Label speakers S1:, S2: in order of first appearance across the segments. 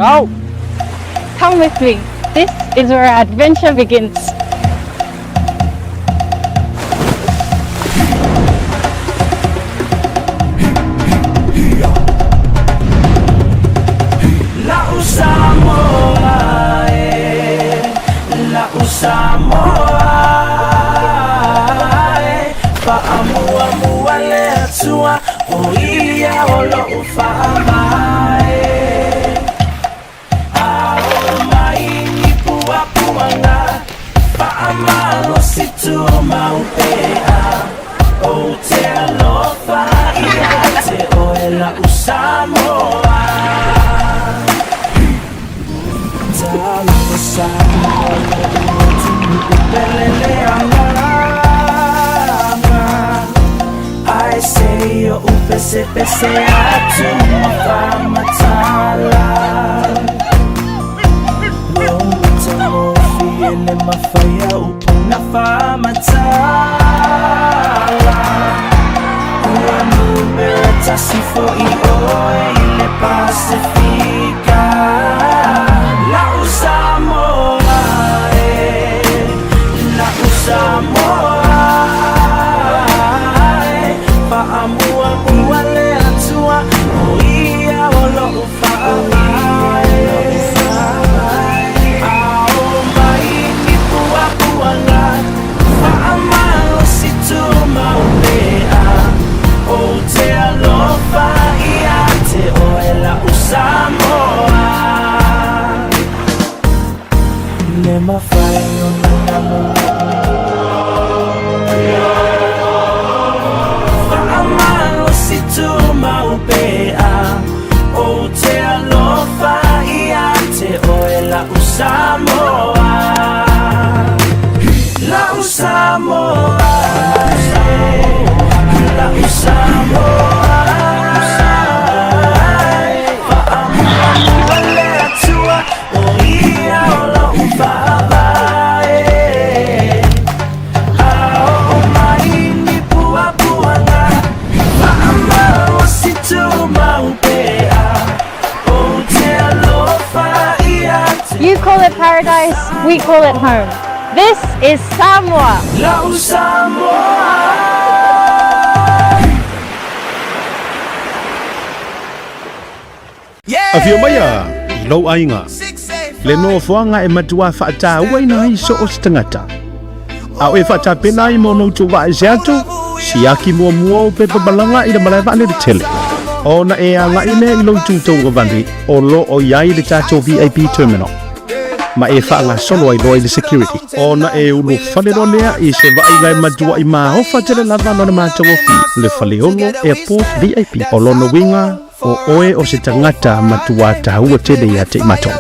S1: Au!
S2: Come with me. This is where our adventure begins.
S3: La'u Samoa e, la'u Samoa e, Faamuamua le Atua, o ia o lo'u faavae. A oo mai ni puapuaga, faamalosi tumau pea, Ou te alofa ia te oe la'u Samoa. Talofa Samoa lo'u atunuu pele le agaga, Ae se i oʻu pesepese atu ma faamatala. Lou matagofie le mafai a upu na faamatala. Ua numera tasi fo'i oe i le Pasefika. La'u Samoa e, la'u Samoa e, Faamuamua le Atua, o ia o lo'u faavae. A oo mai ni puapuaga, faamalosi tumau pea, Ou te alofa ia te oe la'u Samoa. Le mafai ona galo Faamalosi tumau pea, Ou te alofa ia te oe la'u Samoa. La'u Samoa e, la'u Samoa e, Faamuamua le Atua, o ia o lo'u faavae. A oo mai ni puapuaga, faamalosi tumau pea, Ou te alofa ia te
S2: You call it paradise, we call it home. This is Samoa.
S3: La'u Samoa.
S4: Afio maia i lou aiga, le nofoaga e matua faatauaina ai so o se tagata. A o e faatapena ai mo ona utu vaese atu, siaki muamua o pepa malaga i le malae vaalele tele. Ona e agai lea i lou itu tauagavale o lo o i ai le tatou VIP terminal, ma e faagasolo ai loa i le security. Ona e ulufale loa lea i se vaaiga e matuai maofa tele lava lona matagofie, le Faleolo Airport VIP. O lona uiga, o oe o se tagata matua taua tele ia te i matou.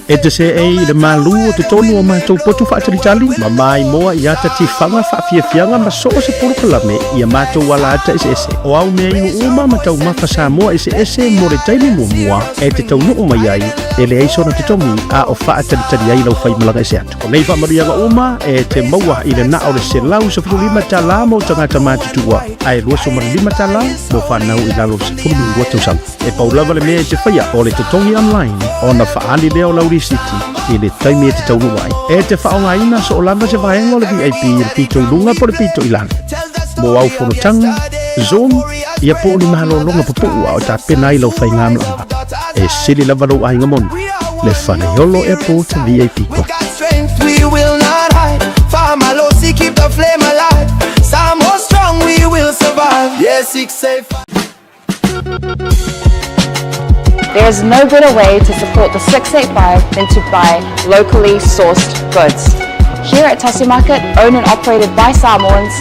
S4: E te seei i le malū o totonu o matou potu faatalitali, ma maimoa i ata tifaga faafiafiaga ma so o se polokalame i a matou ala ata eseese. O au mea inu uma ma taumafa Samoa eseese mo le taimi muamua e te taunuu mai ai, e leai sona totogi a o faatalitali ai lau faimalaga ese atu. O nei faamanuiaga uma e te maua i le na o le $115 mo tagata matutua, ae $25 mo fanau i lalo o le 12 tausaga. E pau lava le mea e te faia o le totogi online ona faaali lea o lau risiti i le taimi e te taunuu ai. E te faaaogaina soo lava se vaega o le VIP i le pito i luga po o le pito i lalo. Mo au fonotaga, Zoom, ia po o ni malologa pupuu a o tapena ai lau faigamalaga. E sili lava lou aiga moni, le Faleolo Airport VIP Club.
S5: There is no better way to support the 685 than to buy locally sourced goods. Here at Tasi Market, owned and operated by Samoans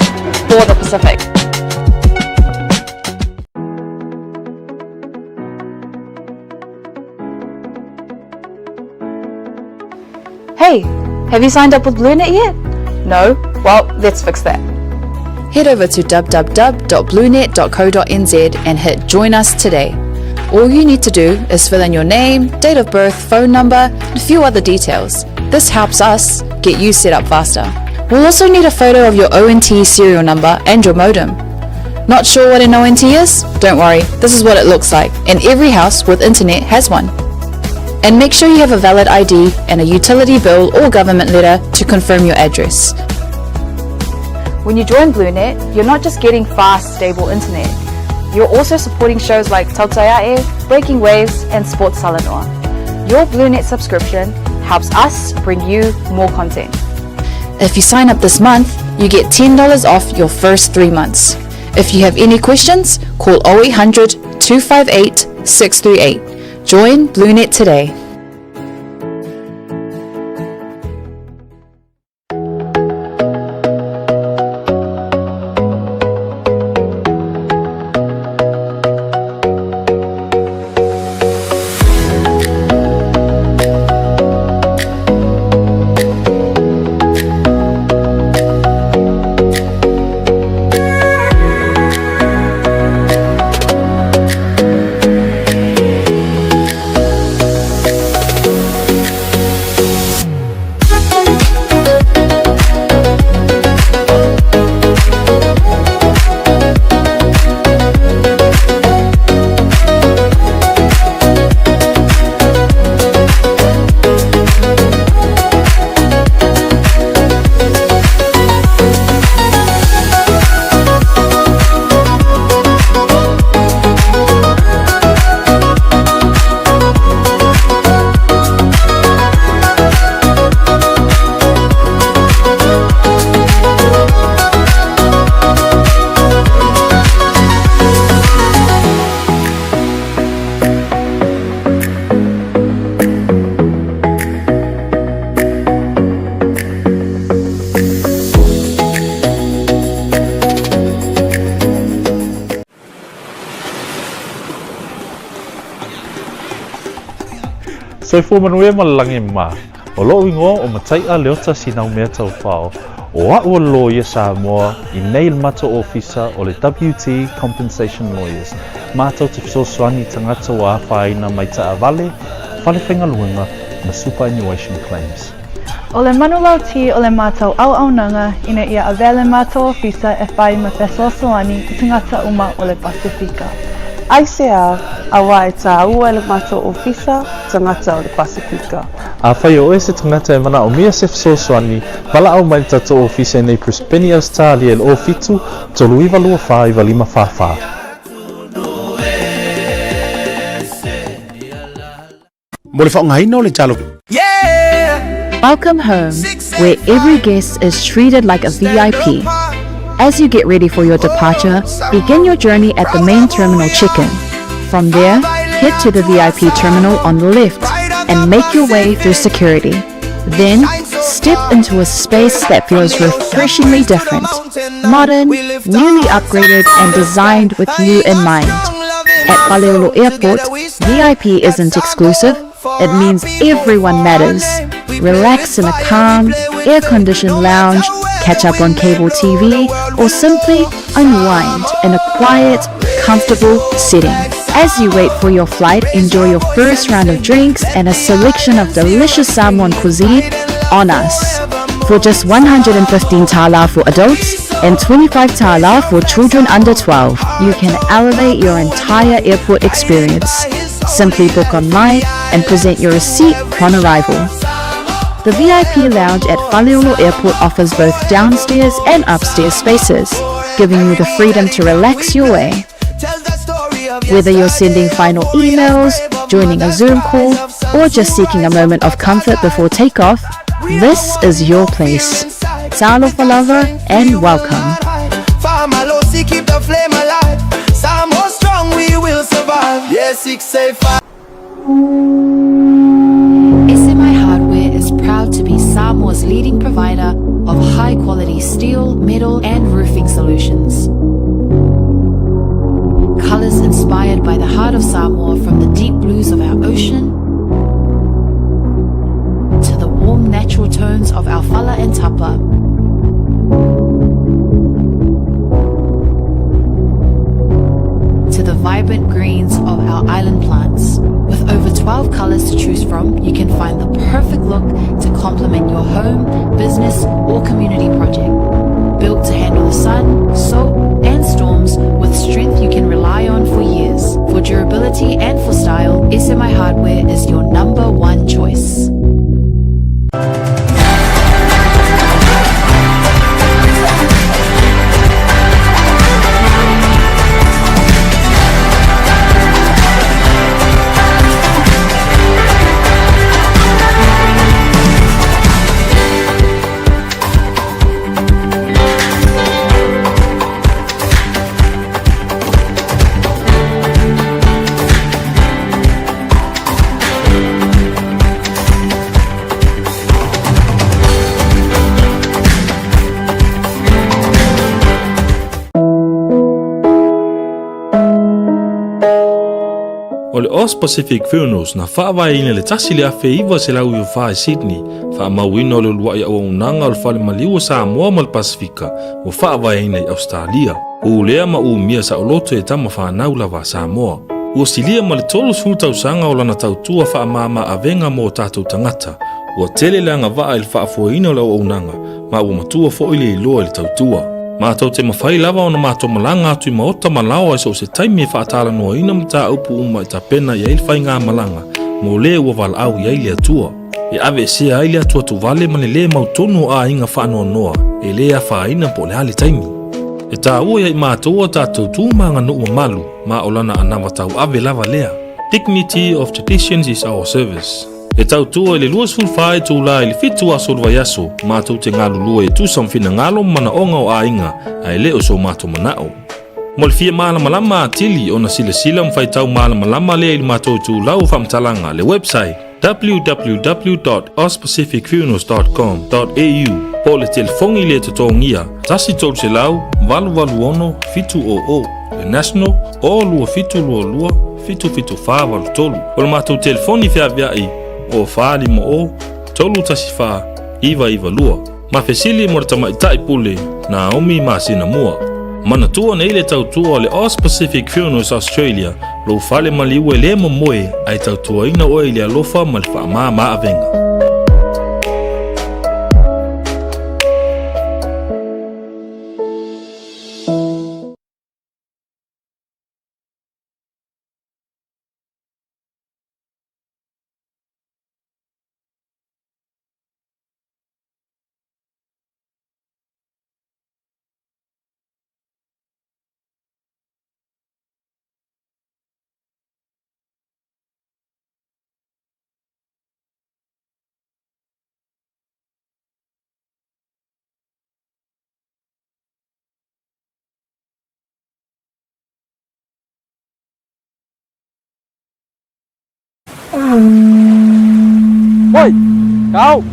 S5: for the Pacific. Hey, have you signed up with BlueNet yet? No? Well, let's fix that. Head over to www.bluenet.co.nz and hit Join Us Today. All you need to do is fill in your name, date of birth, phone number, and a few other details. This helps us get you set up faster. We'll also need a photo of your ONT serial number and your modem. Not sure what an ONT is? Don't worry, this is what it looks like, and every house with internet has one. And make sure you have a valid ID and a utility bill or government letter to confirm your address. When you join BlueNet, you're not just getting fast, stable internet. You're also supporting shows like Tautaiae, Breaking Waves, and Sports Salanoa. Your BlueNet subscription helps us bring you more content. If you sign up this month, you get $10 off your first three months. If you have any questions, call 0800 258 638. Join BlueNet today.
S1: Soifua manuia ma le lagi ma. O lo'u igoa o Matai'a Leota Sinaumea Taufao, o a'u o le loia Samoa i nei le matou ofisa o le WT Compensation Lawyers, matou te fesoasoani i tagata ua afaina mai taavale, fale faigaluega ma superannuation claims.
S6: O le manulauti o le matou auaunaga ina ia avea le matou ofisa e fai ma fesoasoani i tagata uma o le Pasefika.
S7: Aisea, auā e tāua e le matou ofisa tagata o le Pasefika.
S1: Afai o oe se tagata e manaomia se fesoasoani, valaau mai le tatou ofisa i nei Brisbane, Ausetalia i le 07 39 24 95 44.
S4: Mo le faaaogaina o le talo.
S5: Welcome home, where every guest is treated like a VIP. As you get ready for your departure, begin your journey at the main terminal check-in. From there, head to the VIP terminal on the left and make your way through security. Then, step into a space that feels refreshingly different, modern, newly upgraded, and designed with you in mind. At Faleolo Airport, VIP isn't exclusive, it means everyone matters. Relax in a calm, air-conditioned lounge, catch up on cable TV, or simply unwind in a quiet, comfortable setting. As you wait for your flight, enjoy your first round of drinks and a selection of delicious Samoan cuisine on us. For just 115 tala for adults and 25 tala for children under 12, you can elevate your entire airport experience. Simply book online and present your receipt upon arrival. The VIP lounge at Faleolo Airport offers both downstairs and upstairs spaces, giving you the freedom to relax your way. Whether you're sending final emails, joining a Zoom call, or just seeking a moment of comfort before takeoff, this is your place. Talofa lava and welcome.
S3: Keep the flame alive. Samoa strong, we will survive. Yeah, 685.
S5: SMI Hardware is proud to be Samoa's leading provider of high quality steel, metal, and roofing solutions. Colors inspired by the heart of Samoa from the deep blues of our ocean to the warm natural tones of our fala and tapa. To the vibrant greens of our island plants. With over 12 colors to choose from, you can find the perfect look to complement your home, business, or community project. Built to handle the sun, salt, and storms with strength you can rely on for years. For durability and for style, SMI Hardware is your number one. choice.
S8: O le Aus Pacific Funerals na faavaeina i le 1994 i Sydney, faamauina o le uluai auaunaga o le Fale Maliu o Samoa ma le Pasefika ua faavaeina i Ausetalia. Ulea ma umia saoloto e tama fanau lava a Samoa. Ua silia ma le 30 tausaga o lana tautua faamama avega mo o tatou tagata. Ua tele le agavaa i le faafoeina o le auaunaga, ma ua matua foi le iloa i le tautua. Matou te mafai lava ona matou malaga atu i maota ma laoa i so o se taimi e faatalanoaina mataupu uma e tapena i ai le faigamalaga mo le ua valaau i ai le Atua. E aveesea ai le atuatuvale ma le lē mautonu o aiga faanoanoa e lē afaina po o le a le taimi. E taua ia i matou a tatou tu ma aganuu mamalu ma o lana anava tauave lava lea. Dignity of traditions is our service. E tautua i le 24 itulā i le 7 aso o le vaiaso, matou te galulue e tusa ma finagalo ma manaoga o aiga, ae le o so matou manao. Mo le fia malamalama atili ona silasila ma faitau malamalama lea i le matou itulau o faamatalaga, le website www.auspacificfunerals.com.au po o le telefoni le totogia 1 300 886 700, le national o 2722 77483. O le matou telefoni feaveai o 450 314 992. Ma fesili mo le tamaitai pule Naomi masina mua. Manatua nei le tautua o le Aus Pacific Funerals Australia, lou fale maliu e le momoe ae tautuaina oe i le alofa ma le faamama avega.
S9: Oi, go!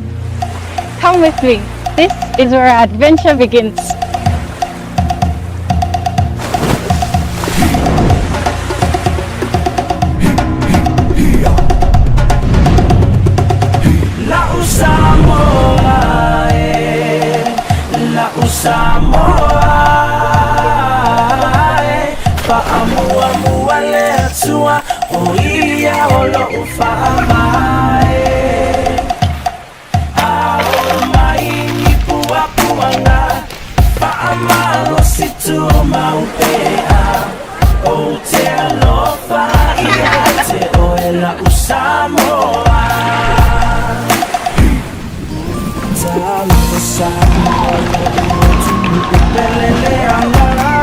S2: Come with me. This is where our adventure begins.
S3: La'u Samoa e, la'u Samoa e, faamuamua le Atua o ia o lo'u faavae. Ao mai ni puapuaga, faamalosi tumau pea, ou te alofa ia te oe la'u Samoa. Talofa Samoa, lo'u atunuu pele le agaga.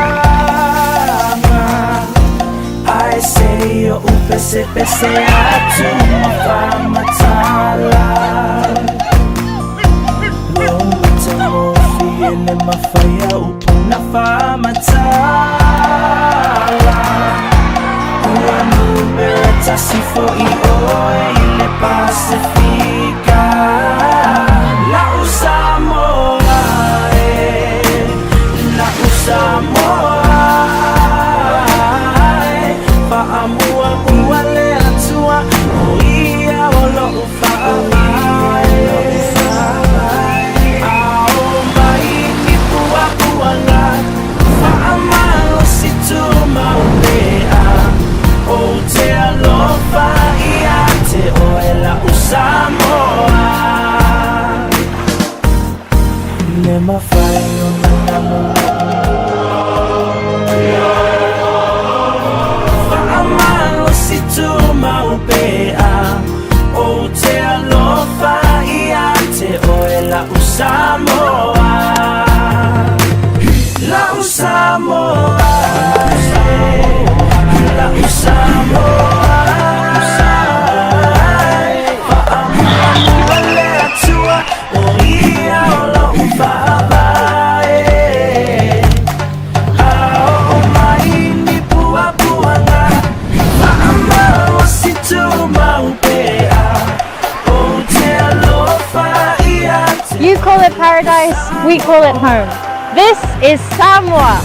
S3: Ae se i oʻu pesepese atu ma faamatala. Lou matagofie le mafai a upu na faamatala. Ua numera tasi fo'i oe i le Pasefika. La'u Samoa e, la'u Samoa e, faamuamua le Atua o ia o lo'u faavae. Ao mai ni puapuaga, faamalosi.
S2: We call it home. This is Samoa.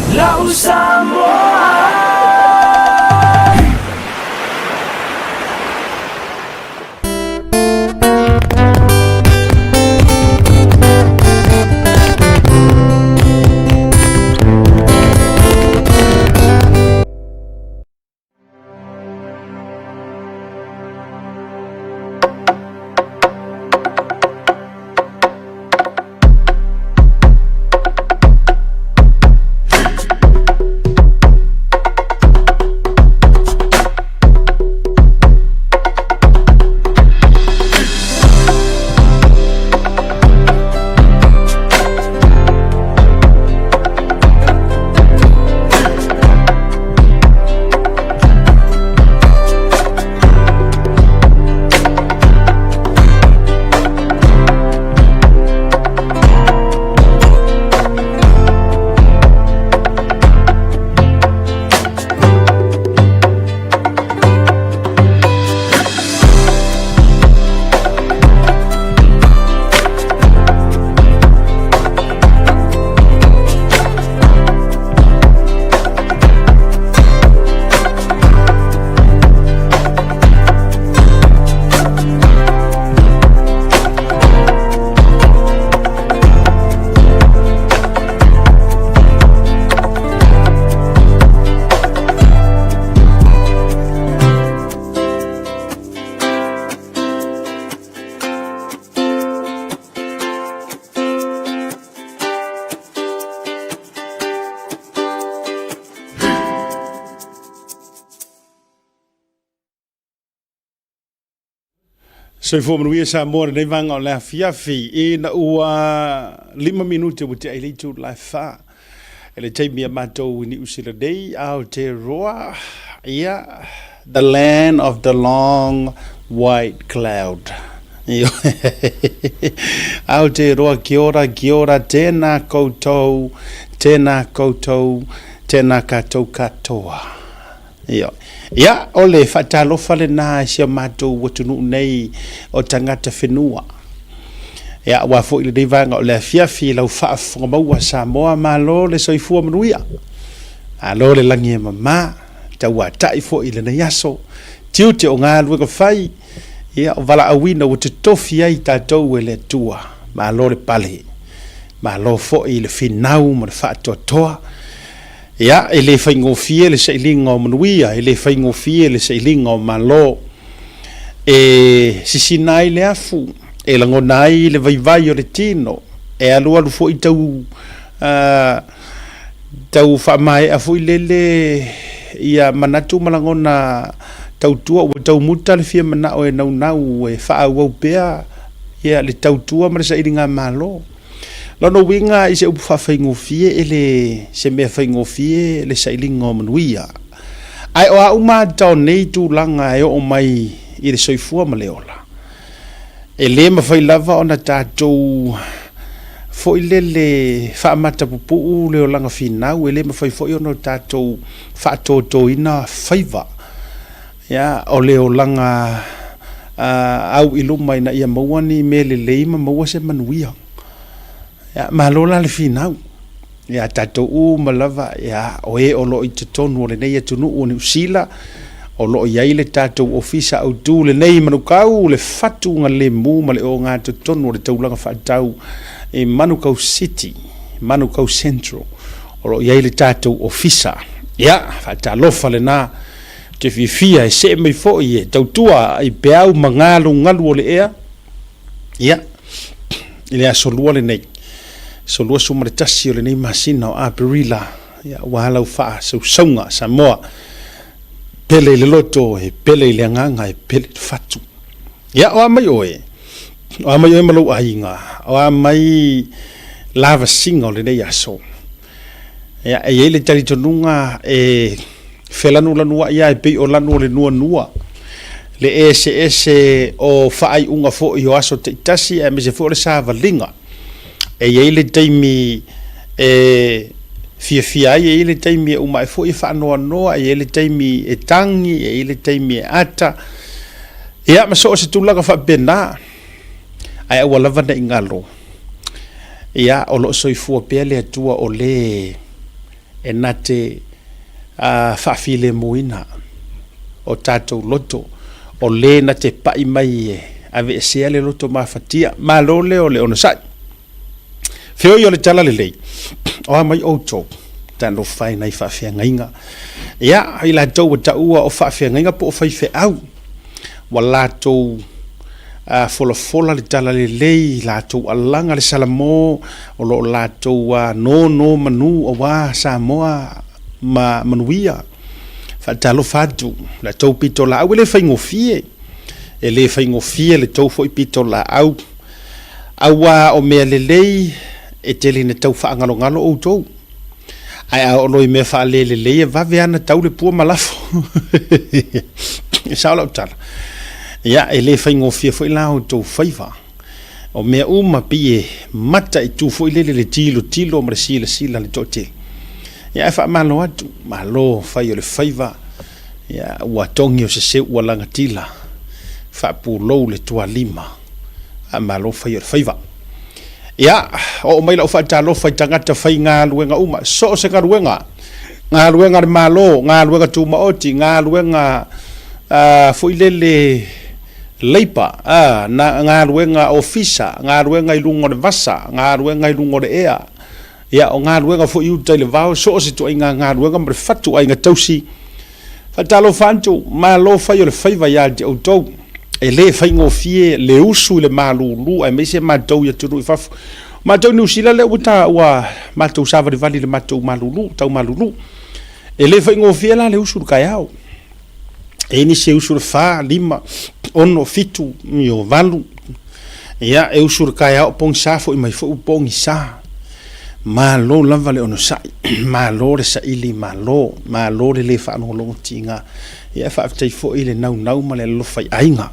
S4: Soifua manuia Samoa lenei vaega o le afiafi ina ua 5 minute ua tea i le itu la e 4 i le taimi a matou i Niu Sila nei Aotearoa ia the land of the long white cloud Aotearoa kia ora kia ora tēnā koutou tēnā koutou tēnā kātou katoa Ioe. Ia, o le faatalofa lena i si a matou atunuu nei o tagata whenua. Ia, aua foi lenei vaega o le afiafi i lau faafofoga maua Samoa, malo le soifua manuia. Malo le lagi e mama, tauatai foi i lenei aso. Tiute o galuega fai, ia, o valaauina ua totofi ai tatou e le Atua. Malo le pale. Malo foi le finau ma le faatoatoa. Ia, e le faigofie le sailiga o manuia, e le faigofie le sailiga o malo. E sisina ai le afu, e lagona ai le vaivai o le tino, e alualu foi tau, uh, tau faamaea foi lele ia manatu ma lagona tautua ua taumuta le fia manao e naunau e faaauau pea ia le tautua ma le sailiga malo. Lona uiga i se upu faafaigofie e le se mea faigofie le sailiga o manuia. Ae o a uma ata o nei tulaga e oo mai i le soifua ma le ola, e le mafai lava ona tatou foi lele faamata pupuu le olaga finau, e le mafai foi ona tatou faatotoina faiva ia, o le olaga au i luma ina ia maua ni mea lelei ma maua se manuia. Ia, malo la le finau. Ia tatou uma lava, ia, o e o lo o i totonu o lenei atunuu o Niu Sila, o lo o i ai le tatou ofisa autu lenei i Manukau, le fatugalemu ma le ogatotonu o le taulaga faatau i Manukau City, Manukau Central, o lo o i ai le tatou ofisa. Ia, faatalofa lena. Ou te fiafia e see mai foi e tautua i peau ma galugalu o le ea, ia, i le aso lua lenei, aso 21 o lenei masina o Aperila, ia, aua lau faasausauga Samoa, pele i le loto, e pele i le agaga, e pele i le fatu. Ia, o a mai oe, o a mai oe ma lou aiga, o a mai lavasiga o lenei aso. Ia, e i ai le talitonuga e felanulanuai lava e pei o lanu o le nuanua, le eseese o faaiuga foi o aso taitasi aemaise foi o le savaliga. E i ai le taimi e fiafia ai, e i ai le taimi e uma ai foi e faanoanoa, e i ai le taimi e tagi, e i ai le taimi e ata. Ia, ma so o se tulaga faapena, ae aua lava ne i galo. Ia, o lo o soifua pea le Atua o le e na te faafilemuina o tatou loto, o le na te pai mai e aveesea le loto mafatia. Malo lea o le onosai. Feoi o le tala lelei, o a mai outou, talofa e nai faafeagaiga. Ia, i latou ua taua o faafeagaiga po o faifeau, ua latou a folafola le tala lelei, latou alaga le Salamo, o lo o latou nonomanu aua Samoa ma manuia. Faatalofa atu la tou pitolaau, e le faigofie, e le faigofie le tou foi pitolaau, auā o mea lelei e tele ina tau faagalogalo outou. Ae a oo loa i mea faalelelei e vave lava ona tau le pua ma lafo. E sao lau tala. Ia, e le faigofie foi la outou faiva. O mea uma pei e mataitu foi lele le tilotilo ma le silasila a le toatele. Ia, ae faamalo atu, malo fai o le faiva, ia, ua togi o se seu ua lagatila, faapulou le tualima. Faamalo fai o le faiva. Ia, oo mai lau faatalofa i tagata faigaluega uma, so o se galuega, galuega a le Malo, galuega tumaoti, galuega uh, foi lele leipa, uh, na, galuega ofisa, galuega i luga o le vasa, galuega i luga o le ea, ia, o galuega foi i uta i le vao, so o se tuaiga galuega ma le fatuaiga tausi. Faatalofa atu, malo fai o le faiva ia te outou. E le faigofie le usu i le malulu aemaise matou i atunuu i fafo. O matou i Niu Sila lea ua ta ua matou savalivali i le matou malulu, tau malulu. E le faigofie la le usu i le taeao. E i ai nisi e usu i le 4, 5, 6, 7, io, 8. Ia, e usu i le taeao pogisa foi mai foi ua pogisa. Malo lava le onosai, malo le saili, malo, malo le le faalogologo tiga. Ia, faafetai foi le naunau ma le alofa i aiga.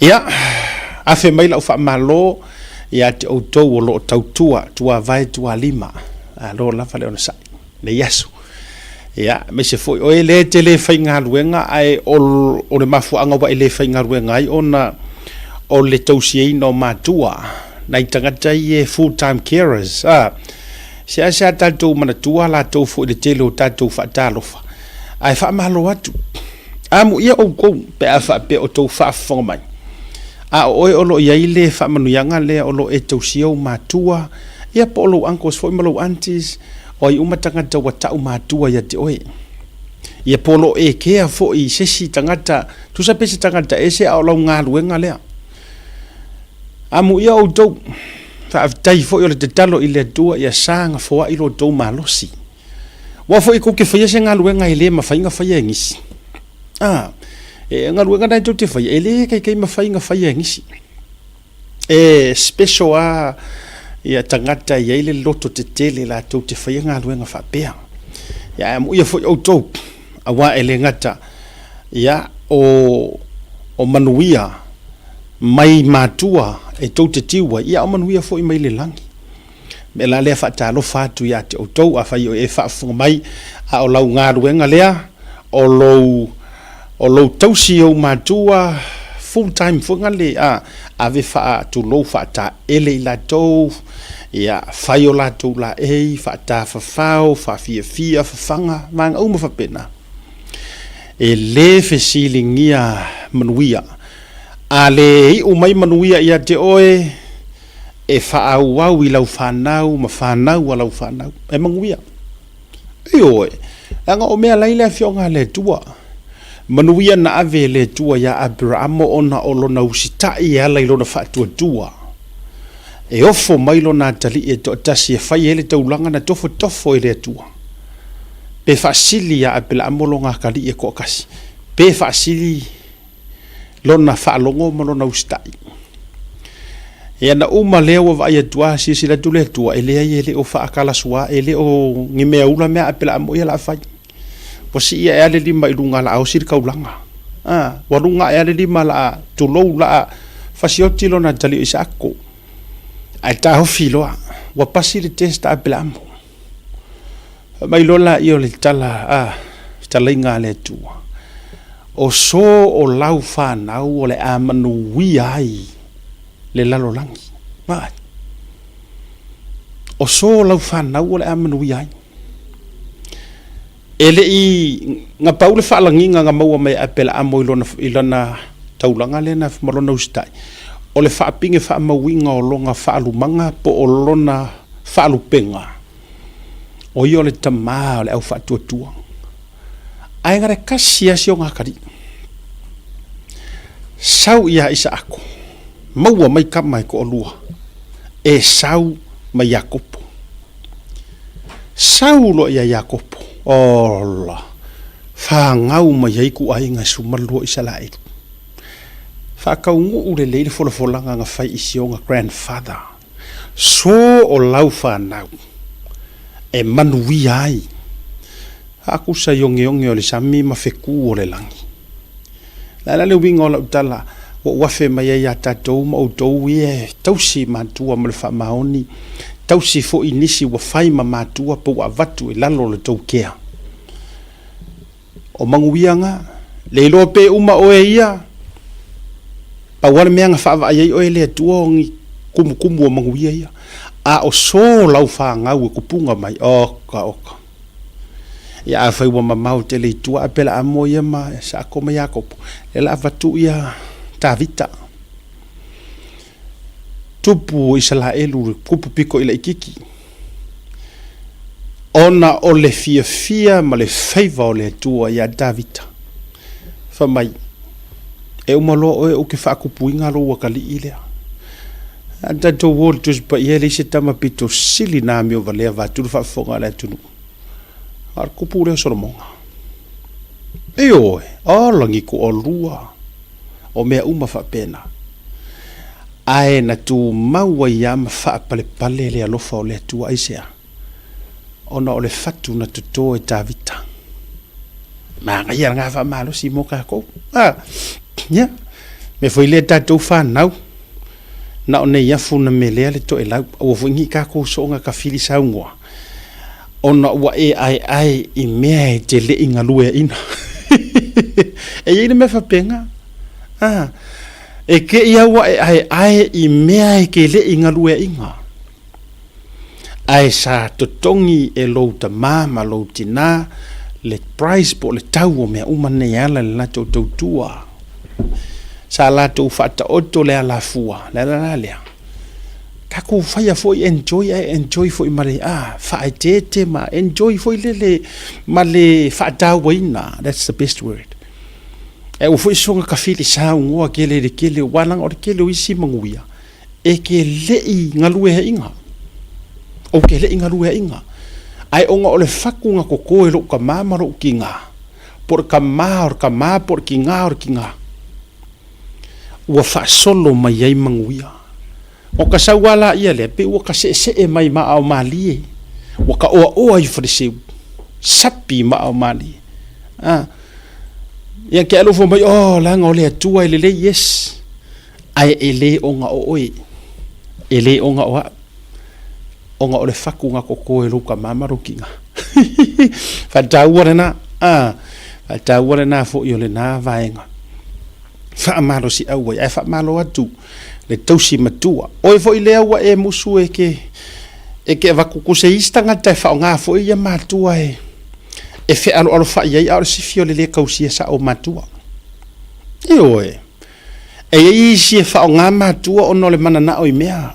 S4: Ia, afe mai lau faamalo ia te outou o lo o tautua, tuavae, tualima. Malo lava le onosai nei aso. Ia, aemaise foi o e le te le faigaluega, ae o, o le mafuaaga ua e le faigaluega ai ona o le tausiaina o matua, nai tagata ia e full time carers. A, seasea tatou manatua latou foi i le tele o tatou faatalofa, ae faamalo atu. Amuia outou pe a faapea o tou faafofoga mai. A o oe o lo o i ai le faamanuiaga lea o lo o e tausia ou matua, ia po o lou uncles foi ma lou aunties, O ai uma tagata ua tau matua ia te oe. Ia po o lo o e kea foi i se isi tagata, tusa pe se tagata ese a o lau galuega lea. Amuia outou, faafetai foi o le tatalo i le Atua ia saga foai lo outou malosi. Aua foi kou te faia se galuega e le mafai ona faia e nisi. A, e galuega na e tou te faia, e le kaikai mafai ona faia e nisi. E special a ia tagata e i ai le loto tetele latou te faia galuega faapea. Ia ae amuia foi outou, aua e le gata ia o o manuia mai matua e tou te tiu ai, ia a o manuia foi mai le lagi. Mea la lea faatalofa atu ia te outou, afai o e faafofoga mai, a o lau galuega lea, o lou, o lou tausi i ou matua, full time foi gale, a, ave faatulou faataele i latou, ia, fai o latou laei, faatafafao, faafiafia, fafaga, vaega uma faapena. E le fesiligia manuia. A le iu mai manuia ia te oe, E faaauau i lau fanau ma fanau a lau fanau. E manuia. Ioe, leaga o mea la i le Afioga a le Atua. Manuia na ave e le Atua iā Aperaamo ona o lona usitai e ala i lona faatuatua. E ofo mai lona atalii e toatasi e fai ai le taulaga na tofotofo e le Atua. Pe faasili iā Aperaamo lona atalii e toatasi, pe faasili lona faalogo ma lona usitai. Ia na uma lea ua vaai atu a silasila atu le Atua, e leai e le o faakalasua, e le o ni mea ula mea a pela mo ia la fai. Ua sii ae a le lima i luga la osi le kaulaga. A, ua luga ae a le lima la tulou la fasioti lona tali o Isaako. Ae taofi loa, ua pasi le test a Apelaamo. Fai mai loa laia o le tala a fetalaiga a le Atua, O so o lau fanau o le a manuia ai le lalolagi. Vaai. O so lau fanau o le a manuia ai. E le i gapau le faalagiga na maua mai e Apelaamo i lona, i lana taulaga lea na, ma lona usitai, o le faapige faamauina o lona faalumaga po o lona faalupega, o ia o le tamā o le au faatuatua. Ae na le tasi lava si ona atalii. Sau ia Isaako, maua mai tama e toalua, Esau ma Iakopo. Sau loa ia Iakopo, ola, fanau mai ai ituaiga e 12 o Isaraelu. Faataunuu lelei le folafolaga na fai i si ona grandfather, so o lau fanau e manuia ai. Faatusa i ogeoge o le sami ma fetu o le lagi. O le a la le uiga o lau tala ua ou afe mai ai ia tatou ma outou ia e tausi matua ma le faamaoni, tausi foi nisi ua fai ma matua pe ua avatu i lalo o le tou kea. O manuia na, le iloa pe uma oe ia, pau lava le mea na faavaai ai oe e le Atua o ni kumukumu o manuia ia, a o so lau fanau e kupuga mai, oka oka. Ia afai ua mamao tele i tua Apelaamo ia ma Isaako ma Iakopo, lea la avatu ia Tavita, tupu o Isalaelu, le kupu pito i laititi, ona o le fiafia ma le faiva o le Atua ia Tavita. Fai mai, e uma loa oe ou te faakupuina lou atalii lea. A tatou o i le Tusi Paia e leai se tama pito sili na amio valea vaeatu le faafofoga a le atunuu. A o le kupu lea o Solomona. Ioe, ola ni toalua o mea uma faapena. Ae na tumau ai lava ma faapalepale le alofa o le Atua. Aisea? Ona o le fatu na toto e Tavita. Manaia lena faamalosi mo tatou. A, ia, mea foi lea tatou fanau, na o nei afu na melea le toelau, aua foi ne i tatou soona tafili saunoa, ona ua e aeae i mea e te le i galueaina. E i ai le mea faapena. A, e te i lava ua e aeae i mea e te le i galueaina. Ae sa totogi e lou tama ma lou tina le price po o le tau o mea uma nei e ala i le latou tautua. Sa latou faataoto le alafua, le ala la lea. Tatou faia foi enjoy ae enjoy foi ma le ah, faaeteete ma enjoy foi lele ma le faatauaina. That's the best word. E aua foi soona tafili saunoa tele i le tele, aua leaga o le tele o isi manuia e te le i galueaiina, ou te le i galueaiina, ae ona o le fatu na toto e lou tama ma lou tina, po o le tama o le tama po o le tina o le tina, ua faasolo mai ai manuia. O ka sau lava laia lea, pei ua ka seesee mai ma aao malie, ua ka oaoa i Faleseu, sapi ma aao malie. A, ia ke alofa mai, oh, leaga o le Atua e lelei, yes. Ae e le ona o oe, e le ona o au, ona o le fatu na toto e lou tama ma lou tina. Faataua lena, a, faataua lena foi o lena vaega. Faamalosiau ai, ae faamalo atu le tausi matua. Oe foi lea ua e musu e ke, e ke avatu ku se isi tagata e faaaoga foi ia matua e, e fealoalofai ai, a o le sifi o le le tausia sao matua. Ioe. E i ai isi e faaaoga matua ona o le mananao i mea.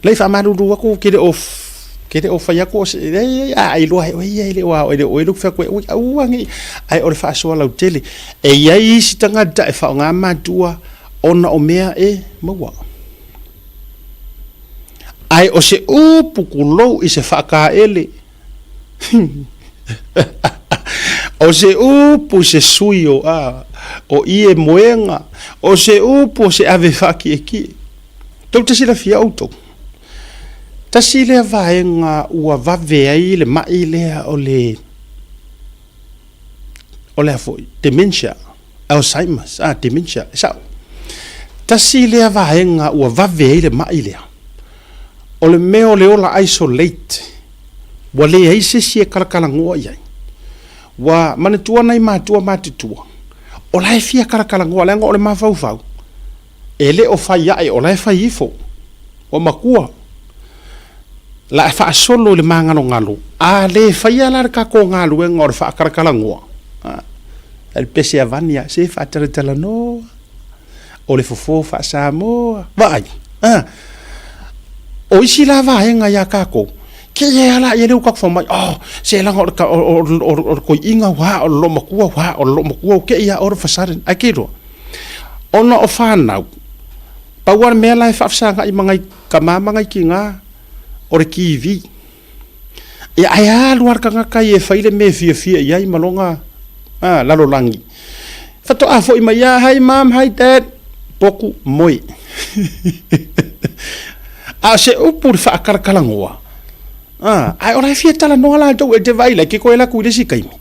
S4: Lei faamalulu atu ke le o ke le o fai atu o se e a iloa e oe ia e le o ao e le o oe le fai atu e ui aua nei ae o le faasoa lautele. E i ai isi tagata e faaaoga matua ona o mea e maua. Ae o se upu kulou i se faataele O se upu se sui o a, o ie moega, o se upu o se ave faakiekie. Tou te silafia outou. Tasi lea vaega ua vave ai le mai lea o le, o le a foi, dementia, Alzheimer's, ah, dementia, e sao. Tasi lea vaega ua vave ai le mai lea, o le mea o le ola isolate, ua leai se isi e kalakalanoa i ai. Ua manatua nai matua matutua, o la e fia kalakalanoa, leaga o le mafaufau, e le o fai ae, o la e fai ifo, ua matua. La a faasolo i le magalogalo, a le faia la le tatou galuega o le faatalatalanoa, a, le pese avani a, se faatalatalanoa, o le fofo faa-Samoa, vaai, a. O isi la vaega ia tatou, ke ia la ia lea ua tatou fai mai, oh, se leaga o le, o le toeaina ua, o le loomatua ua, o le loomatua te i a all of a sudden, ae te iloa, ona o fanau, pau lava le mea la e faafesagai ma nai tama ma nai tina, o le TV. Ia, ae alu lava le tagata ia e fai le mea e fiafia i ai ma lona lalolagi. Faatoa foi mai lava, hi mom, hi dad, poku, moe. A o se upu i le faatalatalanoa, ae o la e fia talanoa latou, e te vaai la, e te toe alu atu i le isi taimi,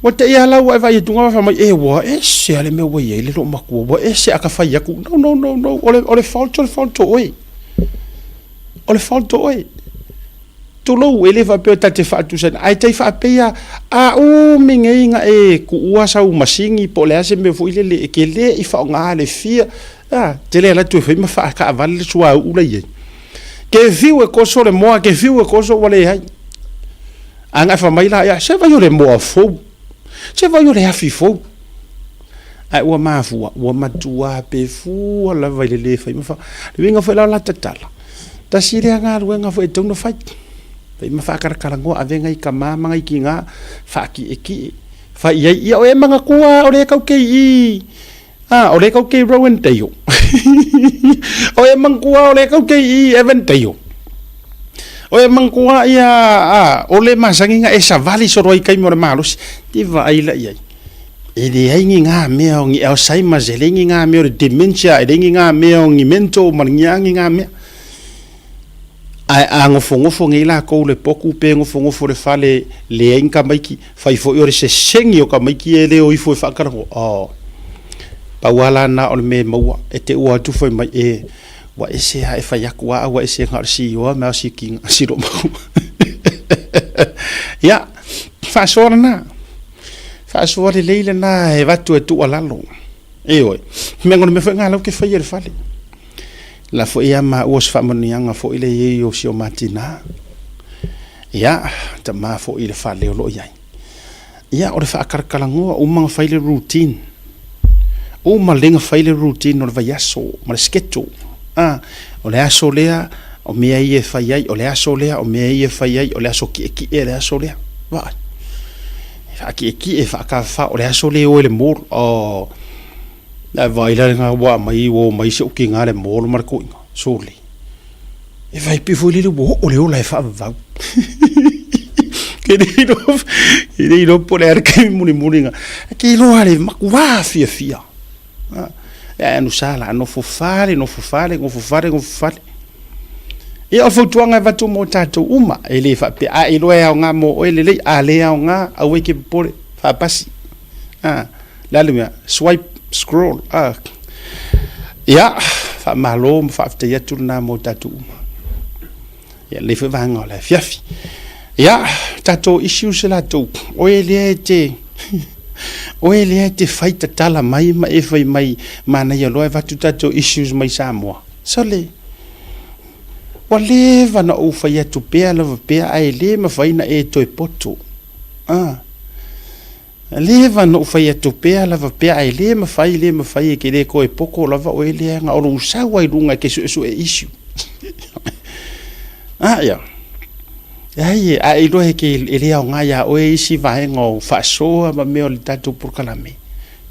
S4: Ua te i a la ua e vaai atu nga fai mai, e ua ese a le mea ua i ai le loomatua, ua ese a ka fai atu, no, no, no, no, o le, o le fault o le fault o oe. O le fault o oe. Tulou, e le faapea ta te faatusaina, ae tai faapea, a umi nei na e kuua sau masini po o le a se mea foi lele e te le i faaaoga le fia, a, te le alu atu e fai ma faakaavale le suauu la i ai. Ke fiu e koso le moa, ke fiu e koso ua leai. A na fai mai la ia, se vai o le moa fou, se vai o le afi fou. Ae ua mafua, ua matua pefua lava i le le fai ma fa. Le uiga foi la o la tatala, tasi lea galuega foi e tatau ona fai. Fai ma faatalatalanoa, ave nai tama ma nai tina, faakiekie, fai i ai, ia o e manatua o lea tatou te i i, a, o lea tatou te i Rowandale. O e manatua o lea tatou te i i Avondale. O e manatua ia, a, o le masani na e savali solo ai i taimi o le malosi. Te vaai la i ai. E leai ni ngā mea o ni Alzheimer's, e leai ni ngā mea o le dementia, e leai ni ngā mea o ni mental ma ni a ni ngā mea. Ae a nofonofo nei lakou le poku pe nofonofo le fale leai ni tamaiti, fai foi o le sesegi o tamaiti e le o ifo e faatalanoa. Oh. Pau lava la na o le mea e maua, e te ua atu fai mai e ua ese lava e fai atu lava ua ese na o le sioa ma o si kina si loomatua. Ia, faasoa lena. Faasoa lelei lena e avatu e tuualalo. Ioe. Mea o le mea foi lena o lea ou te faia i le fale. La foi ia maua o se faamanuiaga foi lea i ai o si o ma tina. Ia, tama foi i le fale o lo o i ai. Ia, o le faatalatalanoa, uma ona fai le routine. Uma lelei ona fai le routine o le vaiaso ma le schedule. A, o le aso lea, o mea ia e fai ai, o le aso lea, o mea ia e fai ai, o le aso kiekie le aso lea. Vaai. Faakiekie, faakafa, o le aso lea e o ai i le mall. Oh. Ae vaai la lena ua aumai ua omai si ou tina le mall ma le toeaina. Sole. E vaai pei foi lele ua oo le ola e faavavau. Ke le iloa, ke le iloa po o le a le taimi mulimuli na. Ke iloa le matua fiafia. E anu sa la nofo fale, nofo fale, nofo fale, nofo fale. Ia o le fautuaga e avatu mo tatou uma, e le faapea, a e iloa e aoga mo oe lelei, a le aoga, aua e te popole, faapasi. A, le a le mea? Swipe, scroll, a. Ia, faamalo ma faafetai atu lena mo tatou uma. Ia, lenei foi vaega o le afiafi. Ia, tatou issues e latou, oe lea e te, oe lea e te fai tatala mai ma e fai mai, manaia loa e avatu tatou issues mai Samoa. Sole, ua leva ona ou fai atu pea lava pea ae le mafai ona e toe poto. Ah. Leva ona ou fai atu pea lava pea ae le mafai, le mafai e te le toe poto lava oe lea na o lou sau lava i luga e te suesue issue. Ah, ia. Ai, a e iloa e ke e le aoga iā oe isi vaega o faasoa ma mea o le tatou polokalame.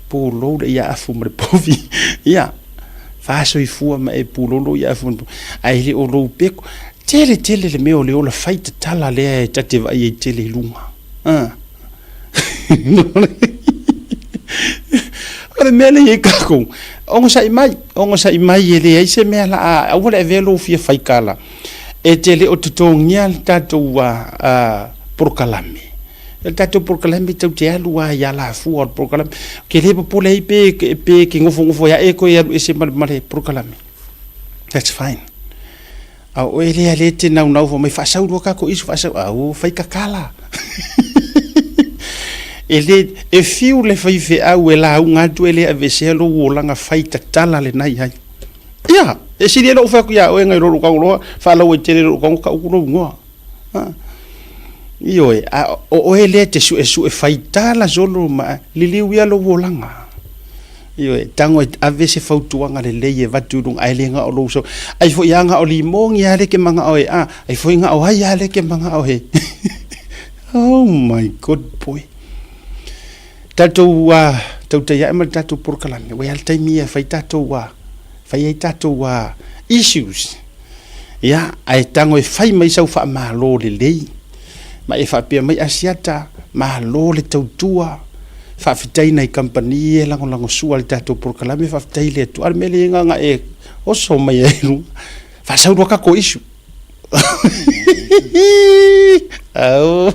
S4: Pulou le ia afu ma le povi. Ia, faasoifua ma e pulou lou ia afu ma le povi. Ae le o lou peko. Tele tele le mea o le ola fai tatala lea e ta te vaai ai tele i luga. Ah. O le mea lea e i ai tatou, onosai mai, onosai mai e leai se mea la a, aua le avea lou fia faikala e te le o totogia le tatou polokalame. O le tatou polokalame tatou te alu lava i alafua o le polokalame. Ou te le popole ai pe, pe e te nofonofo ai e toe alu ese ma le polokalame. That's fine. A o oe lea lea e te naunau fai mai faasau loa tatou issue faasau, aua fai tatala. E le, e fiu le faifeau e lauga atu e le aveesea lou olaga fai tatala lena i ai. Ia! E sili ai lou fai atu ia oe nai lo lou tago loa faalauaitele i lou tago tau ku lou igoa. A. Ioe, a o oe lea e te suesue faitala solo ma liliu ia lou olaga. Ioe, tago e ave se fautuaga lelei e avatu i luga ae le na o lou sau. Ai foi a na o limogi lava lea e te manao e a, ai foi na o ai lava lea e te manao e. Oh my god boy. Tatou a tautai ae ma le tatou polokalame, ua i ai le taimi e fai tatou a, fai ai tatou a issues. Ia, ae tago e fai mai sau faamalo lelei. Ma e faapea mai Asiata, malo le tautua, faafetai nai kamupani ia e lagolagosua i le tatou polokalame, faafetai i le Atua. A o le mea lea na ona e oso mai ai i luga, faasau loa tatou issue. Ao,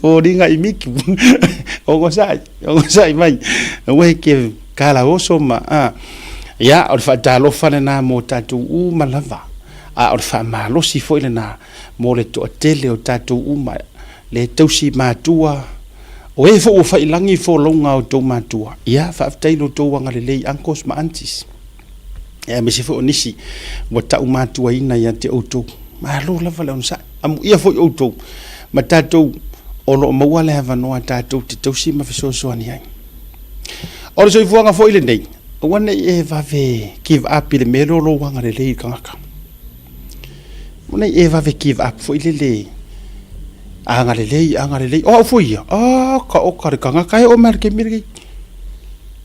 S4: foliga i mitu. Onosai, onosai mai. Aua e te kalaoso ma, a. Ia, o le faatalofa lena mo tatou uma lava. A o le faamalosi foi lena mo le toatele o tatou uma, le tausi matua, o e foi ua faiilagi folauga a outou matua. Ia, faafetai i lo outou agalelei, uncles ma aunties. Aemaise foi o nisi ua tau matuaina ia te outou. Malo lava le onosai. Amuia foi outou ma tatou o lo o maua le avanoa tatou te tausi ma fesoasoani ai. O le soifuaga foi lenei, aua ne i e vave give up i le mea lea o lou agalelei i le tagata. Aua ne i e vave give up foi lele, agalelei, agalelei. O au foi ia, a ka oka le tagata e oo mai lava i le taimi lenei.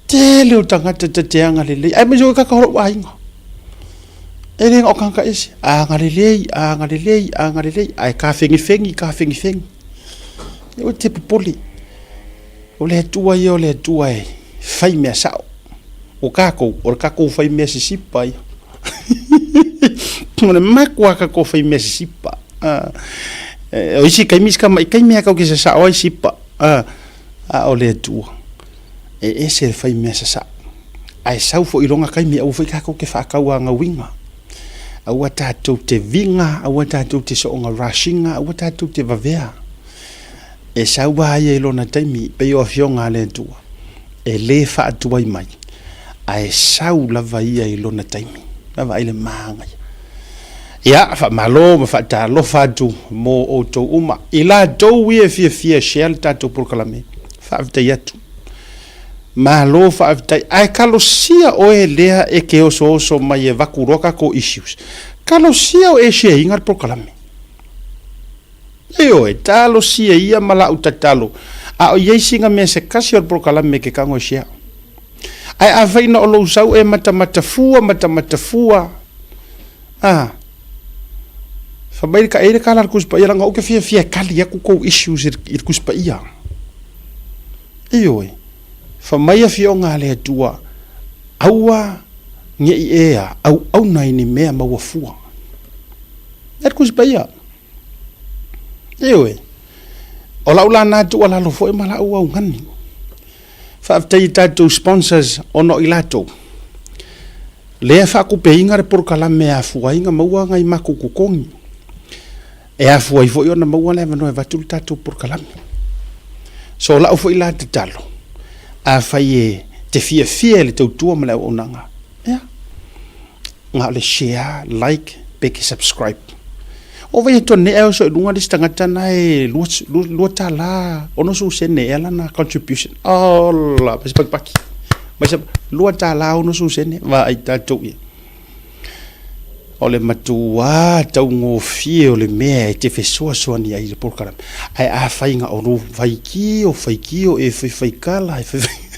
S4: Tele o tagata ta te agalelei, aemaise o tagata o lou aiga. E le na o tagata ese, agalelei, agalelei, agalelei, ae kafegefegi, kafegefegi. Aua e te popole, o le Atua ia o le Atua e fai mea sao. O tatou, o le tatou fai mea sisipa ia. O le matua tatou fai mea sisipa. O isi taimi, isi tamai taimi lava tatou te sasao ai sipa. A o le Atua, e ese le fai mea sasao. Ae sau foi i lona taimi, aua foi tatou te faatauanauina. Aua tatou te viga, aua tatou te soona rush ina, aua tatou te vavea. E sau lava ia i lona taimi, pei o Afioga a le Atua, e le faatuai mai, ae sau lava ia i lona taimi. Vaavaai le manaia. Ia, faamalo ma faatalofa atu mo outou uma. I latou ia e fiafia e share le tatou polokalame, faafetai atu. Malo faafetai. Ae talosia oe lea e te osooso mai e avatu loa tatou issues. Talosia o e share ina le polokalame. Ioe, talosia ia ma lau tatalo, a o i ai sina mea se tasi o le polokalame e te tago e share. Ae afai na o lou sau e matamata fua, matamata fua, a, fai mai le ka, e i ai le tala a le Tusi Paia, leaga ou te fiafia e tali atu tou issues i le Tusi Paia. Ioe, fai mai Afioga a le Atua, aua ne i e a auauna i ni mea maua fua. E le Tusi Paia. Ioe, o lau la na tuualalo foi ma lau augani. Faafetai i tatou sponsors ona o i latou lea e faatupeina le polokalame e afua ai ona maua nai matou totogi, e afua ai foi ona maua le avanoa e avatu le tatou polokalame. So o lau foi la tatalo, afai e te fiafia i le tautua ma le auaunaga, ia, na o le share, like, pe ke subscribe. O vai atu nei ae oso i luga le isi tagata na e $2 60 sene ea lana contribution. Ola, mai se pakipaki. Mai se $2 60 sene vaai tatou ia. O le matuā taugofie o le mea e te fesoasoani ai i le polokalame. Ae afai na o lou faitio, faitio e faifaikala e faifaikala.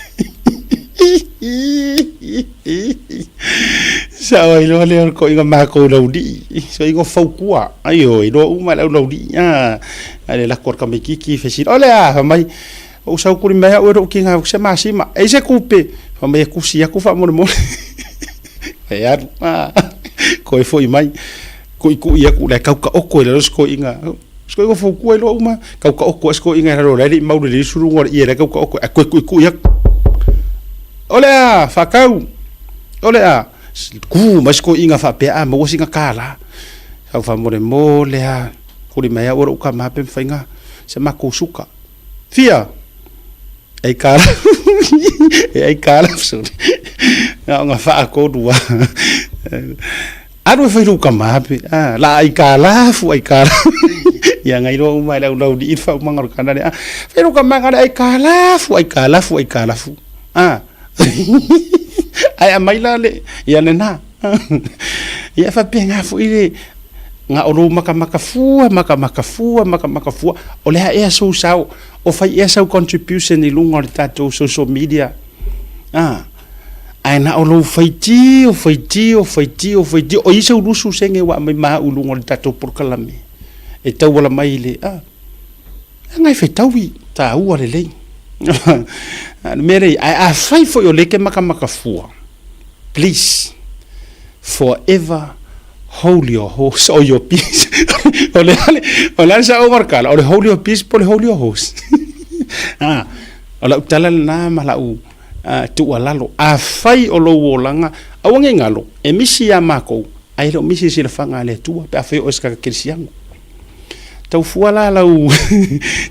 S4: Sao ai loa lea o le toaiga matou laulii, soiga fautua, ioe, iloa uma e le au laulii, a, ae le lako a le tamaitiiti fesili, o le a? Fai mai, ou sau kuli mai au e lou tina se masima, e i ai se tupe? Fai mai e tusi atu faamolemole. E alu, a, toe foi mai, tuitui atu, la e tau taoto i lalo si toeaina, si toeaina fautua iloa uma, tau taoto lava si toeaina i lalo o la e le i mau lelei le suluga o le ie la e tau taoto, ae toe tuitui atu. O le a, faatau, o le a, tu mai si toeaina faapea a maua sina $1. Sau faamolemole lava, kuli mai au e lou tama pe mafai ona se matou suka. Fia? Ai kala. E ai kala. Na ona faatolu lava. Alu e fai lou kama pe, a, la ai kalafu, ai kalafu. Ia ngai loa uma e le au laulii le faaumaga o le kana lea. Fai lou kama ngale ai kalafu, ai kalafu, ai kalafu. A. Ae aumai la le, ia lena. Ia e faapena foi le, na o lou makamaka fua, makamaka fua, makamaka fua, o le a ea sou sao, o fai ea sau contribution i luga o le tatou social media. A. Ae na o lou faitio, faitio, faitio, faitio, o i ai sau 20 sene ua aumai ma au i luga o le tatou polokalame e tauala mai i le, a, leaga e fetaui, taua lelei. A o le mea lea, ae afai foi o lea e te makamaka fua, please, forever hold your horse or your peace. O le a le, o le a le saoga o le tala, o le hold your peace po o le hold your horse. A, o lau tala lena ma lau tuualalo, afai o lou olaga, aua ne i galo, e misi ia makou, ae le o misi i silafaga a le Atua, pe afai o oe o se tagata kerisiano. Tau fua la lau,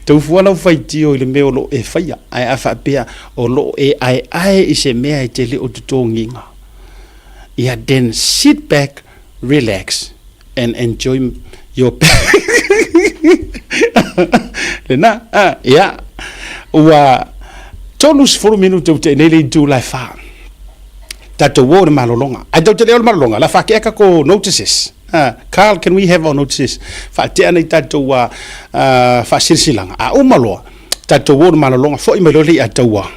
S4: tau fua lau faitio i le mea o lo o e faia, ae a faapea o lo o e aeae i se mea e te le o totogiina, ia then sit back, relax and enjoy your lena a ia ua 30 minute ua tea nei le itula e fa tatou o i le malologa ae tatou te le o le malologa la faatea tatou notices uh, Carl can we have our notices faatea nei tatou uh, uh, faasilasilaga a uma loa tatou o i le malologa foi mai loa le ia taua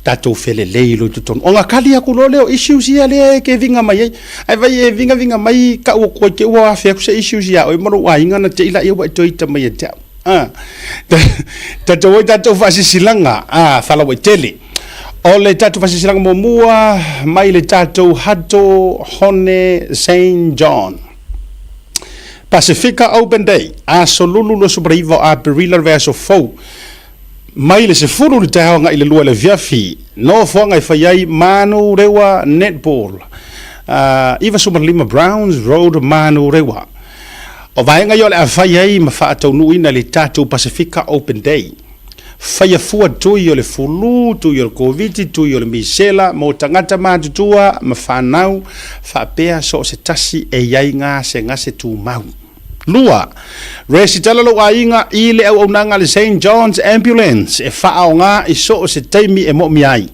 S4: tatou felelei loa i totonu. Ona kali atu loa lea o issues ia lea e te viga mai ai. Ae vai e vigaviga mai kau atu ai te ua afe atu se issues ia oe ma lou aiga na te i laia ua e toe ita mai ia te au. Ah. Tatou ai tatou faasilasilaga ah, faalauaitele. O le tatou faasilasilaga muamua mai le tatou Hato Hone Saint John. Pasifika Open Day, aso Lulu 29 o Aperila le vaiaso fou. Mai le 10 i le taeao agai i le 2 i le afiafi, nofoaga e fai ai Manurewa Netball, 95 Browns Road, Manurewa. O vaega ia o le a fai ai ma faataunuuina le tatou Pasifika Open Day. Faia fua tui o le fulu, tui o le Koviti, tui o le misela mo tagata matutua ma fanau faapea so o se tasi e i ai gasegase tumau. 2. Resitala lou aiga i le auaunaga a le Saint John's Ambulance e faaaoga i so o se taimi e moomia ai.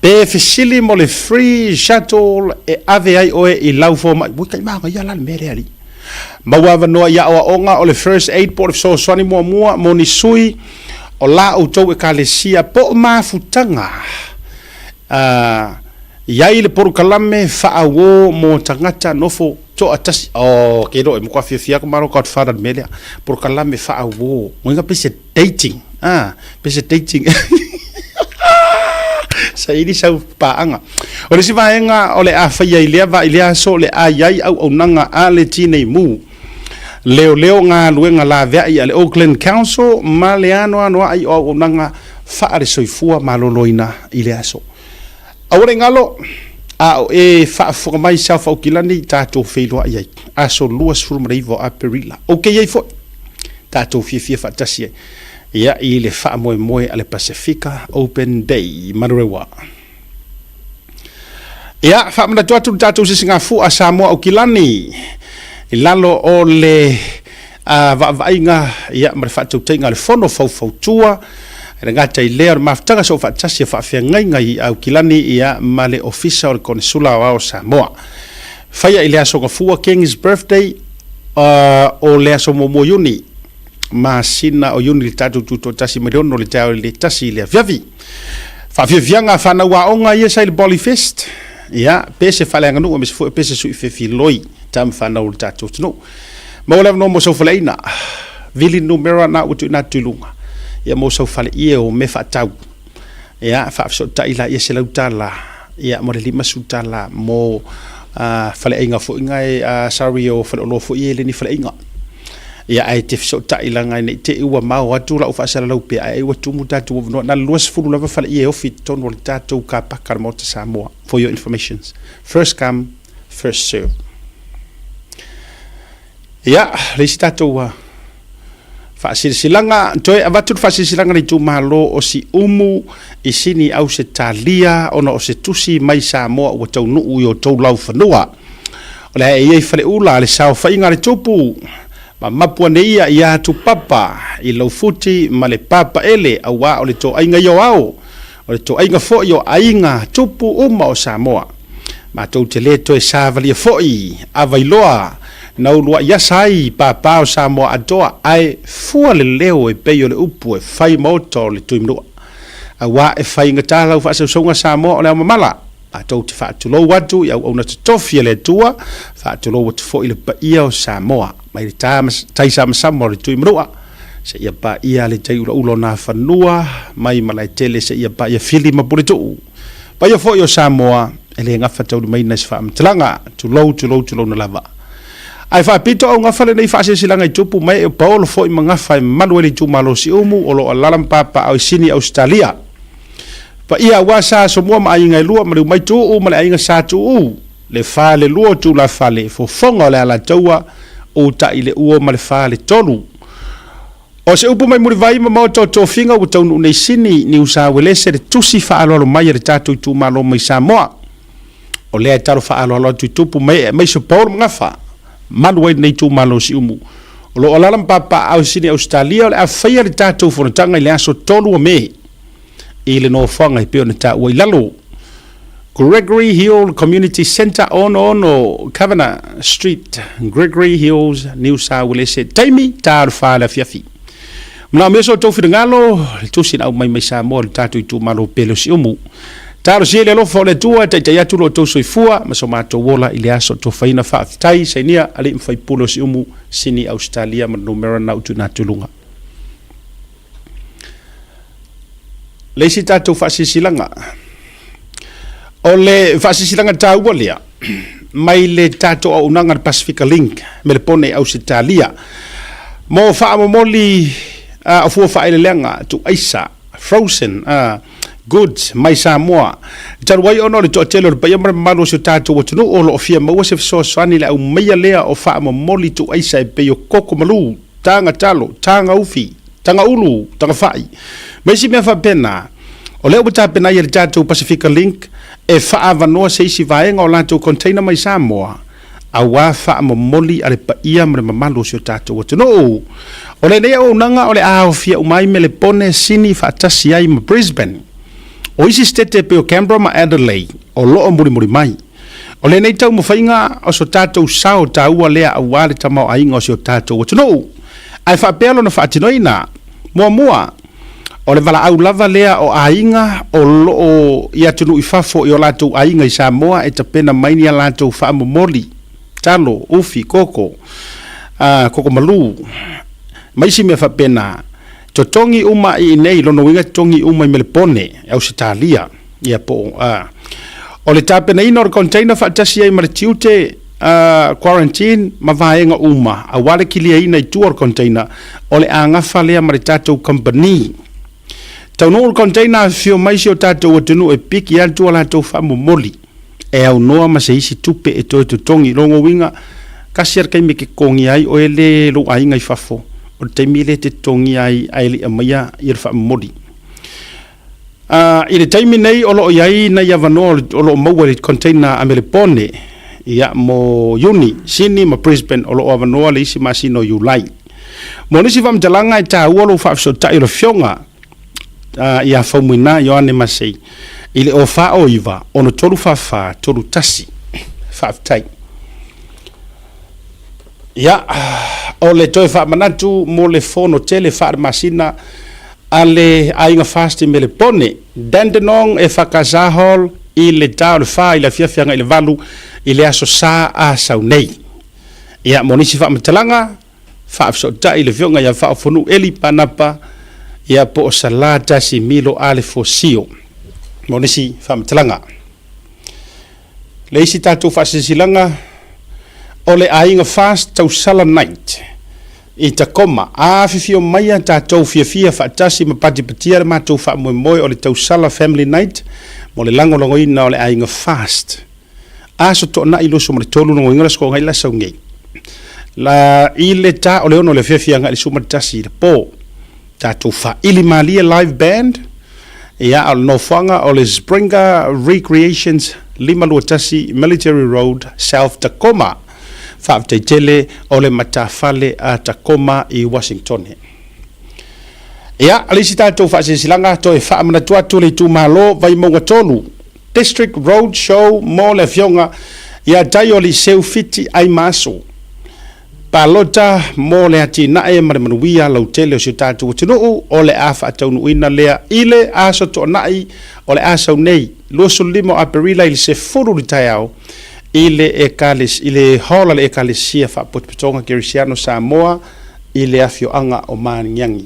S4: Pe fesili mo le free shuttle e ave ai oe i lau fomai. Ui, kai manaia la le mea lea alii. Maua avanoa i aoaoga o le First Aid po o le fesoasoani muamua mo ni sui o la outou ekalesia po o mafutaga. I ai le polokalame faaauō mo tagata nofo toatasi. Oh, ke loe, matua fiafia aku malo Godfather le mea lea. Polokalame faaauō. Uiga pei se dating. Ah, pei se dating. Saili sau paaga. O le isi vaega o le a faia i lea vaa i lea aso o le a i ai auaunaga a le Tinei Mu. Leoleo galuega laveai a le Auckland Council ma le anoanoai o auaunaga faale-soifua maloloina i le aso. Aua ne i galo, a o e faafofoga mai i South Aukilani, tatou feiloai ai, aso 29 o Aperila. Ou te i ai foi, tatou fiafia faatasi ai, ia, i le faamoemoe a le Pasefika Open Day. Manurewa. Ia, faamanatu atu le tatou sisigafua a Samoa Aukilani i lalo o le vaavaaiga ia, ma le faatautaiga a le Fono Faufautua. E le gata i lea o le mafutaga soofaatasi a faafeagaiga i Aukilani ia, ma le Ofisa o le Konesula Aoao o Samoa. Faia i le aso Gafua, King's Birthday, o le aso muamua Iuni, masina o Iuni le tatou tutoatasi mai le 6 i le taeao i le 1 i le afiafi. Faafiafiaga a fanau aoga ia sa i le Bolly Fest, ia, pe se faaleaganuu aemaise foi pe se sui fefiloi tama fanau o le tatou atunuu. Maua le avanoa mo sau faleaiga, vili numera na ua tuuina atu i luga, ia mo sau faleie o mea faatau. Ia, faafesootai laia $100, ia mo le $50 mo faleaiga foi na e, sorry o faleoloa foi ia e le ni faleaiga. Ia ae te fesootai leaga ne i te i ua mao atu lau faasalalau pea ae ai ua tumu tatou avanoa. Na o le 20 lava faleie e ofi i totonu o le tatou car paka a le Maota Samoa for your informations. First come, first serve. Ia, le isi tatou faasilasilaga, toe avatu le faasilasilaga le itumalo o Siumu i Sini Ausetalia ona o se tusi mai Samoa ua taunuu i o outou laufanua. O le a e ia i Faleula le saofaiga a le Tupu, ma mapu ane ia iā Tupapa i Laufuti ma le Papaele auā o le toaiga ia o ao, o le toaiga foi o aiga tupu uma o Samoa. Matou te le toe savalia foi a Vailoa na uluai asa ai pāpā o Samoa atoa ae fua le leo e pei o le upu e fai maota o le Tuimanua. Auā e faigata lau faasausauga Samoa o le aomamala. Matou te faatulou atu i auauna totofi a le Atua, faatulou atu foi i le paia o Samoa, mai le tai samasama o le Tuimanua seia paia le tai ulaula o Nafanua, mai Malaetele seia paia Fili ma Puletuu. Paia foi o Samoa, e le gafataulimaina i se faamatalaga, tulou, tulou, tulouna lava. Ae faapito augafa lenei faasilasilaga i tupu ma ee o paolo foi ma gafa e mamalu ai le itumalo o Siumu o lo o alaala ma papaaao i Sini, Ausetalia. Paia aua Sa Asomua ma aiga e lua, Maliumai Tuuu ma le aiga Sa Tuuu, le falelua o Tulafale, fofoga o le Alataua, Utaileuo ma le faletolu. O se upu mai Mulivai ma Maota o Tofiga ua taunuu nei Sini, Niu Sauelese le tusi faaaloalo mai a le tatou itumalo mai Samoa. O lea e talo faaaloalo atu i tupu ma ee aemaise o paolo ma gafa, malu ai lenei itumalo o Siumu. O lo o alaala ma papaaao i Sini Ausetalia o le a faia le tatou fonotaga i le aso 3 o Me i le nofoaga e pei ona taua i lalo. Gregory Hill Community Centre, 66 Kavanagh Street, Gregory Hills, New South Wales, taimi, ta o le 4 i le afiafi. Manaomia so outou finagalo, le tusi na aumai mai Samoa i le tatou itumalo pele o Siumu. Talosia i le alofa o le Atua e taitai atu lo outou soifua ma so matou ola i le aso tofaina. Faafetai, sainia alii ma faipule o Siumu, Sini, Ausetalia ma le numera na ou tuuina atu i luga. Le isi tatou faasilasilaga, o le faasilasilaga taua lea mai le tatou auaunaga le Pasifika Link Melepone i Ausetalia mo faamomoli o fua faaeleeleaga tuuaisa, frozen goods, mai Samoa. Talu ai ona o le toatele o le paia ma le mamalu o si o tatou atunuu o lo o fia maua se fesoasoani i le aumaia lea o faamomoli tuuaisa e pei o koko malu, taga talo, taga ufi, taga ulu, taga fa'i, ma isi mea faapena. O lea ua tapena ai e le tatou Pasifika Link e faaavanoa se isi vaega o latou container mai Samoa auā faamomoli a le paia ma le mamalu o si o tatou atunuu. O lenei auaunaga o le a aofia uma ai Melepone, Sini faatasi ai ma Brisbane. O isi setete e pei o Canberra ma Adelaide o lo o mulimuli mai. O lenei taumafaiga o so tatou sao taua lea aua le tamaoaiga o si o tatou atunuu. Ae faapea lona faatinoina, muamua, o le valaau lava lea o aiga o lo o i atunuu i fafo i o latou aiga i Samoa e tapena mai ni a latou faamomoli, talo, ufi, koko, koko malu, ma isi mea faapena. Totogi uma i inei, lona uiga totogi uma i Melepone, Ausetalia. Ia po o, a. O le tapenaina o le container faatasi ai ma le tiute, a, quarantine ma vaega uma aua le kiliaina i tua o le container, o le a gafa lea ma le tatou kamupani. Taunuu le container afifio mai si o tatou atunuu e piki atu a latou faamomoli e aunoa ma se isi tupe e toe totogi. Lona uiga, tasi lava le taimi e te totogia ai oe le lou aiga i fafo, o le taimi lea e te totogia ai ae le i aumaia le faamomoli. I le taimi nei o lo o i ai nai avanoa o lo o maua i le container a Melepone ia, mo Iuni, Sini ma Brisbane o lo o avanoa le isi masina o Iulai. Mo nisi faamatalaga e taua lou faafesootai o le Afioga ia Faumuina Ioane Masei i le 049 634 31. Faafetai. Ia, o le toe faamanatu mo le fono tele faale-masina a le Aiga Fast i Melepone, Dandenong e Whakasa Hall i le ta o le 4 i le afiafi agai i le 8 i le aso Sa a sau nei. Ia, mo nisi faamatalaga, faafesootai i le Afioga ia Faaofonuu Eli Panapa, ia po o Sala Tasi Milo Ale Fosio mo nisi faamatalaga. Le isi tatou faasilasilaga, o le Aiga Fast Tausala Night i Tacoma. Afifio maia tatou fiafia faatasi ma patipatia le matou faamoemoe o le Tausala Family Night mo le lagolagoina o le Aiga Fast. Aso Toonai 23 logoina le Aso Toonai la sau nei. La i le ta o le 6 o le afiafi agai i le 11 i le po. Tatou Faili Malie Live Band, ia, o le nofoaga o le Springer Recreations 521 Military Road, South Tacoma. Faafetai tele o le matafale a Takoma i Uasingitone. Ia, le isi tatou faasilasilaga, toe faamanatu atu le itumalo Vaimauga 3 District Road Show mo le Afioga ia Taio Liseu Fiti Aimaaso. Palota mo le atinae ma le manuia lautele o si o tatou atunuu o le a faataunuuina lea i le Aso Toonai o le a sau nei, 25 o Aperila i le 10 i le taeao i le Ekales, i le Hall a le Ekalesia Faapotopotoga Kerisiano Samoa i le afioaga o Magiagi.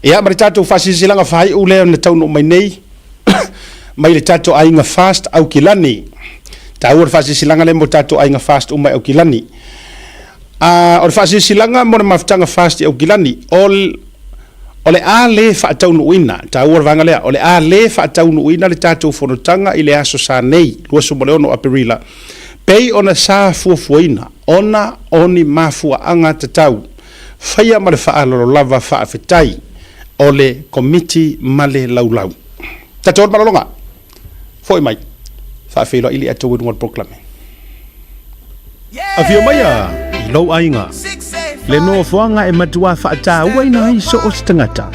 S4: Ia, ma le tatou faasilasilaga faaiu lea na taunuu mai nei mai le tatou aiga Fast Aukilani. Taua le faasilasilaga lea mo tatou aiga Fast uma i Aukilani. A, o le faasilasilaga mo le mafutaga Fast i Aukilani, o o le a le faataunuuina, taua le vaega lea, o le a le faataunuuina le tatou fonotaga i le aso Sa nei, 26 o Aperila, pei ona sa fuafuaina, ona o ni mafuaaga tatau. Faia ma le faaaloalo lava faafetai o le Komiti ma le Laulau. Tatou le malologa. Foi mai. Faafeiloai le atou i luga o le polokalame.
S10: Afio maia i lou aiga, le nofoaga e matua faatauaina ai so o se tagata.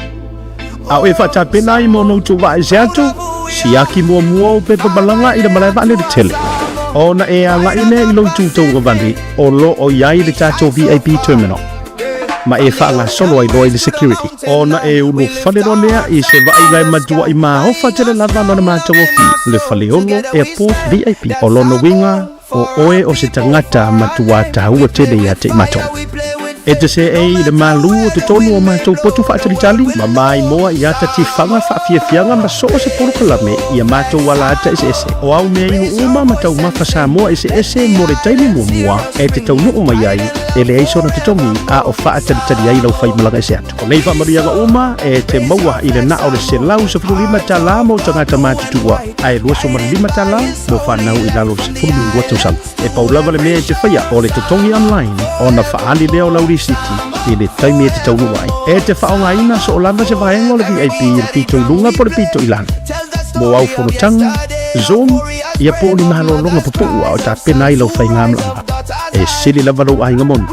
S10: A o e faatapena ai mo ona outou vaese atu, siaki muamua ou pepa malaga i le malae vaalele tele. Ona e agai lea i lou itu tauagavale o lo o i ai le tatou VIP terminal, ma e faagasolo ai loa i le security. Ona e ulufale loa lea i se vaaiga e matuai maofa tele lava lona matagofie, le Faleolo Airport VIP. O lona uiga, O oe o se tagata matua taua tele ia te i matou. E te seei i le malu o totonu o matou potu faatalitali, ma maimoa i ata tifaga faafiafiaga ma so o se polokalame i a matou alaata eseese. O au mea inu uma ma taumafa Samoa eseese mo le taimi muamua e te taunuu mai ai, e leai sona totogi a o faatalitali ai lau faimalaga ese atu. O nei faamanuiaga uma e te maua i le na o le $115 mo tagata matutua ae $25 mo fanau i lalo o le 12 tausaga. E pau lava le mea e te faia o le totogi online ona faaali lea o lau lisiti i le taimi e te taunuu ai. E te faaaogaina soo lava se vaega o le VIP i le pito i luga po o le pito i lalo. Mo au fonotaga, Zoom, ia po o ni malologa pupuu a o tapena ai lau faigamalaga. E sili lava lou aiga moni,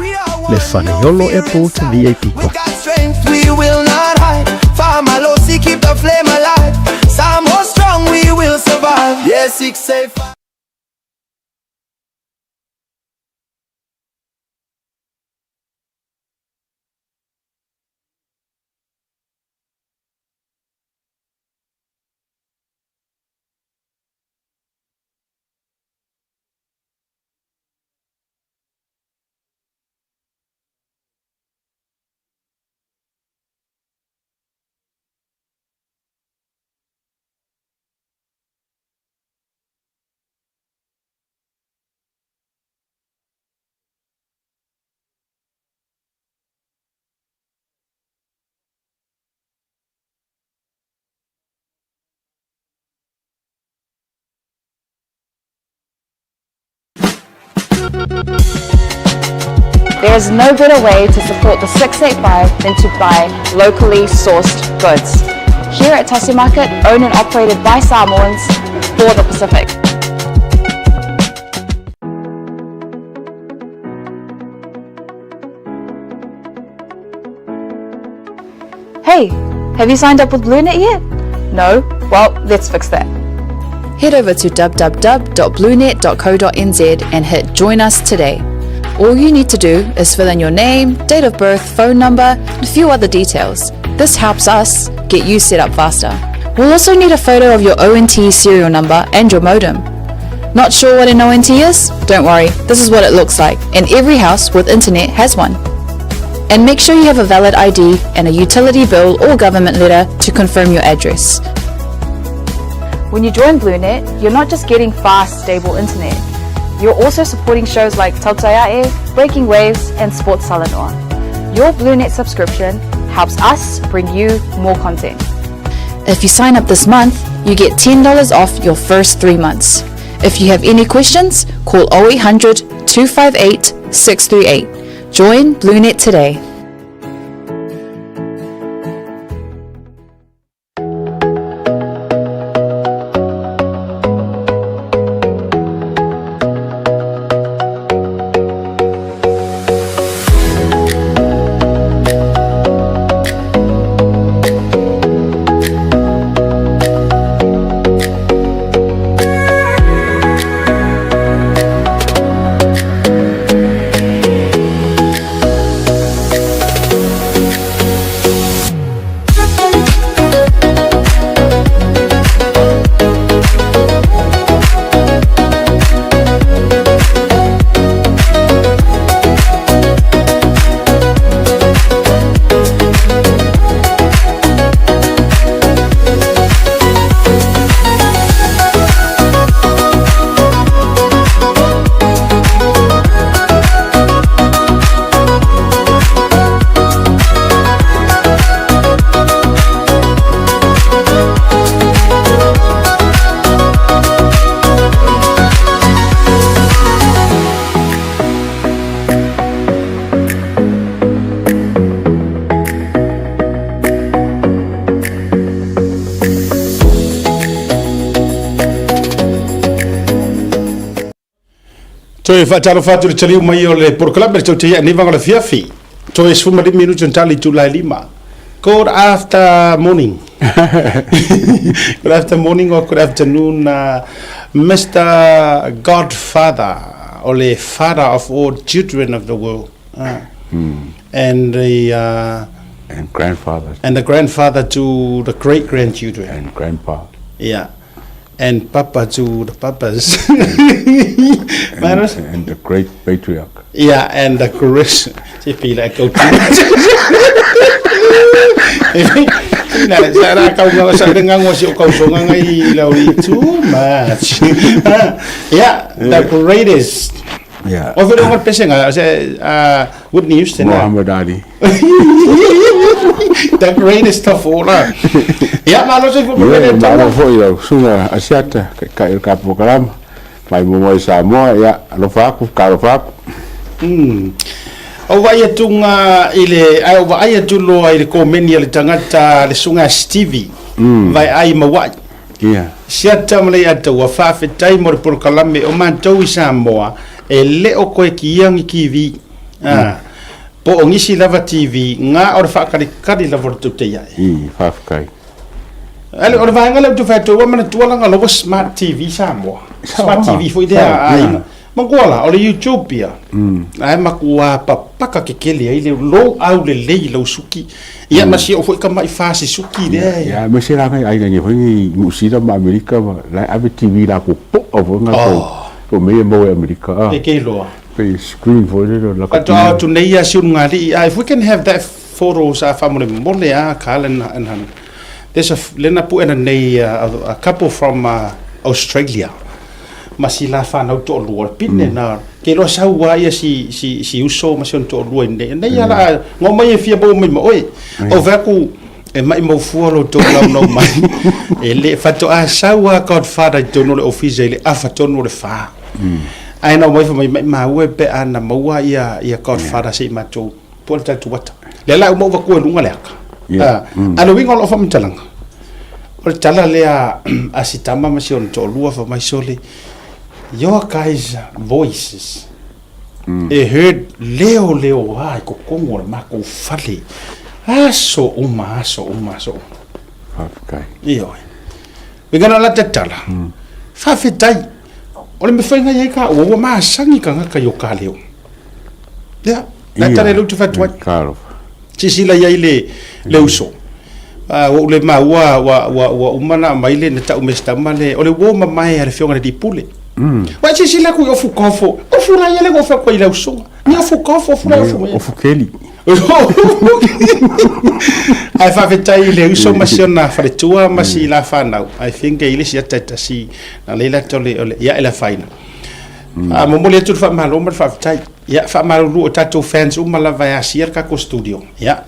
S10: le Faleolo Airport VIP
S3: We got strength, we will not hide. Faamalosi, keep the flame alive. Samoa strong, we will survive. Yeah, 685.
S5: There is no better way to support the 685 than to buy locally sourced goods. Here at Tasi Market, owned and operated by Samoans for the Pacific. Hey, have you signed up with BlueNet yet? No? Well, let's fix that. Head over to www.bluenet.co.nz and hit Join Us Today. All you need to do is fill in your name, date of birth, phone number, and a few other details. This helps us get you set up faster. We'll also need a photo of your ONT serial number and your modem. Not sure what an ONT is? Don't worry, this is what it looks like, and every house with internet has one. And make sure you have a valid ID and a utility bill or government letter to confirm your address. When you join BlueNet, you're not just getting fast, stable internet. You're also supporting shows like Tautaiae, Breaking Waves, and Sports Salanoa. Your BlueNet subscription helps us bring you more content. If you sign up this month, you get $10 off your first three months. If you have any questions, call 0800 258 638. Join BlueNet today.
S4: Toe faatalofa atu i le taliu mai o le polokalame le tou te ia nei vaega o le afiafi. Toe 15 minute ona tali itula e lima. Good after morning. Good after morning or good afternoon uh, Mr. Godfather o le father of all children of the world. Uh, mm. And the uh,
S11: and grandfather.
S4: And the grandfather to the great grandchildren.
S11: And grandpa.
S4: Yeah. And papa to the papas.
S11: and, and the great patriarch.
S4: Yeah, and the great. Se pila e kau Na sa ra kau nga sa nga ngo si kau so nga ngai lau i too much. Yeah, the greatest.
S11: Yeah.
S4: O vele ngo pese nga se good news tena.
S11: Muhammad Ali.
S4: The greatest of all. Ia, malo se fo
S11: pele. Malo foi lau susuga Asiata, kai o le polokalama, mai muamua i Samoa, ia, alofa aku, talofa aku.
S4: Mm. O vaai atu nga i le, ai o vaai atu loa i le komeni a le tagata le susuga a Stevie, mm. vai ai Mauai.
S11: Yeah.
S4: Siata ma le ata ua faafetai mo le polokalame o matou i Samoa e le o koe ki iangi kivi. Ah. Mm. Po o nisi lava TV, nga o le faakalikali lava o le tou te ai.
S11: I, faafetai.
S4: Ale, o le vaega lea ou te fai atu ai, ua manatua laga loa ua smart TV Samoa. Smart TV foi lea a aiga. Makuā la, o le YouTube ia. Ae makuā papaka kekele ai le lou aulelei i lau suki. Ia ma si ou foi tama'i fasi suki lea.
S11: Ia, aemaise la ngai aiga nei foi nei Niu Sila ma Amerika ma la e ave TV latou po'a foi nga tou mea ia maua i Amerika a.
S4: E ke iloa.
S11: Pei screen foi lele o laka.
S4: Faatoa atu nei ia si ulugalii, ah, if we can have that photo sa faamolemole a Carl and, and and there's a lena puʻena nei a, a couple from uh, Australia ma si la whanau toʻalua pine mm. na ke loa sau a ia si si si uso ma si ona toʻalua i nei nei ala ngo mai e fia mau mai ma oe o vaku e mai mau fua lo tou lau nau mai e le faatoa sau a Godfather i tonu o le ofisa i le afa tonu o le fa mm. Ae na o mai fa mai mai maua pe a na maua ia ia Godfather yeah. se i matou po o le tatou ata. Lea la uma ua kua i luga le aka.
S11: Yeah.
S4: Mm. A le uiga o lau faamatalaga, o le tala lea a si tama ma si ona toalua fa mai sole, your guys voices mm. e heard leo leo a i kokogo o le makou fale aso uma aso uma aso uma.
S11: Faafetai.
S4: Ioe. Uiga na la tatala. Mm. Faafetai. O le mefaiga i ai ka ua ua masani tagata i o ka leo. Ia, la tala le utu fatu ai. Sisila i ai le, le uso. Uh, ua ule maua ua, ua, ua uma na mai le na tau mestama le o le uo mamae a le fionga le lipule. Mm. Wa sisila ku ofu kofo. Ofu la ia le ofu ko i le uso. Ni ofu kofo ofu la ofu.
S11: Ofu keli.
S4: Ae faafetai i le uso ma si ona faletua ma si la whanau. I think e ile si ata tasi na leila tole ole ia e la whaina. Mm. A momoli atu le faamalo ma le faafetai. Ia faamalulu o tatou fans uma lava e asia le tatou studio. Ia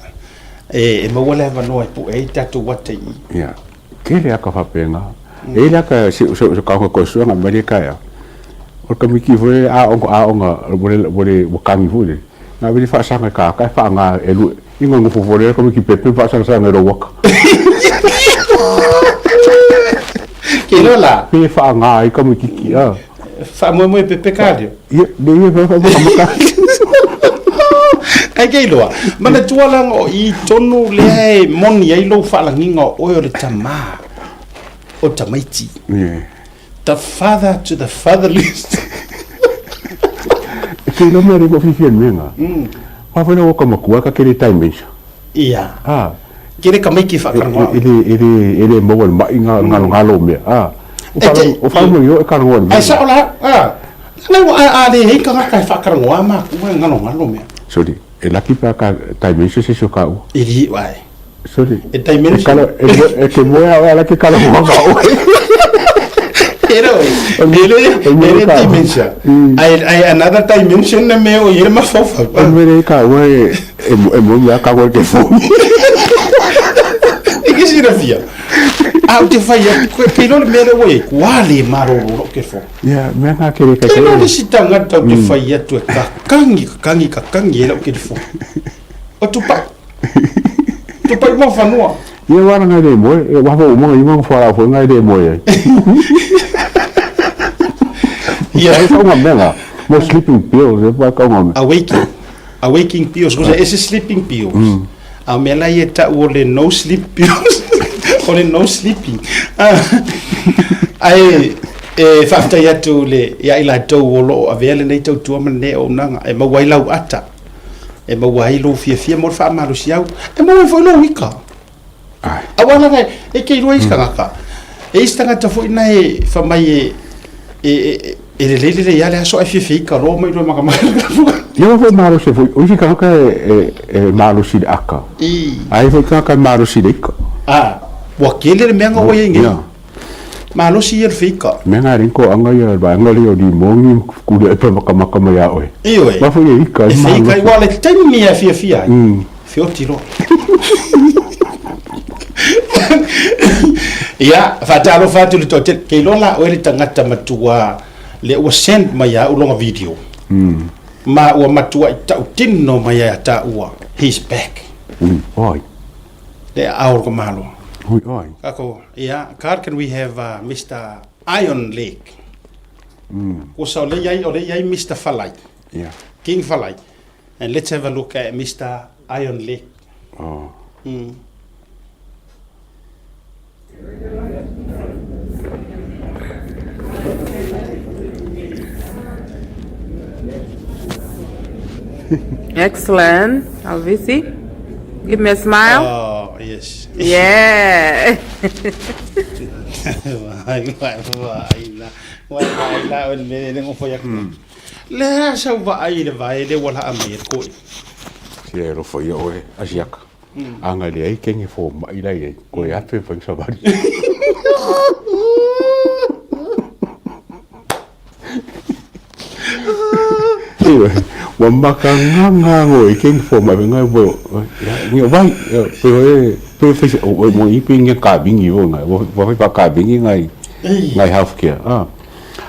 S4: e, e maua le avanoa e pu'e ai tatou ata i i.
S11: Ia, tele aka faapena. E i le aka se se se ka ko suanga mai ka ia. O ka miki foi a onga a onga mo le mo le wakangi foi le. Na vili faasanga ka ka faanga e lu inga ngofo foi le ka miki pepe faasanga sanga ro waka.
S4: Ke loa la.
S11: Pe faanga ai ka miki ki a.
S4: Faamoemoe pepe ka leo.
S11: Ia, le ia fa fa fa
S4: Ai ke iloa. Manatua laga o i tonu lea e moni ai lou faalagiga o oe o le tamā o tamaiti.
S11: Yeah.
S4: The father to the fatherless.
S11: E ke iloa mea rei mo fiafia ni mea nga. Wha whena o ka makua ka kere tai meisa.
S4: Ia.
S11: Ah.
S4: Kere ka maiki whakarangoa.
S11: E, e, e, e, e le maua le mai ngā ngalo ngalo mea. Ah. O wha o wha mo yo e karangoa ni
S4: mea. Ai sa ola, ah. Nei wa a le hei kangata e whakarangoa ma ku e ngalo ngalo mea.
S11: Sorry, e laki pa ka tai meisa se so ka u.
S4: E li wai.
S11: Sorry.
S4: E tai meisa.
S11: E kala e ke moea o ala ke karangoa ma oe.
S4: Pero, ele, ele dimension. Ai, ai, another dimension na me o ile mafaufau.
S11: O mere ka ua e, e, e mo mea ka koe ke fou.
S4: E ke silafia. A ou te fai atu, koe pei loa le mea lea ua i ai, ua le malolo lou telefoni.
S11: Ia, mea ngā kere kai
S4: Kei loa le isi tagata ou te fai atu e kakangi, kakangi, kakangi ai lau telefoni. O Tupai. Tupai mo fanua.
S11: Ia wara ngai le moe, e wafa uma ngai uma whara foi ngai le moe ai.
S4: Ia.
S11: Ai whaunga mea ngā. Mo sleeping pills e pa ka ngome.
S12: Awaking. Awaking pills. Kusa ese sleeping pills. A o mea la ia ta'u o le no sleep pills. O le no sleeping. Ae e faafetai atu le ia i latou o lo o avea lenei tautua ma lenei auaunaga e maua ai lau ata, e maua ai lou fiafia mo le faamalosiau, e maua ai foi lou ika. Aua lava e te iloa isi tagata, e isi tagata foi na e fai mai e e e lelei lelei lava le aso ae fiafia ika loa omai loa e matamata.
S11: Ia foi malosi foi, o isi tagata e e malosi i le aka, a i foi tagata e malosi i le ika.
S12: A, ua tele le mea na ua i ai nei. Malosi ia le feika.
S11: Mea na e ko anga ia vaega lea o limogi ma kuli ai pe makamaka mai ia oe.
S12: Ioe.
S11: Ma foi e ika
S12: e feika ai, ua le taimi e fiafia ai. Feoti loa. Ia, faatalofa atu i le toatele. Ke iloa la oe le tagata matua lea ua send mai ia au lona video. Ma ua matuai tautino mai ia taua, he's back.
S11: Ui, oi.
S12: Le aao o le Malo.
S11: Ui, oi.
S12: Kako, ia, God can we have Mister Iron Leg. Ua sa o lea i ai, o lea i ai Mister Falai.
S11: Yeah.
S12: King Falai. And let's have a look at Mister Iron Leg.
S11: Oh.
S7: Excellent. Alvisi. Give me a smile.
S12: Oh, yes.
S7: Yeah.
S12: Vai, vai, vai, la. Vai, vai, la, o le mea le ngofo ia. Le a sau vaai i le vae le ua laa mai e le koe.
S11: Sia e alofa ia oe, Asiaka. Anga leai kenge fomai la iai, koe afe fai savali. Ioe, ua makagaga ngoi kenge fomai fai ngai wo ngia vai pe hoe pe fai se o mo i pe ngia kavingi wo ngai wo fai pa kavingi ngai ngai healthcare ah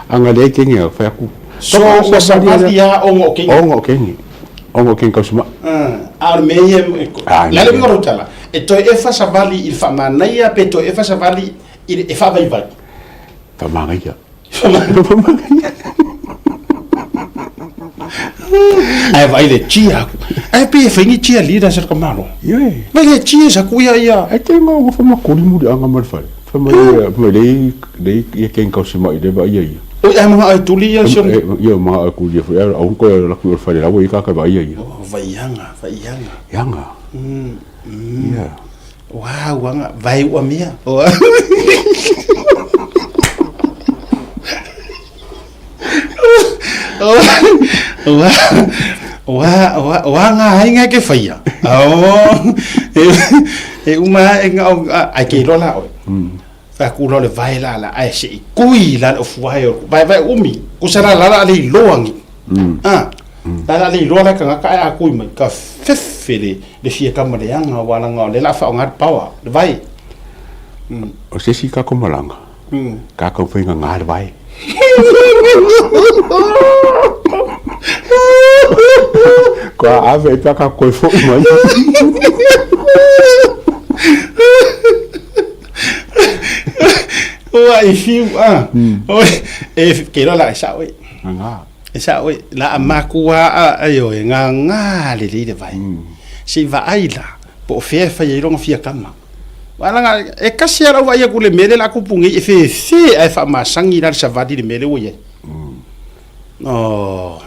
S11: anga leai kenge fai aku
S12: So ua savali a ongo o kenge.
S11: Ongo o kenge. Ongo o kenge kausima.
S12: A o le mea ia, le a le uiga o lou tala, e toe efa savali i le faamanaia pe toe efa savali i le e faavaivai?
S11: Faamagaia.
S12: Faamagaia. Ae vaai le cheer aku. Ae pei e fai ni cheer leaders a le Malo.
S11: Ioe.
S12: Vai le cheers aku ia ia.
S11: Ae te nga ua whamakori muri anga mai le whare. Whamai mai lei lei ia keng kausi mai le vai ia ia.
S12: Oi ae mga ai tuli ia si
S11: Ia mga ai kuli ia foi au ko la ku whare rawa i ka ka vai ia ia.
S12: Oh vaianga vaianga.
S11: Ianga. Ia.
S12: Wow anga vai ua mia. Ua ua ua ua ngā hainga ke whaia. Oh, e, e uma e ngā ai ke iloa la oe. Whai ku la le vai la la ai se i kui la le ofu ai o vai vai umi. Ku sa la la la le iloa ngi. Ah. La la le iloa la ka ngaka ai a kui mai ka fefe le le fia kama le anga wa la ngā le la wha o ngā pawa le vai.
S11: O se si ka komalanga. Ka kau whai ngā ngā le vai. Ko a ave i paka koe fo'i mai.
S12: Ua i fiu a. Oi, e ke loa la e sa'o e.
S11: Ngā.
S12: E sa'o e la a makua a ai o e ngā ngā le le le vai. Se i vaai la po o fea e fai ai longa fia kama. Walaga e kasi a lau vaai aku le mele la kupu nei e fefe ae faamasangi la le savali le mele ua iai. Oh.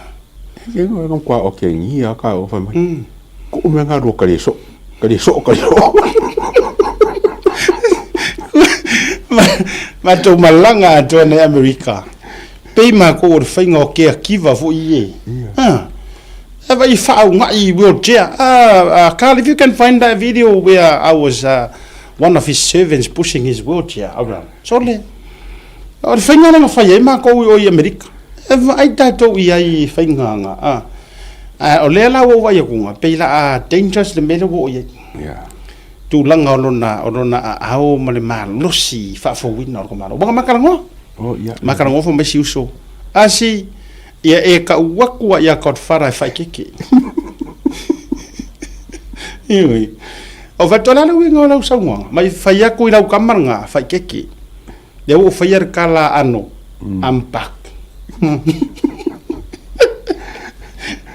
S11: E ngo e kwa o ke ngi a ka o fa mai. Ko o mea ngā rua ka le so. Ka le so ka le so.
S12: Matou malaga atu ana i Amerika. Pei makou o le faiga o keakiva foi e. Ha. E vai whaungai i wheelchair. Carl, if you can find that video where I was one of his servants pushing his wheelchair around. So le, o le whainga langa whai ai mākou i o i Amerika. E vaai tātou i ai i whainga anga. O lea la ua wai akunga, pei la a dangerous le mele ua o i ai.
S11: Yeah.
S12: Tulaga o lona, o lona aao ma le malosi faafouina o le komalo. Wanga makalangoa.
S11: Oh, yeah.
S12: Makalangoa fo mai si uso. Asi, Ia e kau aku a ia Godfather e whaikeke. Iwi. O whatoa la uinga o lau saunoaga. Mai whai aku i lau kamaranga whaikeke. Ia ua whai ar kala ano. I'm back.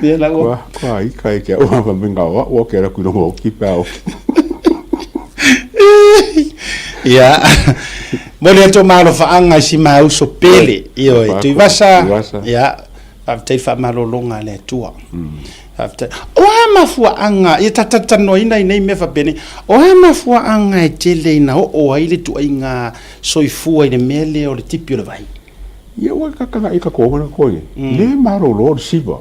S12: Ia la
S11: ua. Kua ika e ke au fa menga o au ke ra ku longo ki pa o.
S12: Ia. Moli atu o maalofaʻaga i si ma uso pele. Ioe, Tuivasa. Ia. Faafetai faamalologa a le Atua. Faafetai. O a mafuaaga, ia talatalanoaina i nei mea faapenei, o a mafuaaga e tele ina oo ai le ituaiga soifua i le mea lea o le tipi o le vai?
S11: Ia ua kakana i ka kō na koe. Le malolo le siva.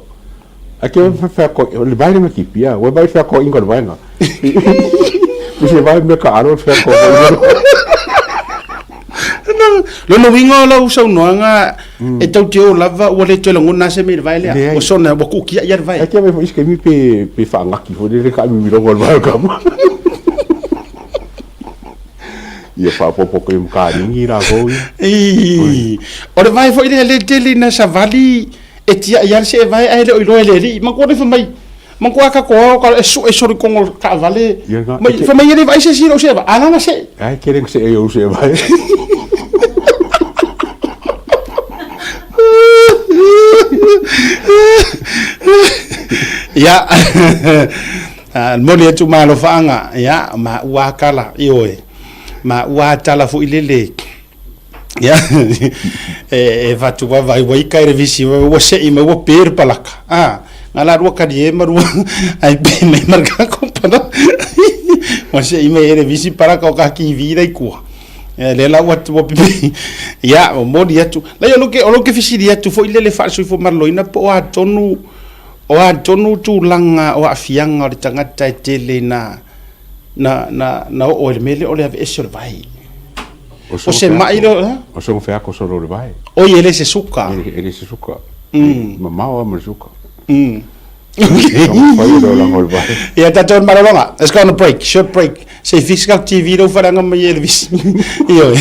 S11: A ke fa ko le vai le tipi a, ua vai fa ko inga le vai na. Se vai me ka aro fa ko.
S12: Lona uiga o lau saunoaga e tau te o lava ua le toe lagona se mea i le vae lea. Ua soona ua kuukiaʻi lava le vae.
S11: Ai ke vai isi kaimi pe pe faagaki foi lele ka mimiloga o le vae o kama. Ia faaopoopo ko i kaligi lakou ia.
S12: Ii. O le vae foi lea le tele ina savali e tiaʻi lava le see vae ae le o iloa e le alii. Matua le fai mai Matua ka toa o ka e suʻe soli kogo o taavale mai fai mai e le vaai se isi i lou see vae a lana see.
S11: Ai kere see i ou see vae.
S12: Ia momoli atu ma alofaaga ia maua kala ioe maua tala foi lele ia e avatu vaavaai ua ika i le visi ua seʻi mai ua pe le palaka a na la lua kalie ma lua ai pe mai ma le kako palaka ua seʻi mai e le visi palaka o ka TV la i tua lea la ua ua pipi ia momoli atu lai o lo ke fesili atu foi lele faalesoifua maloloina po o a tonu o a tonu tulaga o aafiaga o le tagata e tele ina na na na oo ai le mea lea o le aveese o le vai. O se mai lea
S11: ha? O soga feako solo o le vai.
S12: Oi e le se suka.
S11: E le se suka. Mamao a ma le suka.
S12: Ia tatou le malologa. Let's go on a break. Short break. Se i fix ka TV lou falaga mai Elvis. Ioe.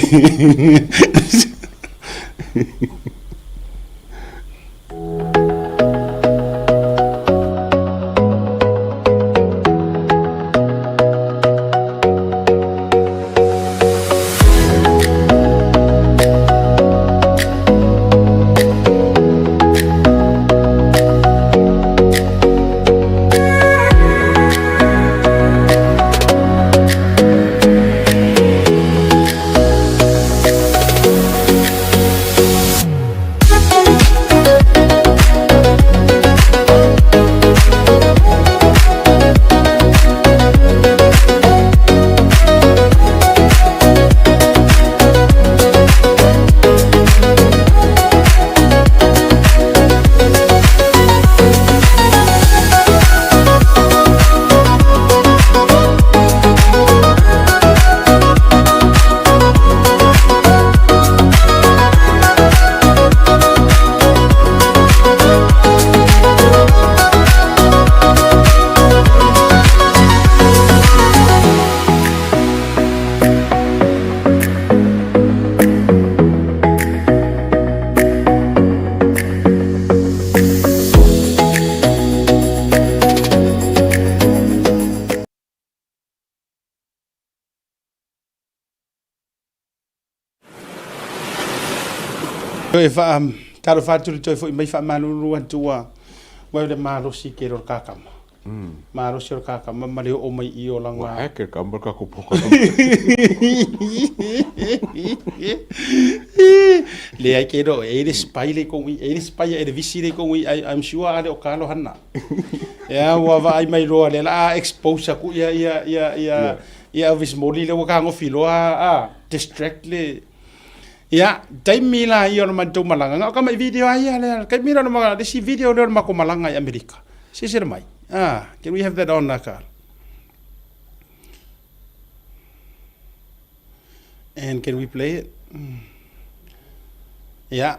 S12: E faatalofa atu le toe foi mai faamalulu atu ua ua le malosi tele o le kakama. Malosi o le kakama ma le oo mai i olaga.
S11: Ua hack e kama ka kupoka.
S12: Leai ke ro e le spy le ko e le spy e le visi le ko I'm sure ale o kalo hana. Ia ua vaai mai loa lea la expose aku ia ia ia ia ia Elvis Moli le ua kagofi loa a distract le ia taimi la ia o le matou malaga na o ka mai video ai ia lea taimi la o le isi video lea o le matou malaga i Amerika silasila mai ah can we have that on Carl and can we play it yeah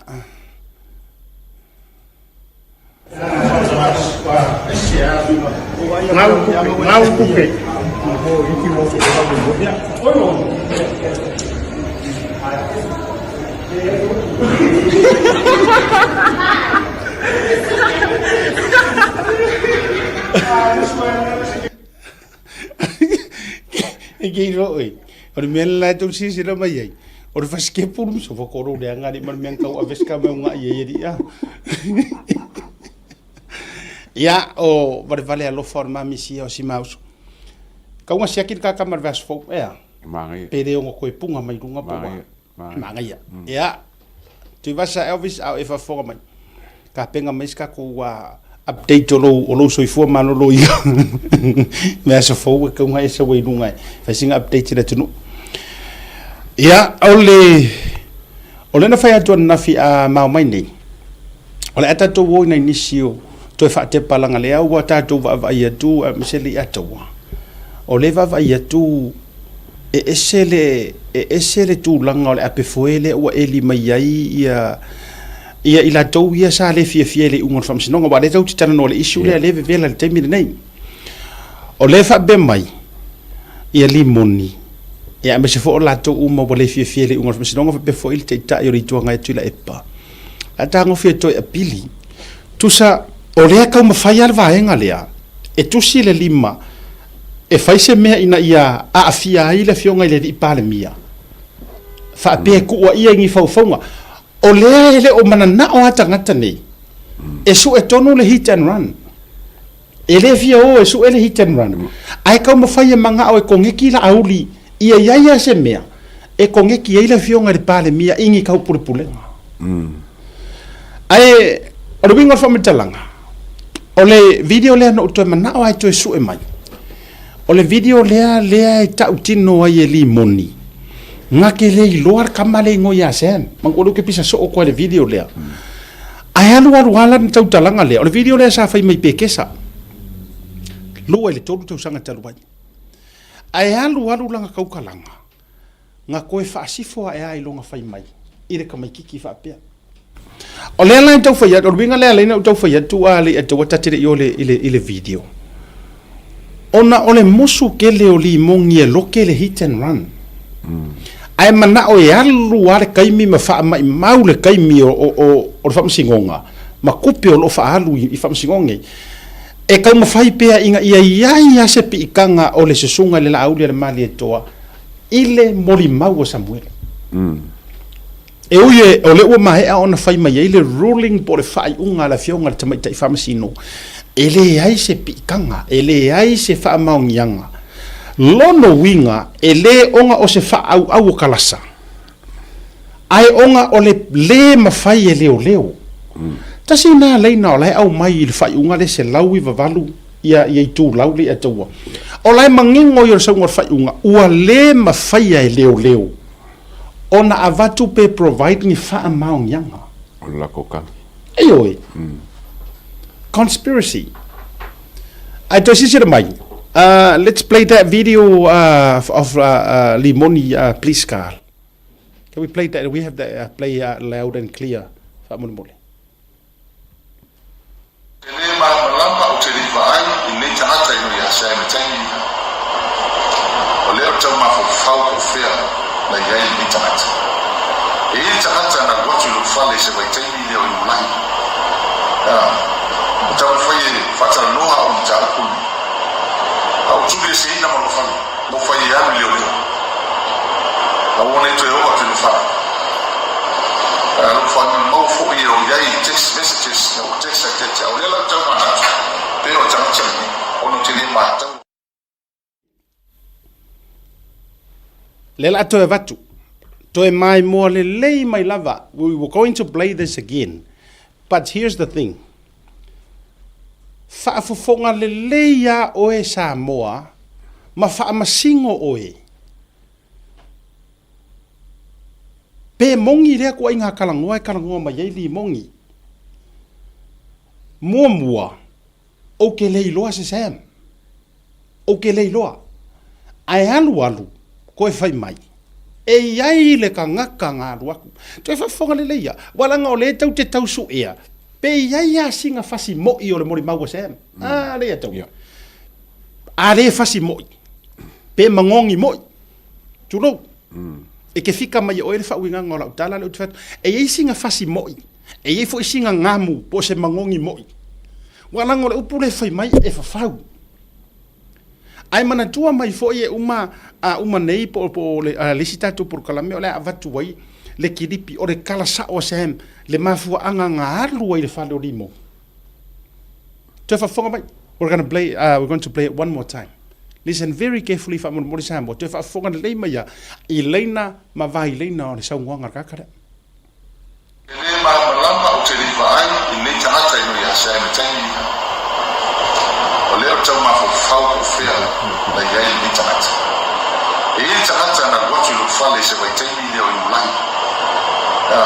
S12: E kei ro'o e. O le mea lena e tou silasila mai ai, o le fasikepu le masofa ko lou leaga alii ma le mea na tau ave se ka mea ugaʻi ai alii a. Ia, o valevale alofa o le ma misia o si ma uso. Kauga siaki le kakama i le vaiaso fou, ea?
S11: Manaia.
S12: Pe le ono toe puga mai luga po ua.
S11: Manaia.
S12: Manaia. Ia, Tuivasa Elvis, a o e faafofoga mai, tapena mai se tatou update o lou, o lou soifua maloloina i le aso fou e kauga e sau ai i luga e fai sina update i le atunuu. Ia, o le, o lea na fai atu ananafi a mao mai nei, o le a tatou o i nai nisi o toe faatepa leaga lea ua tatou vaavaai atu aemaise le Ataua, o lea e vaavaai atu e ese le, e ese le tulaga o le apefoe lea ua eli mai ai ia ia i latou ia sa le fiafia i le iuga o le faamasinoga, aua o lea tatou te talanoa i le issue lea, lea e vevela i le taimi lenei. O lea e faapea mai ia Limoni, ia aemaise foi o latou uma ua le fiafia i le iuga o le faamasinoga, faapea foi le Taitai o le Itu Agai Tuilaepa, o le a tagofia e toe apili. Tusa, o lea e taumafai lava le vaega lea e tusi le lima e fai se mea ina ia aafia ai le Afioga i le Alii Palemia, faapea e tuuaia i ni faufauga. O lea e le o mananao lava tagata nei e sue tonu le hit and run. E le fia o e sue le hit and run, ae taumafai e manao e koneki Laauli ia i ai lava se mea e koneki ai le Afioga i le Palemia i ni taupulepulega. Ae o le uiga o le faamatalaga, o le video lea na ou toe manao lava e toe sue mai, O le video lea lea e tautino ai e Limoni, na te le iloa le tama lea igoa ia Sam. Manatua lea ou te pisa soo atu ai i le video lea. Ae alu alu lava lana tautalaga lea, o le video lea sa fai mai Pekesa, 2 i le 3 tausaga talu ai. Ae alu alu lana tautalaga, na toe faasifo ae lava i lona fai mai i le tamaititi faapea. O lea la e tau fai atu, o le uiga lea lea na ou tau fai atu a le taua ta te le i o i le, i le video. Ona o le musu tele o limoni e loke le hit and run. Ae manao e alu lava le taimi ma faamaimau le taimi o, o, o, o le faamasinoga ma tupe o lo o faaalu i, i faamasinoga nei. E taumafai pea ina ia i ai lava se piitaga o le susuga i le Laauli a le Malietoa i le molimau a Samuele. E ui e, o lea ua maea ona fai mai ai le ruling po o le faaiuga a le Afioga i le Tamaitai Faamasino, e leai se piitaga, e leai se faamaoniaga. Lona uiga, e le ona o se faaauau o kalasa, ae ona o le le mafai e leoleo. Tasi lena laina o la e aumai i le faaiuga lea 198 ia ia itulau lea ia taua. O la e manino ia o le sauga o le faaiuga, ua le mafaia e leoleo ona avatu pe provide ni faamaoniaga.
S11: O le latou tali.
S12: Ioe. Conspiracy. Ae toe silasila mai, let's play that video of Limoni please Carl. Can we play that? We have that play loud and clear. Faamolemole.
S13: E le malamalama ou te le i vaai i lenei tagata i noi Sam e taimi ia. O lea ou te tau mafaufau po o fea na i ai lenei tagata. E i ai le tagata na alu atu i lou fale i se vaitaimi lea o Iulai. A, ua taumafai e faatalanoa au i mataupu lenei. A ua tuliaseina ma lou fale, ma ua fai e alu i leoleo. A ua nei toe oo atu i lou fale. A lou faamaumau foi e o i ai i text messages na ua text atu ia te au. O lea la ou tau manatu, pe o le tagata lenei, ona ou te le matau.
S12: Lea la toe avatu. Toe maimoa lelei mai lava. We were going to play this again. But here's the thing. Faafofoga lelei lava oe Samoa ma faamasino oe. Pe moni lea kuaiga talanoa e talanoa mai ai Limoni. Muamua, ou te le iloa se Sam. Ou te le iloa. Ae alu alu, koe fai mai, e i ai le tagata na alu atu. Toe faafofoga lelei ia, aua leaga o lea e tou te tau suea, pe i ai lava sina fasi moi o le molimau a Sam. A lea tou. A le fasi moi, pe magogi moi, tulou. E ke fika mai e oe le faauigaga o lau tala lea ou te fai atu. E i ai sina fasi moi, e i ai foi sina gamu po o se magogi moi. Ua leaga o le upu lea e fai mai e fafau. Ae manatua mai foi e uma a uma nei po o le le isi tatou polokalame o le a avatu ai le kilipi o le tala sao a Sam le mafuaaga na alu ai i le fale o Limo. Toe faafofoga mai. We're gonna play, uh, we're going to play it one more time. Listen very carefully faamolemole Samoa. Toe faafofoga lelei mai a i laina ma vai laina o le saunoaga a le tagata lea.
S13: E le malamalama ou te le i vaai i lenei tagata i no ia Sam e taimi ia. O lea ou te tau mafaufau po o fea la i ai lenei tagata. E i ai le tagata na alu atu i lou fale i se vaitaimi lea o Iulai. A,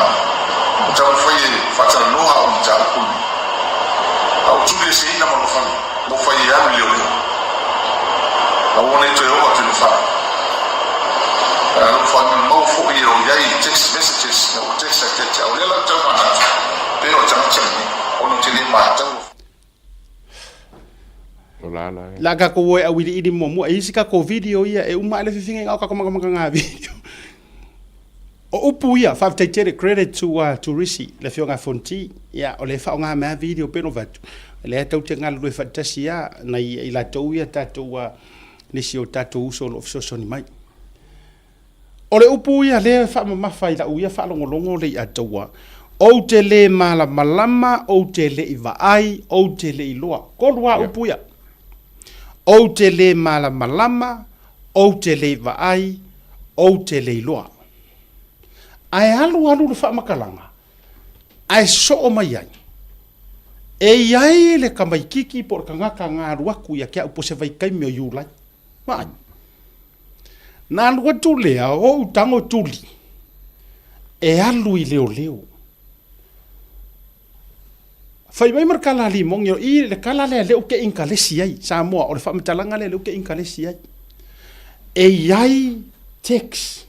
S13: ua taumafai e faatalanoa au i mataupu lenei. A ua tulieseina ma lou fale, ua fai e alu i leoleo. A ua le toe oo atu i lou fale. A lou faamemau foi e o i ai i text messages na ua text atu ia te au. O lea la ou tau manatu, pe o le tagata lenei, ona ou te le mataua.
S12: La kakou o e auiliili muamua e isi kakou video ia e uma ae le fifiga i kakou makamaka video. O upu ia, faafetai tele, credit to, uh, to Risi, le afioga a Fonti, ia, o le faaaoga mea video pei ona fai atu, lea tou te galulue faatasi ia, nai i latou ia tatou, uh, nisi o tatou uso o lo o fesoasoani mai. O le upu ia lea e faamamafa i lau ia faalogologo le ia taua, ou te le malamalama, ou te le i vaai, ou te le iloa. Kolu lava upu ia. Ou te le malamalama, ou te le i vaai, ou te le iloa. Ae alu alu le faamatalaga, ae soo mai ai. E i ai le tamaititi po o le tagata na alu atu ia te au po o se vaitaimi o Iulai. Vaai. Na alu atu lea o ou tago tuli e alu i leoleo. Fai mai ma le kala a Limogi, o i le kala lea lea ou te inkalesi ai, Samoa, o le faamatalaga lea lea ou te inkalesi ai. E i ai text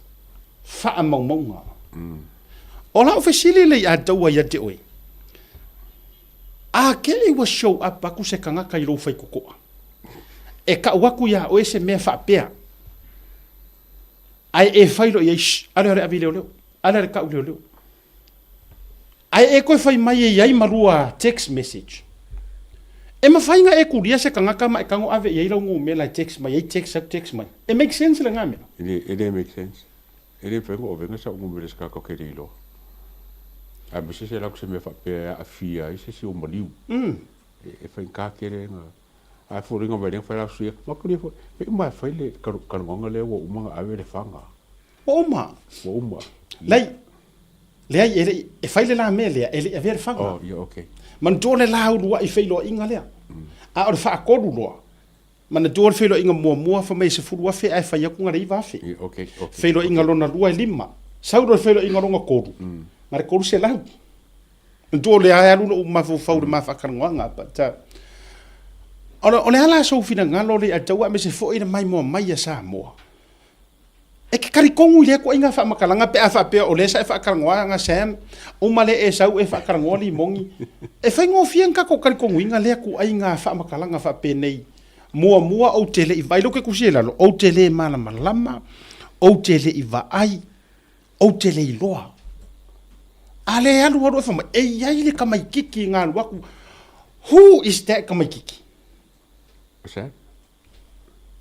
S12: faamaumauga. O lau fesili lea ia taua ia te oe, a kei ua show up atu se tagata i lou faitotoa, e tau atu ia oe se mea faapea, ae e fai loa i ai, shh, ale ale ave i leoleo, ale ale tau i leoleo. Ae e toe fai mai e i ai ma lua text message. E mafai na e kulia se tagata ma e tago ave i ai lau numera e text mai ai, text atu, text mai. E make sense lena mea?
S11: E le, e le make sense. E le mafai ona ovega sau numera i se tagata ou te le iloa. Aemaise se alu atu se mea faapea e aafia ai se isi o maliu. E faigata tele ona ae foliga mai lea na fai la suia. Makulia foi, e uma e fai le talanoaga lea ua uma ona ave le faga.
S12: Ua uma.
S11: Ua uma.
S12: Leai, leai e le e fai le la mea lea, e le i avea le faga.
S11: Oh, ia, okay.
S12: Manatua le la uluai feiloaiga lea. A o le faatolu loa, manatua le feiloaiga muamua fai mai e 10,000 ae fai atu na le 9,000.
S11: Ia, okay, okay.
S12: Feiloaiga lona lua e lima. Sau loa le feiloaiga lona tolu, na le 300. Manatua o lea e alu lou mafaufau i le ma faatalanoaga, but uh, o le a la sou finagalo le ia taua aemaise foi le maimoa mai a Samoa. E te talitonu i lea ituaiga faamatalaga pe a faapea o lea sa e faatalanoa Sam, uma lea e sau e faatalanoa Limogi. E faigofie ona tatou talitonuina lea ituaiga faamatalaga faapenei. Muamua ou te le i vaai, lea ou te tusia i lalo, ou te le malamalama, ou te le i vaai, ou te le iloa. A lea e alu alu e fai mai, e i ai le tamaititi na alu atu. Who is that tamaititi?
S11: What's that?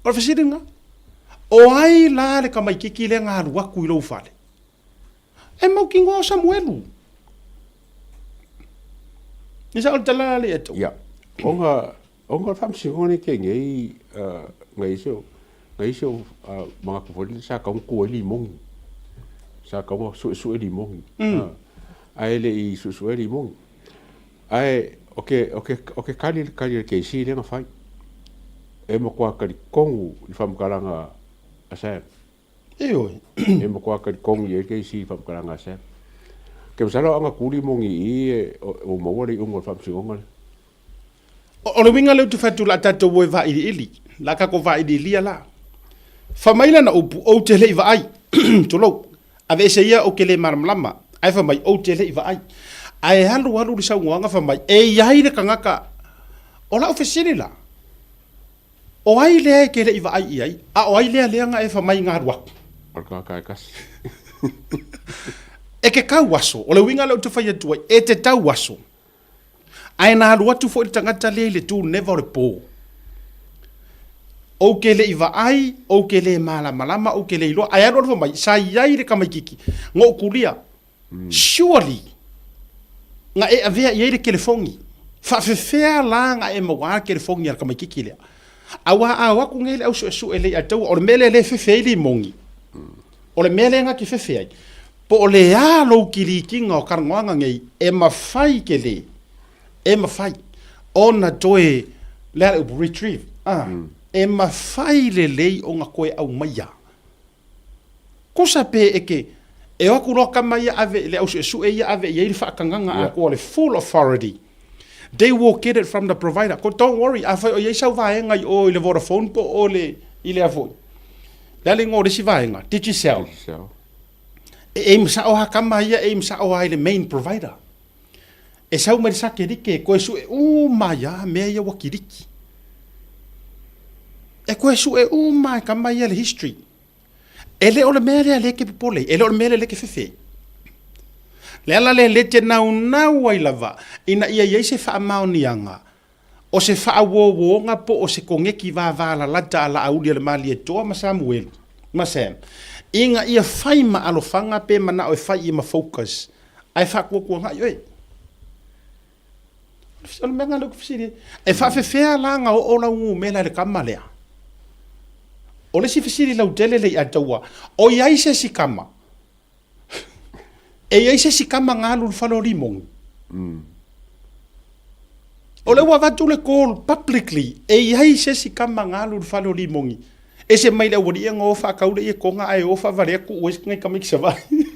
S12: O le fesili lena. O ai la le tamaititi lea na alu atu i lou fale? E mautinoa o Samuelu. I sa o le tala le atu.
S11: Ia. Ona, ona o le faamasinoga nei kei nei, uh, ngai isi o, ngai isi o uh, manatu foi lele sa tau na tu ai limogi. Sa tau na suesue limogi. Mm. Uh, ae le i suesue limogi. Ae o ke, o ke, o ke kali le kali a le KC lea na fai. E matua talitonu i le faamatalaga a Sam.
S12: Ioe.
S11: E matua talitonu i ai le KC i le faamatalaga a Sam. Ke masalo a na tuli moni i i e, ua maua le iuga o le faamasinoga lea.
S12: O le uiga lea ou te fai atu o le a tatou o e vailiili, o le a tatou vailiilia la. Fai mai lana upu, ou te le i vaai, tulou, Aveese ia ou te le malamalama, ae fai mai, ou te le i vaai. Ae alu alu le saunoaga fai mai, e i ai le tagata, o lau fesili la, o ai lea e te le i vaai i ai, a o ai lea lea na e fai mai na alu atu?
S11: O le tagata e tasi.
S12: E te tau aso, o le uiga lea ou te fai atu ai, e te tau aso, Ae na alu atu foi le tagata lea i le tu neva o le pō. Ou te le i vaai, ou te le malamalama, ou te le iloa. Ae alu alu fai mai, sa i ai le tamaititi, na ou kulia, surely, na e avea i ai le telefoni. Faafefea la na e maua ai le kelefogi a le tamaititi lea? Aua a o atu nei le au suesue le Ataua, o le mea lea lea e fefe ai limogi, o le mea lea na te fefe ai, po o le a lou kilitiga o talanoaga nei, e mafai tele, e mafai ona toe, le a le upu, retrieve, a, e mafai lelei ona toe aumaia. Tusa pe e te, e o atu loa tama ia ave, le au suesue ia ave i ai le faatagaga atoa, le full authority. They will get it from the provider. Ko don't worry, afai o i ai sau vaega i o i le Vodafone po o le, i le a foi. Le a le igoa o le isi vaega? Digicel. Digicel. E aim sao lava tama ia, e aim sao lava i le main provider. E sau mai le satelite e toe sue uma ai lava mea ia ua kiliki. E toe sue uma e tama ia le history. E le o le mea lea lea e te popole ai, e le o le mea lea lea e te fefe ai. Le ala lea lea e te naunau ai lava ina ia i ai se faamaoniaga o se faauouoga po o se koneki vavalalata a Laauli a le Malietoa ma Samuelu ma Sam ina ia fai ma alofaga pe manao e fai ia ma focus ae faatuatuagai oe. O le mea lena lea ou te fesili ai. E faafefea la ona oo lau numera i le tama lea? O le isi fesili lautele lea ia te au, o i ai se isi tama? E i ai se isi tama na alu i le fale o Limoni? O lea ua avatu le call publicly, e i ai se isi tama na alu i le fale o Limoni? Ese mai le aualii na o faatau le ietoga ae o faavalea tuu ai nai tamaiti Savaii.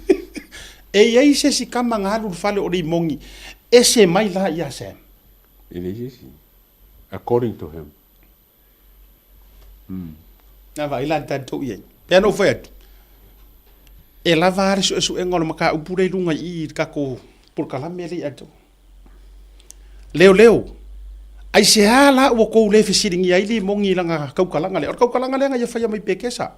S12: E i ai se isi tama na alu i le fale o Limoni, ese mai la ia Sam?
S11: E leai se isi. According to him.
S12: Na vaai la le tatou i ai. Pei ona ou fai atu, e lava a le suesuega o le mataupu lea i luga i i i le tatou polokalame lea i atoa. Leoleo, aisea la ua tou le fesiligia ai Limoni i lana tautalaga lea? O le tautalaga lea na ia faia mai Pekesa.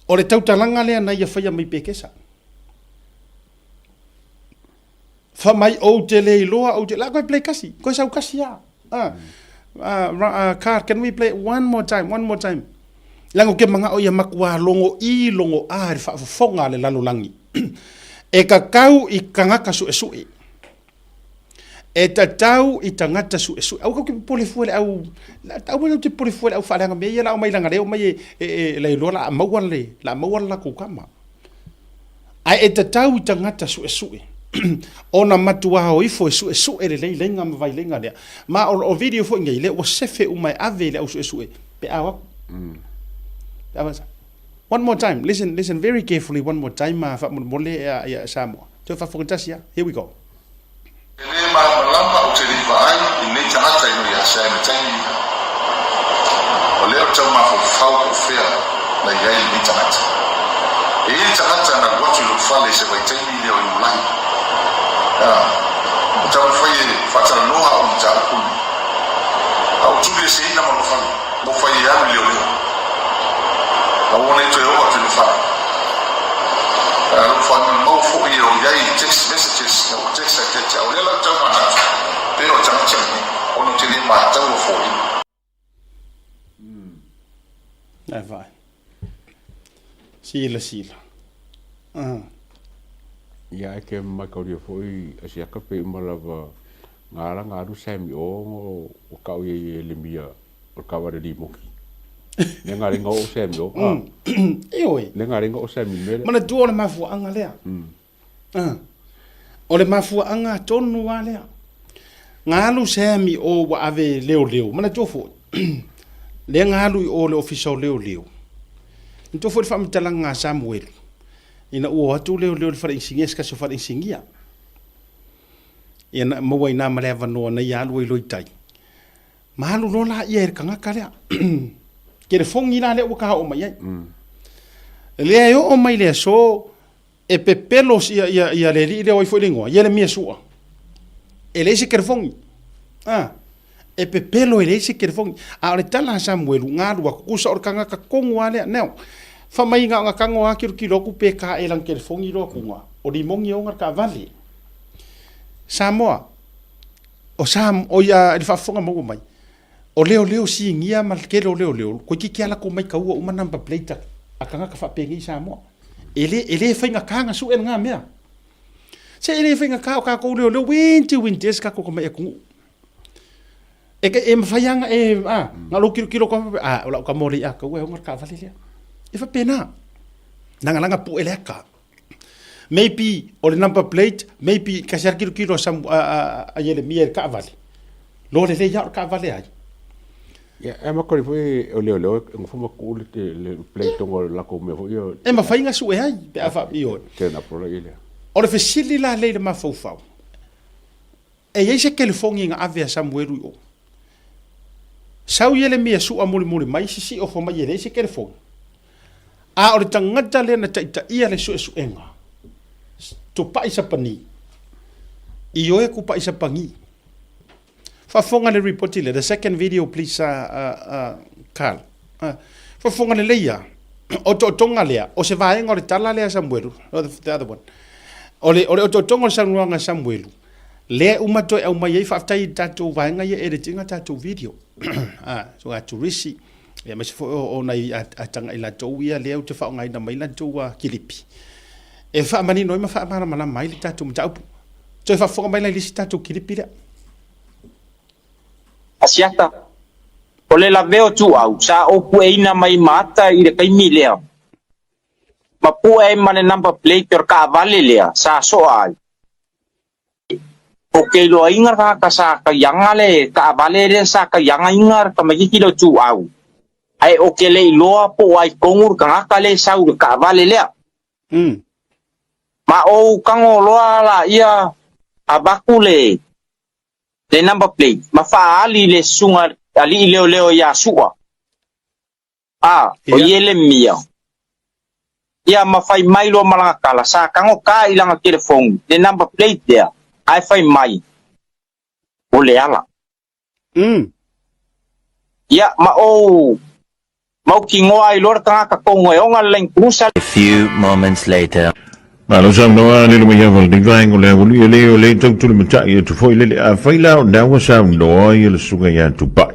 S12: O le tautalaga lea na ia faia mai Pekesa. Fa mai ou te le iloa ou te la koe play kasi koe sau kasi a ah ah car can we play one more time one more time leaga ou te manao ia matua logo i logo a i le faafofoga a le lalolagi e tatau i tagata suesue e tatau i tagata suesue aua tou te popole fua i le au aua tou te popole fua i le au faaleaga mea ia la omai leaga lea omai e e e iloa la a maua le la a maua le latou tama. Ae e tatau i tagata suesue ona matuā o ifo e suesue lelei leiga ma vaileiga lea. Ma o, o video foi nei, lea ua sefe uma e ave i le au suesue pe a o atu. Pe a One more time, listen, listen very carefully one more time, ma faamolemole ia, ia Samoa. Toe faafofoga tasi lava. Here we go.
S13: E le malamalama ou te le i vaai i lenei tagata i no ia Sam e taimi ia. O lea ou tau mafaufau po o fea na i ai lenei tagata. E i ai le tagata na alu atu i lou fale i se vaitaimi lea o Iulai. A, ua taumafai e faatalanoa au i mataupu nei. A ua tulieseina ma lou fale, ua fai e alu i leoleo. A ua le toe oo atu i lou fale. A lou faamamau foi e o i ai i text messages na ua text atu ia te au. O lea la ou tau manatu, pe o le tagata lenei, ona ou te le mataua foliga.
S12: Ai vai. Silasila. Ah.
S11: Ia e ke mataulia foi a siaka pe uma lava ngā la ngā alu Sammy o o kau ia i le mia o le kawa le limoki. Le ngā lenga o Sammy o. Ah.
S12: E oi.
S11: Le ngā lenga o Sammy mele.
S12: Manatua o le mafuaanga lea. Ah. O le mafuaanga tonu lava lea. Nga alu Sammy o ua ave leoleo. Manatua foi. Lea nga alu i o le ofisa o leoleo. Manatua foi le faamatalaga a Samuelu. Ina ua o atu leoleo i le fale inisinia, se tasi o fale inisinia. Ia na maua i ina ma le avanoa na ia alu ai loa i tai. Ma alu loa laia e le tagata lea. Telefoni la lea ua ta oo mai ai. Lea e oo mai le aso e pepelo ia, ia, ia le alii lea o ai foi le igoa, Ieremia Sua. E leai se telefoni. Ah, e pepelo e leai se telefoni. A o le tala a Samuelu, nga alu atu, tusa o le tagata tonu lava lea. Now, fai mai na ona tago lava tilotilo atu pe ka e lana telefoni loa atuga, o limoni e ona le taavale. Samoa, o Sam, o ia, i le faafofoga maua mai, o leoleo sinia ma le tele o leoleo, toeitiiti lava latou maitaua uma number plate a tagata faapenei i Samoa. E le, e le faigata ona sue lena mea. Se e le faigata o tatou leoleo uiti uiti ai se tatou tamai atunuu. E ke e mafai lava ona e, a, na o lou tilotilo atu lava, a, o lau tama o le iataua e ona le taavale lea. E faapena. Lagalaga pue le ata. Maybe o le number plate, maybe kasi lava le tilotilo a Samu, a, a, a Ieremia i le taavale, loa lelei lava o le taavale a ai.
S11: Ia, e makori foi o leoleo e nofo ma tuu le, le plate o le latou mea foi ia.
S12: E mafai ona sue ai pe a faa, ioe.
S11: Turn up loa lea.
S12: O le fesili la lea i le mafaufau, E i ai se kelefogi na ave a Samuelu i o. Sau Ieremia sua mulimuli mai, sisii ofo mai e leai se kelefogi. A o le tagata lea na taitaia le suesuega, tupai sapani, ioe kupai sapagi. Faafofoga le ripoti lea, the second video please Carl. Faafofoga lelei lava, o otootoga lea, o se vaega o le tala lea a Samuelu, the other one. O le otootoga o le saunoaga a Samuelu, Lea e uma toe aumai ai, faafetai i tatou vaega ia edit ina tatou video. Ah, so a turisi, ia aemaise foi o, o nai ataga i latou ia lea ou te faaaogaina mai latou a kilipi. E faamanino ai ma faamalamalama ai le tatou mataupu. Toe faafofoga mai la i le isi tatou kilipi lea.
S14: Asiata, O le lavea o Tuuau sa ou pueina mai ma ata i le taimi lea. Ma pue ai ma le number plate o le taavale lea sa soa ai. O ke iloaina le tagata sa kaiaga le taavale lea sa kaiagaina le tamaititi lea o Tuuau, ae o ke le iloa po o ai tonu le tagata lea e sau i le taavale lea. Ma ou tago loa laia avatu le le number plate ma faaali i le susuga alii leoleo ia Su'a. A, o Ielemia. Ia ma fai mai loa ma lana tala, sa tago ta i lana telefoni, le number plate lea, ae fai mai, O le ala. Ia, ma ou mautinoa ai loa le tagata tonu e ona le Land Cruiser.
S15: A few moments later.
S16: Malo saunoa le luma ia vale vaenga o le auli e le o le tau tuli matai atu foi lele a fai la o naua saunoa ia le susuga ia Tupai.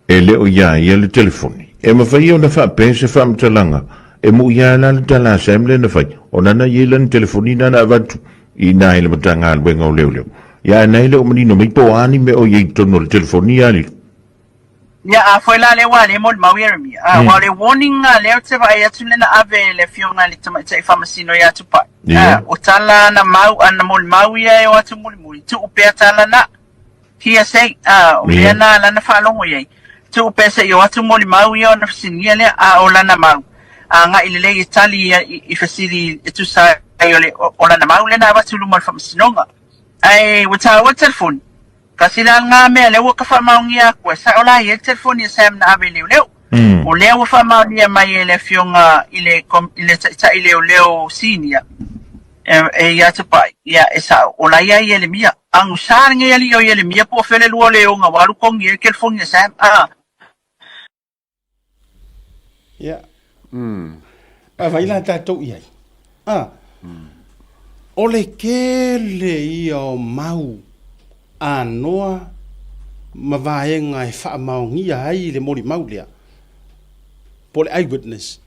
S16: E le o iā ia le telefoni. E mafai ona faapea se faamatalaga e muʻi a la le tala a Sam lea na fai, ona na i ai lana telefoni na na avatu i ina i le Matagaluega o Leoleo. Ia ae na e le o manino mai po o a ni mea o i ai i totonu o le telefoni ia Lilo.
S17: Ia, a foi la lea ua le molimau Ieremia. A, ua o le warning a lea ou te vaai atu lea na ave e le Afioga i le Tamaitai Faamasino ia Tupai. A, o tala na mau, a na molimau ia e o atu mulimuli, tuu pea tala na. Hearsay, a, o mea na lana faalogo i ai. Tuu pea se i o atu molimau ia ona fesiligia lea, a o lana mau, agai lelei e tali ia i fesili e tusa ai o le, o lana mau lea na avatu i luma o le Faamasinoga. Ae ua taua le telefoni. Kasi la lena mea lea ua ka faamaonia aku e sao la i ai le telefoni a Sam na ave i leoleo. O lea ua faamaonia mai e le afioga i le i le taitai leoleo senior e, e ia Tupai, ia e sao, o la ia Ielemia. Agusa lenei alii o Ielemia po o fea le lua o le oga ua alu kogi ai le telefoni a Sam. Ah.
S12: Ia. Vaavaai la tatou i ai. A. O le tele ia o mau anoa ma vaega e faamaonia ai le molimau lea, po o le eyewitness.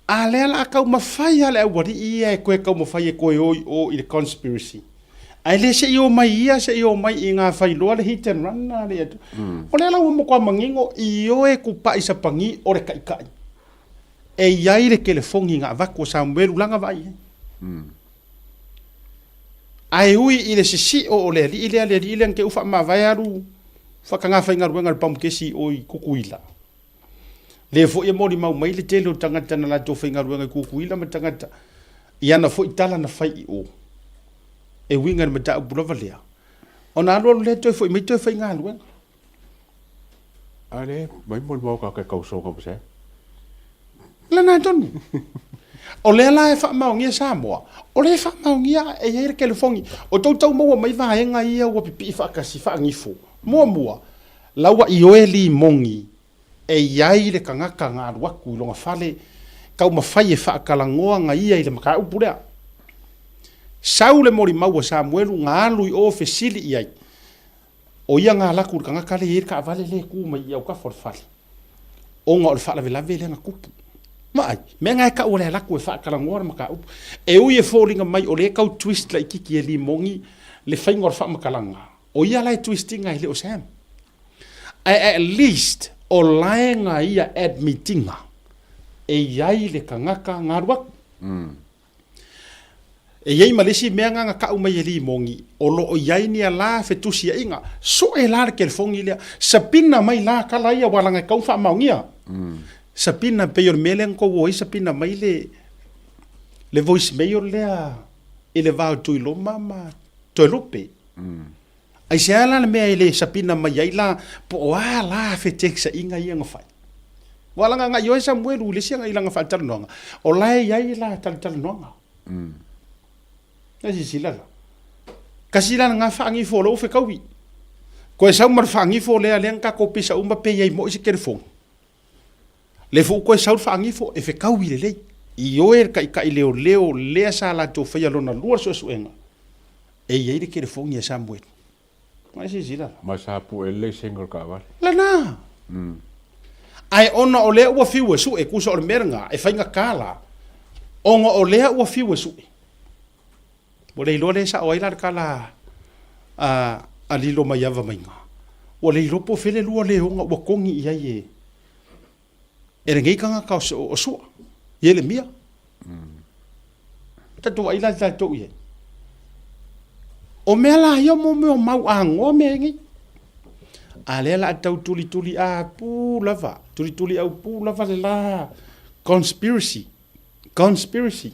S12: A lea o le a taumafai lava le aualii ia e toe taumafai e toe o i o i le conspiracy. Ae le se i o mai ia, se i o mai i ngā whailoa le hit and run nā le atu. O lea la ua matua manino ioe kupaʻi sapagi o le kaʻikaʻi. E i ai le kelefogi na avatu o Samuelu lana vaai ai. Ae ui i le sisiʻo o le alii lea, le alii lea na te u faamavae alu whakangā whaingaluega le pamukesi o i Kukuila. Le foi e molimau mai le tele o tagata na latou faigaluega i Kukuila ma tagata i ana foi tala na fai i o. E uiga i le mataupu lava lea, ona alualu lea toe foi mai toe faigaluega.
S11: A le mai molimau ka ke kausoga ma se.
S12: Lena tonu. O lea la e faamaonia Samoa, o lea e faamaonia e i ai le kelefogi. O tou tau maua mai vaega ia ua pipii faatasi, faagifo. Muamua, la ua ioe limogi e i ai le tagata na alu atu i lona fale taumafai e faatalanoa na ia i le mataupu lea. Sau le molimau a Samuelu na alu i o fesili i ai, o ia na alu atu i le tagata lea e i ai le taavale lea e tu mai i autafa o le fale, ona o le faalavelave lea na tupu. Vaai, mea nga e kau o le alaku e faatalanoa le mataupu. E ui e foliga mai o lea e tau twist laititi e Limogi le faiga o le faamatalaga, o ia la e twist ina e le o Sam. Ae at least o laega ia admit ina e i ai le tagata na alu atu. E i ai ma le isi mea na na kau mai e Limogi, o lo o i ai ni ala fetusiaiga, soe la le telefoni lea, sapina mai la tala ia ua laga e tau faamaonia. Sapina pei o le mea lea na tou o ai sapina mai le le voice mail lea i le va o Tuiloma ma Toelupe. Aisea la le mea e le sapina mai ai la po o a la feteksaiga ia na fai? Ua laga agai oe Samuelu i le isi agai lana faatalanoaga, o la e i ai la talatalanoaga. Na silasila la. Kasi la lena faagifo o lou fetaui. Koe sau ma le faagifo lea lea na tatou pisa uma pe i ai moi se telefoni. Le foi koe sau le faagifo e fetaui lelei. I oe le taitai leoleo lea sa latou faia lona lua le suesuega, e i ai le telefoni a Samuelu. Mai silasila la.
S11: Ma sa pue lelei sega o le taavale.
S12: Lena. Ae ona o lea ua fiu e sue, tusa o le mea lena, e faigata la, ona o lea ua fiu e sue. Ua le iloa lea e sao ai la le tala a a Lilomaiava maiga. Ua le iloa po o fea le lua leoga ua togi i ai e e lenei tagata o Sua, Ielemia. Tatou vaai la i tatou i ai. O mea la ia mo mea o mau agoa mea nei. A lea la tau tulituli a pu lava, tulituli au pu lava le la conspiracy. Conspiracy.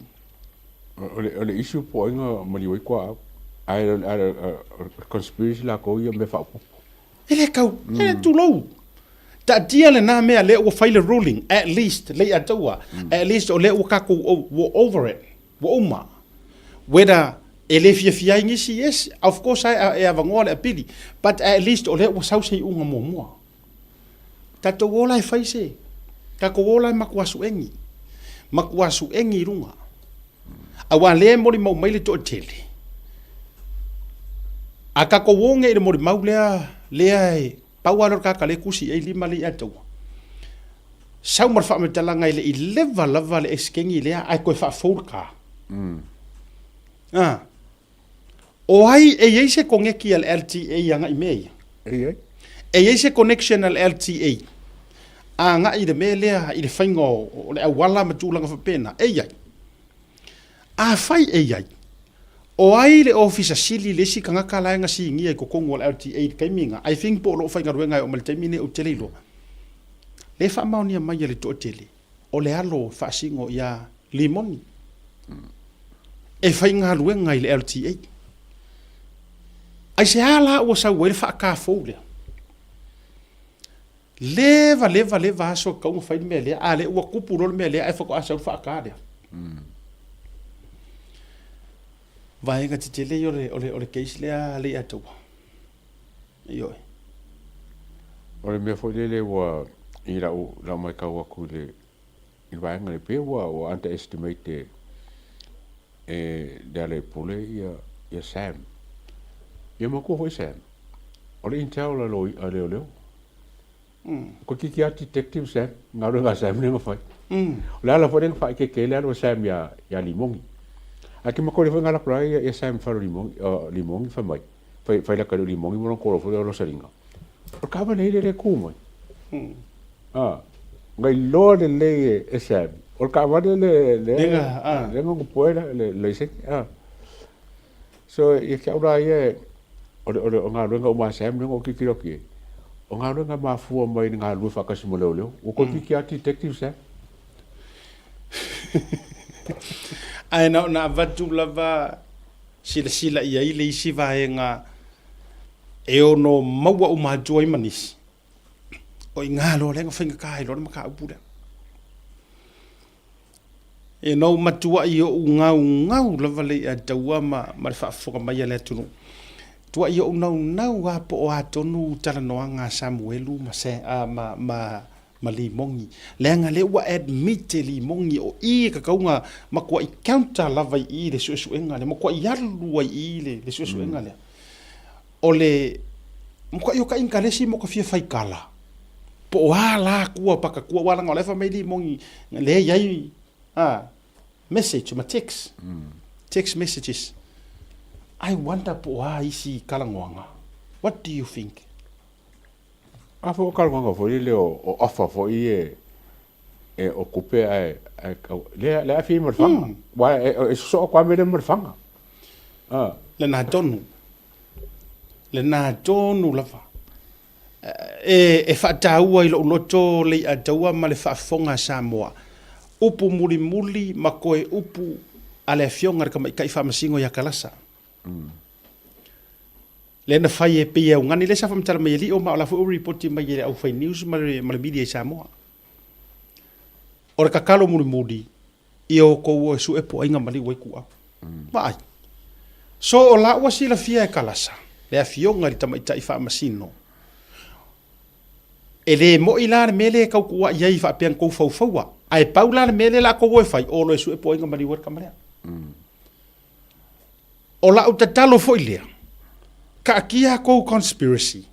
S11: O le, o le issue po o ai na maliu ai koa au. Ae o le conspiracy lakou ia mea faaopoopo.
S12: E le tau, e tulou. Taatia lena mea lea ua fai le ruling, at least, lei ataua, at least o lea ua tatou, ua over it, ua uma. Whether e le fiafia ai nisi, yes, of course e avanoa le apili, but at least o lea ua sau se iuga muamua. Tatou o la e fai se, tatou o la e matua suegi, matua suegi i luga. Aua lea e molimau mai le toatele, a tatou o nei i le molimau lea, lea e pau lava lea o le tagata lea e tusi i ai lima lea ia te au. Sau ma le faamatalaga e le i leva lava le esekeni lea ae toe faafou le ka. O ai e i ai se koneki a le LTA agai i mea ia?
S11: E i ai.
S12: E i ai se connection a le LTA agai i le mea lea i le faiga o le auala ma tulaga faapena? E i ai. Afai e i ai, o ai le Ofisa Sili le isi tagata la e na sinia i totonu o le LTA i le taimi lena? I think po o lo o faigaluega e oo mai le taimi lenei ou te le iloa. Lea e faamaonia mai e le toatele o le alo faasino ia Limoni e faigaluega i le LTA. Aisea la ua sau ai le faatafou lea? Leva, leva, leva aso e tatau ona fai le mea lea, a lea ua tupu loa le mea lea ae faatoa sau le faata lea. Vaega tetele ia o le, o le, o le case lea a Leiataua. Ioe.
S11: O le mea foi lele ua i lau, lau matau atu i le, i le vaega lea, pei ua, ua underestimate e, e Lealailepule ia, ia Sam. Ia matua foi Sam, o le intel a loi, a leoleo. Ko kiki a detective Sam, galuega a Sam lea na fai. O le ala foi lea na faaeteete ai le alu a Sam ia, ia Limogi. Ae ke matua foi ngala kula ia, ia Sam falo Limogi, uh, Limogi fai mai. Fai, fai laka le Limogi mo lona kolo foi o Losalinga. O le kaavale le le ku mai. Ah, ngai loa lelei e, e Sam. O le kaavale le, le, le ngongo poe la, le, le iseki. Ah. So, ia ke au la ia, o le, o le, o galuega uma a Sam lea na ou tilotilo atu i ai, o galuega e mafua mai i le galulue faatasi ma leoleo. Ua toeitiiti lava detective Sam.
S12: Ae na ona avatu lava silasila i ai le isi vaega e ono maua uma atu ai ma nisi, o i ina loa lea na faigata ai loa le mataupu lea. E na ou matuai ou gaugau lava le ia taua ma, ma le faafofoga mai a le atunuu. Tuai ou naunau lava po o a tonu talanoaga a Samuelu ma, Sa, a, ma, ma, ma Limogi. Leaga lea ua admit e Limogi o i e tatau ona matuai counter lava i i le suesuega lea, matuai alu ai i i le, le suesuega lea. O le matuai o ka inkaresi mo ka fia faikala. Po o a la kua paka kua aua leaga o la e fai mai Limoni lea e i ai a message ma text. Text messages. I wonder po o a isi kalagoaga. What do you think?
S11: A foi o kalagoaga foi lele o offer foi e e o kupe ae ae lea lea afi ma le faga. Wa e sosoo atu lava mea lea ma le faga.
S12: A. Lena tonu. Lena tonu lava. E, e faataua i lou loto le iataua ma le faafofoga a Samoa, upu mulimuli ma koe upu a le Afioga i le Tamaitai Faamasino ia Kalasa. Lea na fai e pei e augani, lea sa faamatala mai e Lio ma o la foi ua ripoti mai e le aufai news ma le, ma le media i Samoa. O le tatalo mulimuli, ia outou o e sue po o aiga maliu ai kuau. Vaai. So o la ua silafia e Kalasa, le afioga i le tamaitai faamasino, e le moi la le mea lea e tau tuuai ai faapea na tou faufaua, ae pau la le mea lea la tou o e fai, o loa e sue po o aiga maliu ai le tama lea. O lau tatalo foi lea, taatia a tou conspiracy,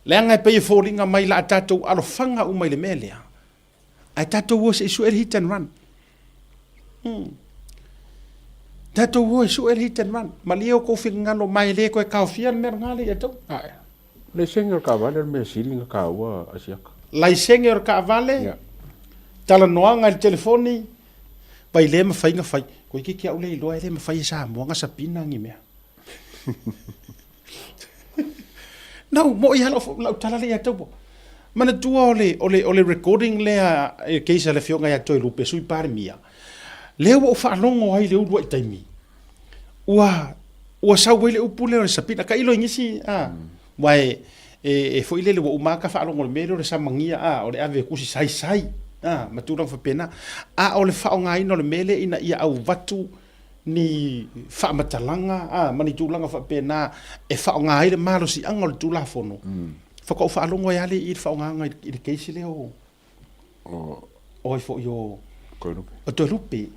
S12: leaga e pei e foliga mai la tatou alofaga uma i le mea lea, Ae tatou o se i sue le hit and run. Tatou o e sue le hit and run. Malie o kou finagalo mai e le koe kaofia le mea lena le ia tau.
S11: Ae. Laisene o le kaavale o le mea sili na taua a siaka.
S12: Laisene o le kaavale, yeah. Talanoaga i le telefoni, vai le mafai na fai. Toeitiiti au le iloa e le mafai e Samoa na sabina ni mea. No, mo'i lava lau, lau tala lea ia te au. Manatua o le, o le, o le recording lea e case a le afioga ia Toelupe, Sui Palemia, lea ua ou faalogo ai i le uluai taimi, ua, ua sau ai le upu lea o le sabina. Tailo i nisi, a, aua e, e, e foi lele ua uma lava ta faalogo i le mea lea o le samagia, a, o le ave e tusi saisai, a, ma tulaga faapena. A o le faaaogaina o le mea lea ina ia auvatu ni faamatalaga a, ma ni tulaga faapena e faaaoga ai le malosiaga o le Tulafono, faatoa ou faalogo ai lava lea i le faaaogaga i le case lea o, o ai foi o
S11: Toelupe.
S12: O Toelupe.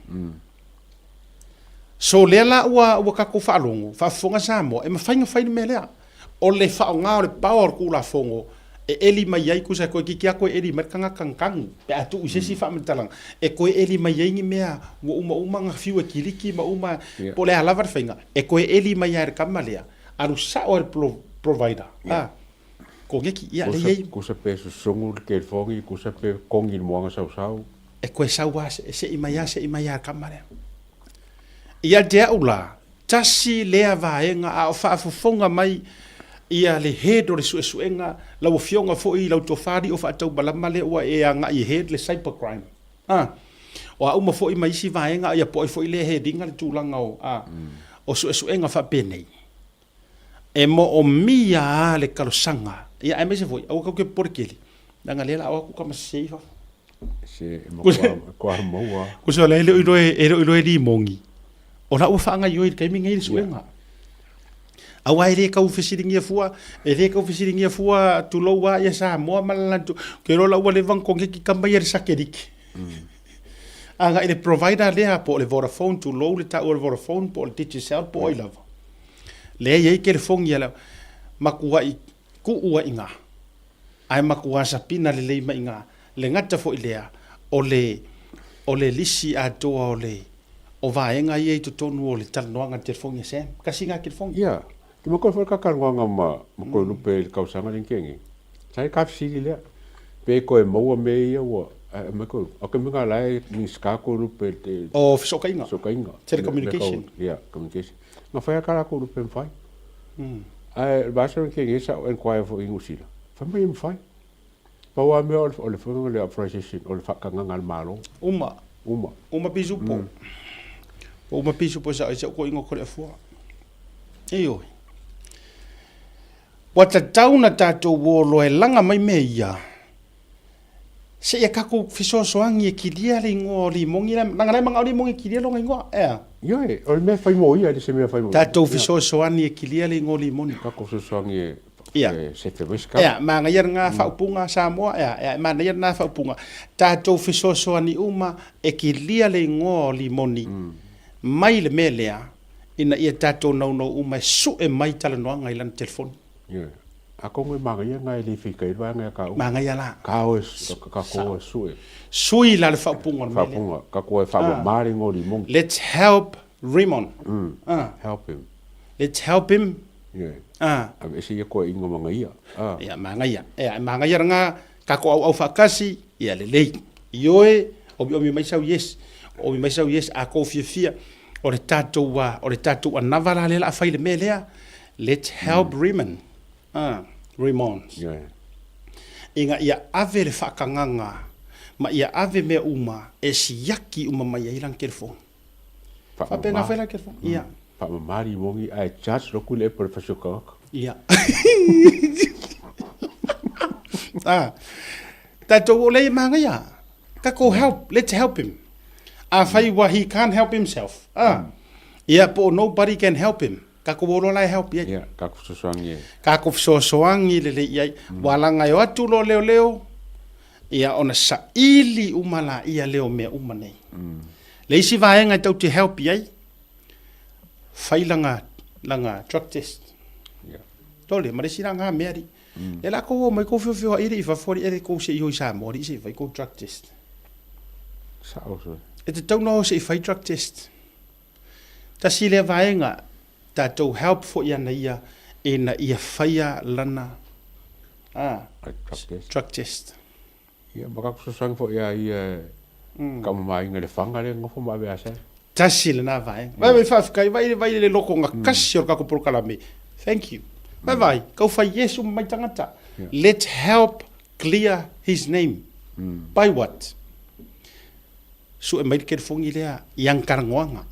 S12: So lea la ua, ua tatou faalogo, faafofoga Samoa, e mafai ona fai le mea lea. O le faaaoga o le power o le Tulafono e eli mai ai, tusa e toeitiiti lava toe eli mai le tagata na tanu pe a tuu i se isi faamatalaga, e toe eli mai ai ni mea ua uma uma ona fiu e kiliki ma uma, po o le a lava le faiga, e toe eli mai lava e le tama lea, alu sao lava i le provider, a, koneki, ia, lea e i ai.
S11: Tusa pe susugu le telefoni, tusa pe kogi i le moana sausau.
S12: E toe sau lava, sei mai lava, sei mai lava e le tama lea. Ia te au la, Tasi lea vaega a o faafofoga mai ia le head o le suesuega, lau afioga foi lau tofa alii o faataumalama lea ua e agai e head le cyber crime. A. O a uma foi ma isi vaega ia po o ai foi lea e head ina le tulaga o a o suesuega faapenei. E moomia a le talosaga ia aemaise foi aua tatou te popole tele leaga lea la a o atu tama sese i fafo.
S11: Se e matua maua.
S12: Kusa o lea e le o iloa e le o iloa e Limoni, o la ua faagaoioi i le taimi lenei le suega. Aua e le tau fesiligia fua, e le tau fesiligia fua tulou lava ia Samoa ma le latou, ou te iloa la ua leva ona koneti tama ia i le satelite. Agai i le provider lea po o le Vodafone, tulou le taua o le Vodafone po o le Digicel po o ai lava. Lea e i ai telefoni a le matuai tuu ai i ina. Ae matua sapina lelei mai ina, le gata foi lea, o le, o le lisi atoa o le, o vaega ia i totonu o le talanoaga i le telefoni a Sam. Tasi lena telefoni.
S11: Ia, ke makoe foi ka talanoaga ma, ma Toelupe i le tausaga lea na tea nei. Sa i ai ka fesili lea, pe toe maua mea ia ua, ae aumai Toelupe. O taimi lena la e Minisita Toelupe i le.
S12: O fesootaiga.
S11: Fesootaiga.
S12: Telecommunication.
S11: Ia, communication. Na fai lava ka latou lupe mafai. Ae o le vaiaso na tea nei sa ou enquire foi i Niu Sila, fai mai e mafai. Pau lava mea o le faiga o le authorization, o le faatagaga a le Malo.
S12: Uma.
S11: Uma.
S12: Uma pisupo. Ua uma pisupo e sao ai si au toeaina o Toleafua. Ioe. Ua tatau ona tatou o loa e laga mai mea ia. Seia tatou fesoasoani e kilia le igoa o Limoni la, leaga la e manao Limoni e kilia lona igoa, ea?
S11: Ioe, o le mea e fai mo ia, e le se mea e fai mo ia.
S12: Tatou fesoasoani e kilia le igoa o Limoni.
S11: Tatou fesoasoani e, e sefe mai se tala.
S12: Ea, manaia lena faaupuga Samoa, ea, ea, e manaia lena faaupuga. Tatou fesoasoani uma e kilia le igoa o Limoni mai le mea lea, ina ia tatou naunau uma e sue mai talanoaga i lana telefoni.
S11: Ioe. Atonu e magaia na e le fika i vaega ia ka
S12: Magaia la.
S11: Ka o e ka ko e sue.
S12: Sui la le faaupuga o le mea lea.
S11: Faaupuga, ka ko e faamama le igoa o Limoni.
S12: Let's help Rimon.
S11: Help him.
S12: Let's help him.
S11: Yeah. Aveese ia toeaiga magaia.
S12: Ia, magaia. Ia, e magaia lena tatou auau faatasi, ia lelei. Ioe, omiomi mai sau yes. Omi mai sau yes, a kou fiafia, o le tatou, o le tatou anava la lea o le a fai i le mea lea. Let's help Rimon. Rimon.
S11: Yeah.
S12: Ina ia ave le faatagaga ma ia ave mea uma e siaki uma mai ai lana telefoni. Faapena fai la telefoni. Ia.
S11: Faamama Rimoni ae charge loku le epo i le fasi o tagata.
S12: Ia. Ah. Tatou o lea e manaia. Tatou help, let's help him. Afai ua he can't help himself. Ah. Ia po o nobody can help him. Tatou o loa la e help i ai.
S11: Ia, tatou fesoasoani e.
S12: Tatou fesoasoani lelei i ai. Ua laga e o atu loa leoleo, ia ona saili uma laia lea o mea uma nei. Le isi vaega e tou te help i ai, fai lana, lana drug test.
S11: Ia.
S12: Tole, ma le isi la na mea alii. E la kou o mai kou feofeoai alii i fafo alii, e le kou se i o i Samoa alii se i fai kou drug test.
S11: Sao soi.
S12: E tatau ona o se i fai drug test. Tasi lea vaega, tatou help foi ana ia ina ia faia lana
S11: Drug test.
S12: Drug test.
S11: Ia, ma tatou fesoasoani foi ia ia ka mamaina le faga lea nofo ma ave asa.
S12: Tasi lena vaega. Vai vai faafetai, vai vai le loko ga kasi o le tatou polokalame. Thank you. Vai vai, kau fai Iesu ma mai tagata. Let's help clear his name. By what? Sue mai le telefoni lea i ana talanoaga.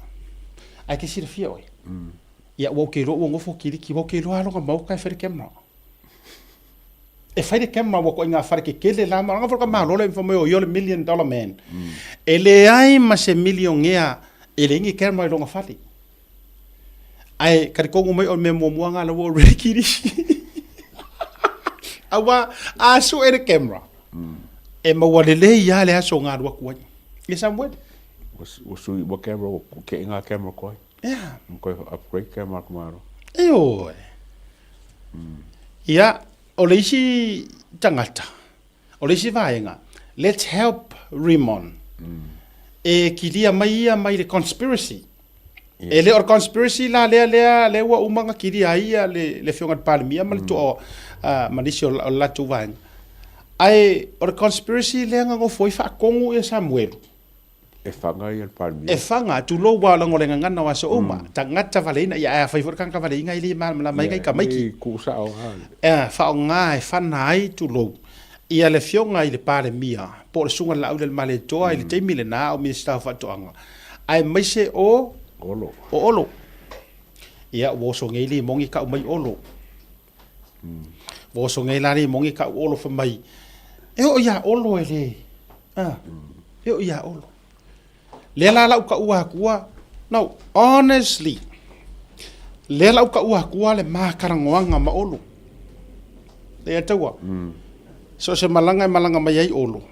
S12: Ae te silafia oe, ia ua ou te iloa ua nofo kiliki, ua ou te iloa lava lona maota e fai le camera. E fai le camera ua ituaiga fale tetele la, ma lona malo lea fai mai o ia o le million dollar man. E leai ma se milionea e leai ni camera i lona fale. Ae talitonu mai o le mea muamua lena la ua already kiliki. Aua a sue le camera, e maua lelei lava le aso na alu atu ai. Ia Samuele.
S11: Ua sui ua camera, ua keʻi ngā camera koe.
S12: Yeah.
S11: Ua koe upgrade camera ko malo.
S12: Ioe. Ia, o le isi tagata, o le isi vaega, let's help Rimon. E kilia mai ia mai le conspiracy. E le o le conspiracy la lea lea lea ua uma ona kilia ai ia le le Afioga i le Palemia ma le toa ma nisi o le latou vaega. Ae o le conspiracy lea na nofo ai faatonu ia Samuelu.
S11: E faga ia le Palemia.
S12: E faga, tulou ua lago le gagana o aso uma, tagata valeina, ia ae afai foi le tagata valeina e le malamalama ai nai tamaiti.
S11: Ia, e tuu sao lava.
S12: Ea, faaaoga e fana ai, tulou, ia le Afioga i le Palemia po o le Susuga i le Laaulialemalietoa i le taimi lena a o Minisita o Faatoaga, aemaise o
S11: Olo.
S12: O Olo. Ia, ua oso nei limoni kau mai Olo. Ua oso nei la limoni kau Olo fai mai, e oo iā Olo e le, a, e oo iā Olo. Lea la lau kaua akua, no, honestly, lea lau kaua akua le makaragoaga ma Olo. Lea taua. So se malaga e malaga mai ai Olo,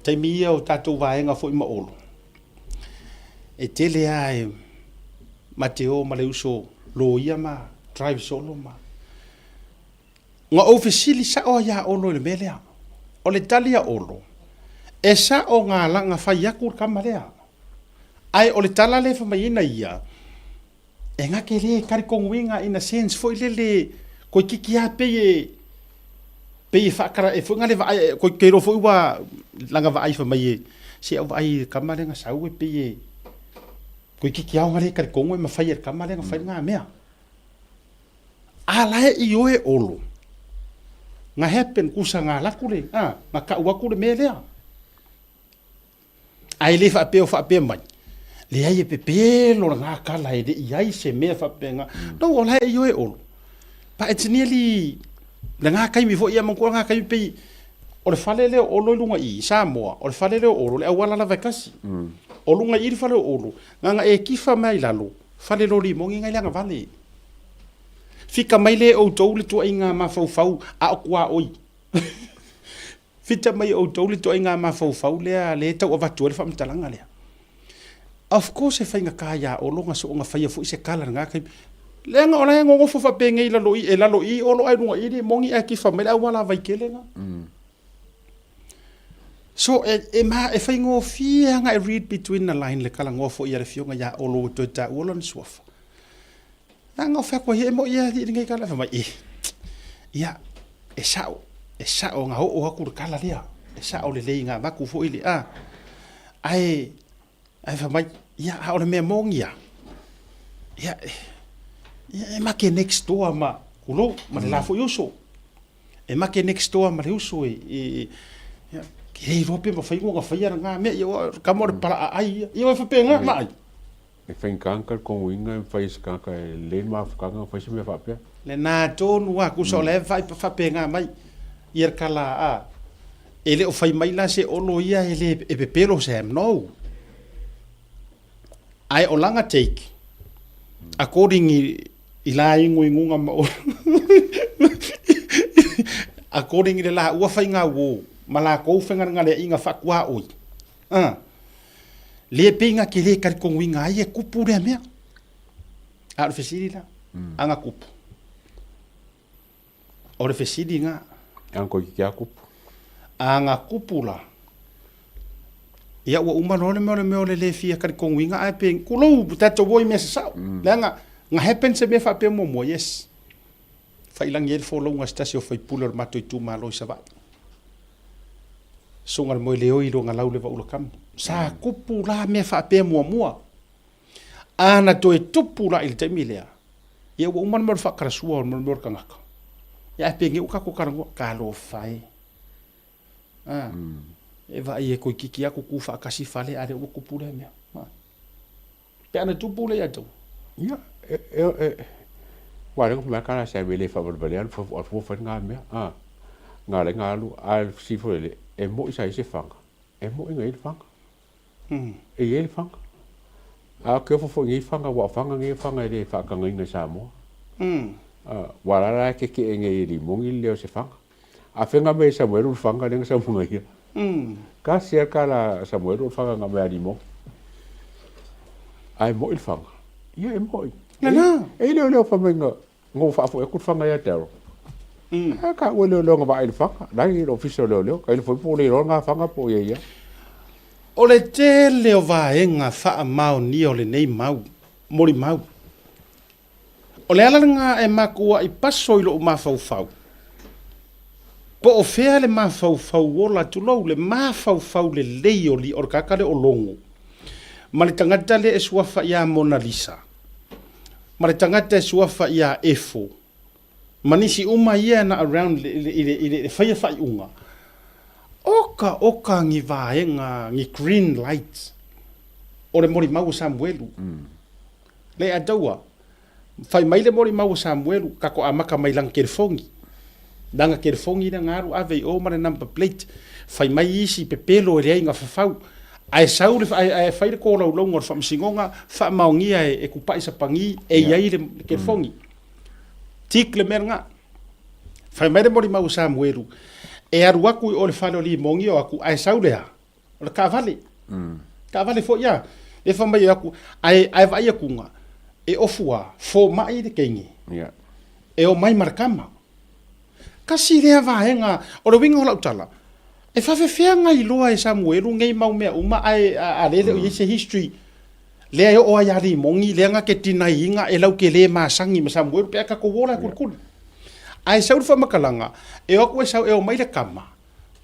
S12: taimi ia o tatou vaega foi ma Olo. E tele lava e ma te o ma le uso loia ma drive solo ma. Na ou fesili sao ai ia Olo i le mea lea. O le tali a Olo, e sao ngā langa fai aku le tama lea. Ae o le tala lea e fai mai ai na ia, e ngake le karikonuiga in a sense foi lele koikiki lava pei e Pei e faakala e foi nga le vaai ko ke iloa foi ua langa vaai fai mai e se au vaai i le kama lea na sau e pei e toeitiiti ao nga le talitonu e mafai e le kama lea na fai lena mea. A la e ioe Olo na happen kusa na alu atu le a na kau atu le mea lea. Ae le faapea o faapea mai, leai e pepelo lena kala e le i ai se mea faapena. No, o la e ioe Olo. But it's nearly lena taimi foi ia manatua lena taimi pei o le fale lea o Olo i luga i i Samoa, o le fale lea o Olo, le auala lava e tasi. O luga i i le fale o Olo, na ona e kifa mai i lalo, fale loli moni nai le agavale. Fika mai le outou le tuaiga mafaufau a o tuaoi. Fita mai e outou le ituaiga mafaufau lea lea e tau avatu ai le faamatalaga lea. Of course e faigata ia Olo ona soona faia foi se tala i lena taimi. Leaga o la e gogofo faapenei i lalo i, e lalo i Olo ae luga i Limogi ae kifa mai le auala a Vaitele na. So e, e, ma, e faigofie lava e read between the line le talanoa foi a le afioga ia Olo ua toe taua lona suafa. Leaga o fai atu ai e moi alii lenei tala, fai mai, e, ia, e sao, e sao na oo atu le tala lea, e sao lelei na avatu foi le, a, ae, Ae fai mai, ia, a o le mea moni lava, ia, ia e make next door ma tulou, ma le la foi uso. E make next door ma le uso e, e, ia, ke le iloa pe mafai ona faia lena mea, ia, ua, kama o le palaaai ia. Ia, e faapena, ma ai.
S11: E faigata le kogoina e mafai e se tagata e lelei le mafutaga ona fai se mea faapea.
S12: Lena tonu lava, tusa o la e faapena mai ia le tala a. E le o fai mai la se Olo ia e le e pepelo Sam, no. Ae o lana take, according i, i la iguiguga ma Olo, according i le laua faiga uo ma lakou fegalegaleaiga faatuaoi, a, le pei na te le talitonuina ai e tupu lea mea. A o le fesili la, a na tupu? O le fesili na.
S11: A koe ki a kupu.
S12: A na kupu la. Ia ua uma loa le mea o le mea o le le fia talitonuina ae pe tulou tatou o i mea sasao. Leaga na happen se mea faapea muamua, yes. Faiilagi ai le folauga a se tasi o faipule o le matou itumalo i Savaii. Susuga le Moeleoi i Luagalau le Vaula Kamu. Sa kupu la mea faapea muamua. A na toe tupu la i le taimi lea, ia ua uma le mea o le faakalasua o le mea o le tagata. Ia ae penei ua tatou talanoa, talofa e. A, e vaai e toeitiiti lava tutu faatasi fale a o lea ua tupu lea mea. Pe a na tupu lea ia te oe?
S11: Ia, e, e, e, ua lea na kala sa e le faavalevalea le fua fua fai ngā mea. A, ngā le ngā alu, a le fesili foi lele, e moi sa i se fanga. E moi ngai le fanga. E i ai le fanga. A o ke ofo foi nei fanga, ua o fanga nei o fanga e le faatagaina i Samoa. A, ua la la e keke'e nei e Limogi le leo o se fanga. A fenga mai e Samuelu le fanga lea na saunoa ia. Ka sia ka la Samuelu o le fanga na mai a Limogi. Ae mo'i le fanga. Ia e mo'i.
S12: Lena.
S11: E i leo leo fa mai nga ngo faafoi atu le fanga ia Daryl. A ka ua leoleo na vaai i le fanga. La i le ofisa o leoleo. Ka ile foi po o le iloa nga fanga po o ia ia.
S12: O le tele o vaega faamaonia o lenei mau molimau. O le ala lena e makuaʻi paso i loʻu mafaufau. Po o fea le mafaufau ola, tulou, le mafaufau lelei o le tagata lea o Logo, ma le tagata lea e suafa ia Mona Lisa, ma le tagata e suafa ia Efo, ma nisi uma ia na around i le, i le faia faaiuga. Oka oka ni vaega, ni green light o le molimau o Samuelu. Le ataua, fai mai le molimau o Samuelu, kako amata mai lana telefoni. Lana telefoni lea na alu ave i o ma le number plate. Fai mai isi pepelo e leai na fafau. Ae sau le, ae, ae fai le kolaulauga o le faamasinoga, faamaonia e, e Kupa'i Sapagi e i ai le telefoni. Tick le mea lena. Fai mai le molimau o Samuelu, e alu atu i o i le fale o Limogi o atu, ae sau le a? O le taavale. Taavale foi a. E fai mai aku, ae, ae vaai atu nga, e ofu a, fomai le teine.
S11: Yeah.
S12: E omai ma le tama. Kasi lea vaega, o le uiga o lau tala, e faafefea nga iloa e Samuelu nei mau mea uma ae a, a lea e le o i ai se history lea e oo ai ia Limogi, lea nga ke tinaiina e lau ke le masani ma Samuelu pe a tatou ola e kulikuli. Ae sau le faamatalaga, e o atu e sau e omai le tama,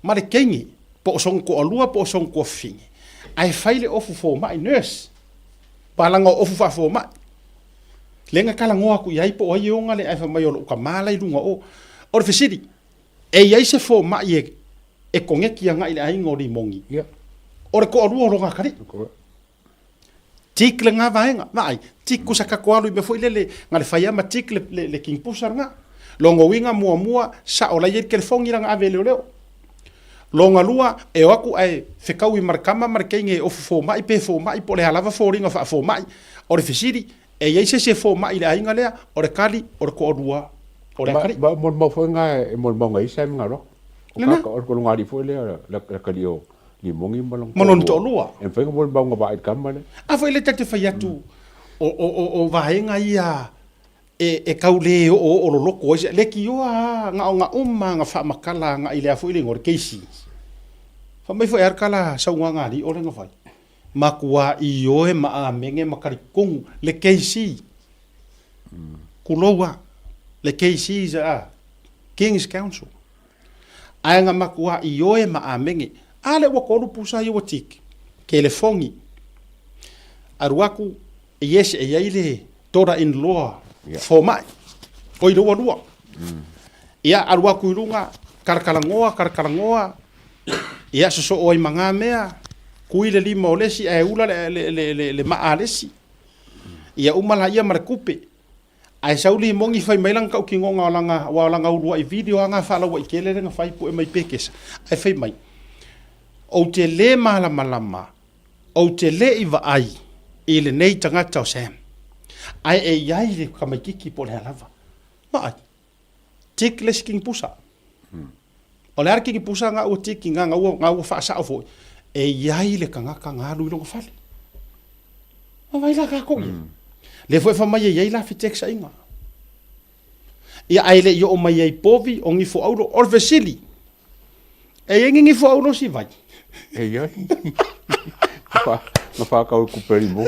S12: ma le teine, po o sona toalua po o sona tuafafine, ae fai le ofu fomai, nurse, palaga o ofu faafomai. Lea na talanoa atu i ai po o ai e ona le ae fai mai o lou tama la i luga o. O le fesili, e i ai se fomai e, e koneti agai i le aiga o Limogi?
S11: Yeah.
S12: O le toalua o lona atalii. Tik lena vaega, vaai, tik kusa kako alu i mea foi lele, na le fai lava ma tik le, le, le king pusa lena. Lona uiga muamua, sao la i ai le kelefogi lana ave e leoleo. Lona lua, e o atu ae fekaui ma le tama ma le teine e ofu fomai pe fomai po o le a lava foliga faafomai. O le fesili, e i ai se isi e fomai i le aiga lea? O le tali, o le toalua o le atalii.
S11: Ma, ma molimau foi lena e molimau ngai ai Simon Ngaro.
S12: Lena.
S11: O ka, o lona alii foi lea, le, le atalii o Limogi ma lona
S12: Ma lona toalua.
S11: E mafai ona molimau nga vaai i le tama lea.
S12: A foi lea ta te fai atu, o, o, o, o vaega ia. E, e kau le o'oo'o loloto ai se lekiōa a gaogaʻo ma aga faamatala agaʻi le a foi le igoa o le KC. Fai mai foi e a le tala saunoaga a alii o le na fai, Matua ioe ma amene ma talitonu le KC. Tulou a, le KC is a King's Council. Ae na matua ioe ma amene. A lea ua tolu pusa ia ua tiki, kelefoni, alu atu Yes, e iai le daughter in law fomai. Oi le ua lua. Ia, alu atu i luga, kalakalanoa, kalakalanoa, ia, sosoo ai ma ngā mea, kui le lima o le isi ae ula le, le, le, le, le maa a le isi. Ia uma laia ma le kupe. Ae sau limoni fai mai lana tautinoga o lana, aua o lana uluai video lava na faalauaitele lea na fai pue mai Pekesa. Ae fai mai, Ou te le malamalama Ou te le i vaai i lenei tagata o Sam, ae e i ai le tamaititi po o le a lava. Vaai, tick le isi kinipusa. O le a le kinipusa na ua tiki na, na ua, na ua faasao foi, e i ai le tagata na alu i lona fale. Vaai la tatou i ai. Lea foi e fai mai e i ai la feteksaiga. Ia ae le i oo mai ai povi o gifo auro. O le fesili, e i ai ni gifo auro si vai?
S11: E i ai. Na whakau e kuperi mo.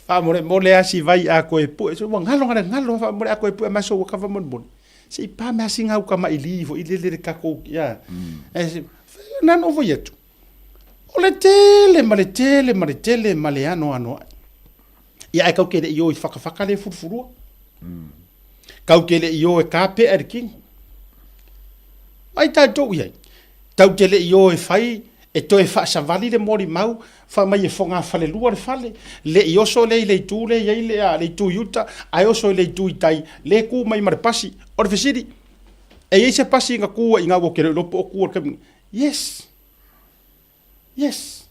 S12: Faamolemole a si vai a koe pue. So, ua galo gale galo faamole a koe pue ma so ua kava molemole. Se i pa mea singa uka mai li fo i le le kako ia. E se nano fo atu. O le tele ma le tele ma le tele ma le ano ano ai. Ia ae kau ke le i o i whakawhaka le furufurua. Kau ke le i o e kāpea le kino. Ai tātou i ai. Tau te le i o e whai, e toe whaasawali le mori mau, wha mai e whonga whale lua le fale, le i oso le i le itu le i ai le a, le itu i uta, ae oso i le itu i tai, le kū mai ma le pasi. O le fesili, e i ai se pasi nga kū i ngā ua ke leo i lopo o kū o le kami. Yes. Yes.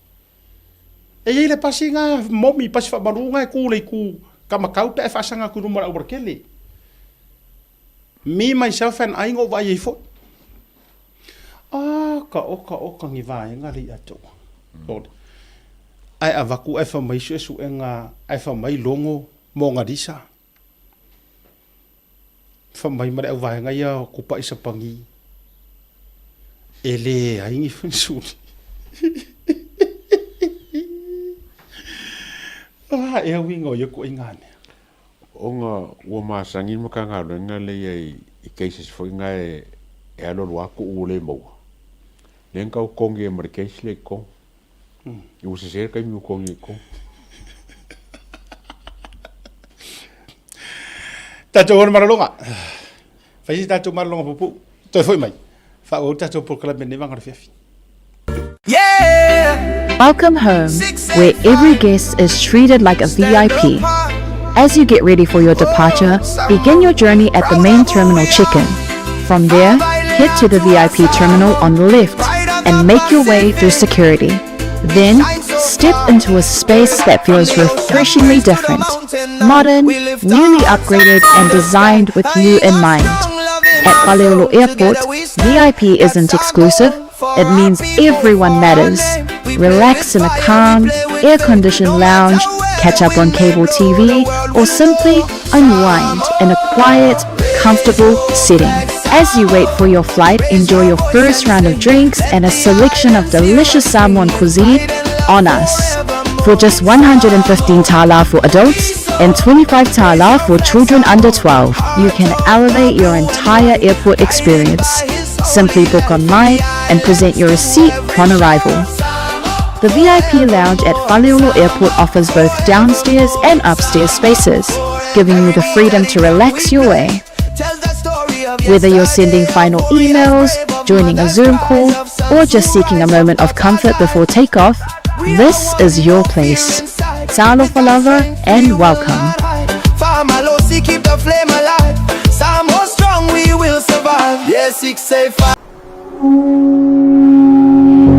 S12: E i ai le pasi ngā momi, pasi whamaru ngā e kū le i kū kamakau pe e whaasanga ku ruma la kele. Me, myself and I ngō vai ei foi. Ah, ka oka oka ngi vaenga le i atoa. Lord. Ai avaku ai fa mai suesuega ai fa mai logo mo Ngalisa. Fa mai ma le auvaega ia o Kupaʻi Sapagi e leai ni fanisuli. Ah, e uiga o ia koʻi mea.
S11: Ona ua masani le Matagaluega lea i cases foi na e alualu lava tuu ua le maua. Lea na tau totogi ai ma le case lea i totonu. Ua sese le taimi ua totogi ai i totonu.
S12: Tatou ona malologa. Fai se tatou malologa puupuu. Toe foi mai. Faaauau le tatou polokalame lenei vaega o le afiafi.
S5: Welcome home, where every guest is treated like a VIP. As you get ready for your departure, begin your journey at the main terminal check-in. From there, head to the VIP terminal on the left and make your way through security. Then, step into a space that feels refreshingly different. Modern, newly upgraded and designed with you in mind. At Faleolo Airport, VIP isn't exclusive, it means everyone matters. Relax in a calm, air-conditioned lounge, catch up on cable TV, or simply unwind in a quiet, comfortable setting. As you wait for your flight, enjoy your first round of drinks and a selection of delicious Samoan cuisine on us. For just 115 tala for adults and 25 tala for children under 12, you can elevate your entire airport experience. Simply book online and present your receipt upon arrival. The VIP lounge at Faleolo Airport offers both downstairs and upstairs spaces, giving you the freedom to relax your way. Whether you're sending final emails, joining a Zoom call, or just seeking a moment of comfort before takeoff, this is your place. Talofa lava and welcome.
S3: Faamalosi, keep the flame alive. Samoa strong, we will survive. Yeah, 685.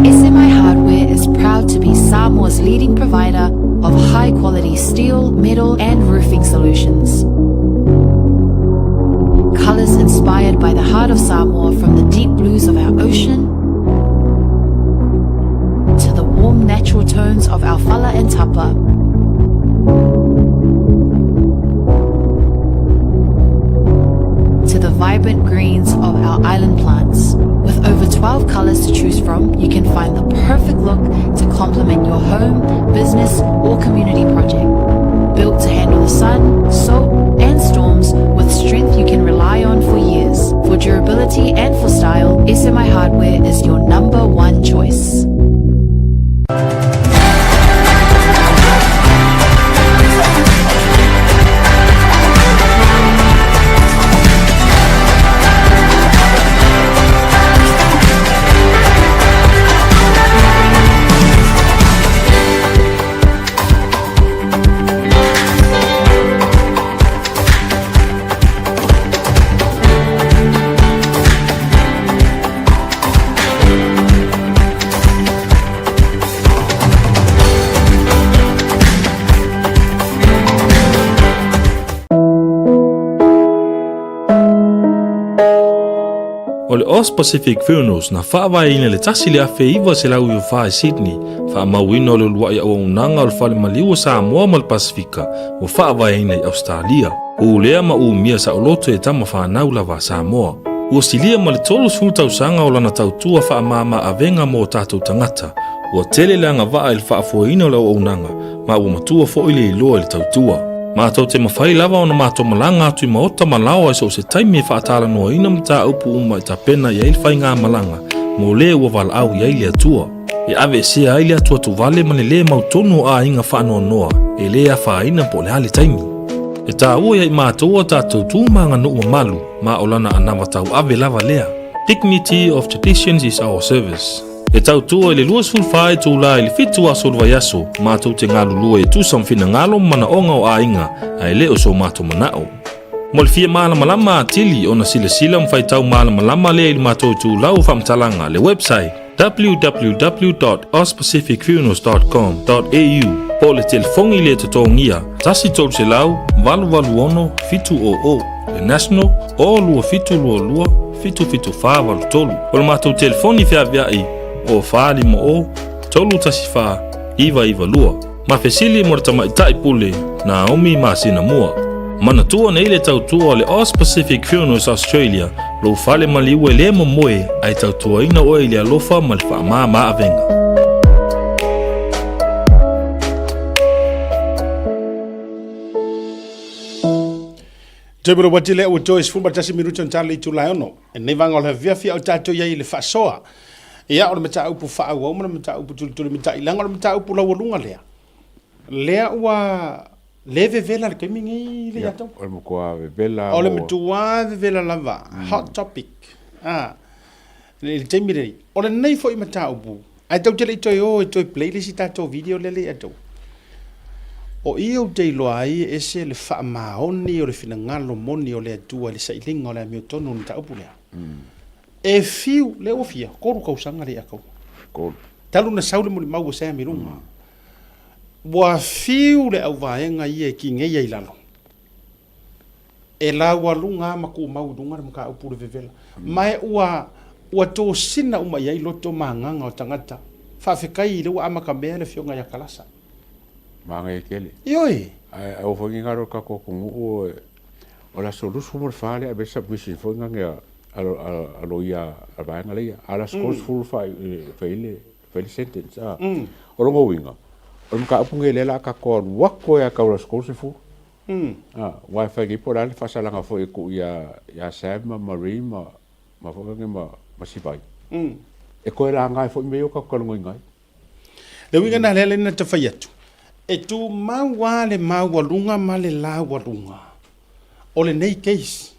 S5: SMI Hardware is proud to be Samoa's leading provider of high quality steel, metal, and roofing solutions. Colors inspired by the heart of Samoa from the deep blues of our ocean to the warm natural tones of our fala and tapa. vibrant greens of our island plants. With over 12 colors to choose from, you can find the perfect look to complement your home, business, or community project. Built to handle the sun, salt, and storms with strength you can rely on for years. For durability and for style, SMI Hardware is your number one choice.
S8: O le Aus Pacific Funerals na faavaeina i le 1994 i Sydney, faamauina o le uluai auaunaga o le Fale Maliu o Samoa ma le Pasefika ua faavaeina i Ausetalia. Ulea ma umia saoloto e tama fanau lava a Samoa. Ua silia ma le 30 tausaga o lana tautua faamama avega mo o tatou tagata. Ua tele le agavaa i le faafoeina o le auaunaga, ma ua matua foi le iloa i le tautua. Matou te mafai lava ona matou malaga atu i maota ma laoa i so o se taimi e faatalanoaina mataupu uma e tapena i ai le faigamalaga mo le ua valaau i ai le Atua. E aveesea ai le atuatuvale ma le lē mautonu o aiga faanoanoa e lē afaina po o le a le taimi. E taua ia i matou a tatou tu ma aganuu mamalu ma o lana anava tauave lava lea. Dignity of traditions is our service. E tautua i le 24 itulā i le 7 aso o le vaiaso, matou te galulue e tusa ma finagalo ma manaoga o aiga, ae le o so matou manao. Mo le fia malamalama atili ona silasila ma faitau malamalama lea i le matou itulau o faamatalaga, le website www.auspacificfunerals.com.au po o le telefoni le totogia 1 300 886 700, le national o 2722 77483. O le matou telefoni feaveai o 450 314 992. Ma fesili mo le tamaitai pule Naomi masina mua. Manatua nei le tautua o le Aus Pacific Funerals Australia, lou fale maliu e le momoe ae tautuaina oe i le alofa ma le faamama avega.
S12: Toe mo le wati lea ua toe 11 minuti ona tala le itula e ono. E nei vaega o le afiafi a o tatou i ai i le faasoa. Ia, o le mataupu faaauau ma le mataupu tulitulimatailaga, o le mataupu laualuga lea. Lea ua le vevela le taimi nei le ia tau.
S11: O le matua vevela.
S12: O le matua vevela lava. Hot topic. Ah. I le taimi lenei. O lenei foi mataupu, ae tou te le i toe o e toe play le isi tatou video lea le ia tou. O i ou te iloa ai e ese le faamaoni o le finagalo moni o le Atua i le sailiga o le amiotonu o le mataupu lea. E fiu, lea ua fia, kolu kausaga le ia kaua.
S11: Kolu.
S12: Talu na sau le mulimau o Sam i luga. Ua fiu le auvaega ia e kigeia i lalo. E laualuga lava ma tumau i luga le mataupu o le vevela. Ma e ua, ua tosina uma i ai loto ma agaga o tagata. Faafetai i lea ua amatamea le afioga ia Kalasa.
S11: Manaia tele.
S12: Ioe.
S11: Ae aua foi ne i galo i le tatou atunuu o le aso 24 lea e ave ai le submission foi lea a a loia a le vaega lea. A o le aso 30 e fai ai le fai le sentence a. O lona uiga, o le mataupu lenei lea o le a tatou alu atu ai lava tau i le aso 30. Aua e fai nei po o le a le faasalaga foi e tuu ia Sam ma Marie ma ma foi lea ma ma Sivai. E toe laga ai foi mea ia ua tatou talanoaina ai.
S12: Le uiga lena lea na ta fai atu, e tumau lava le maualuga ma le laualuga o lenei case.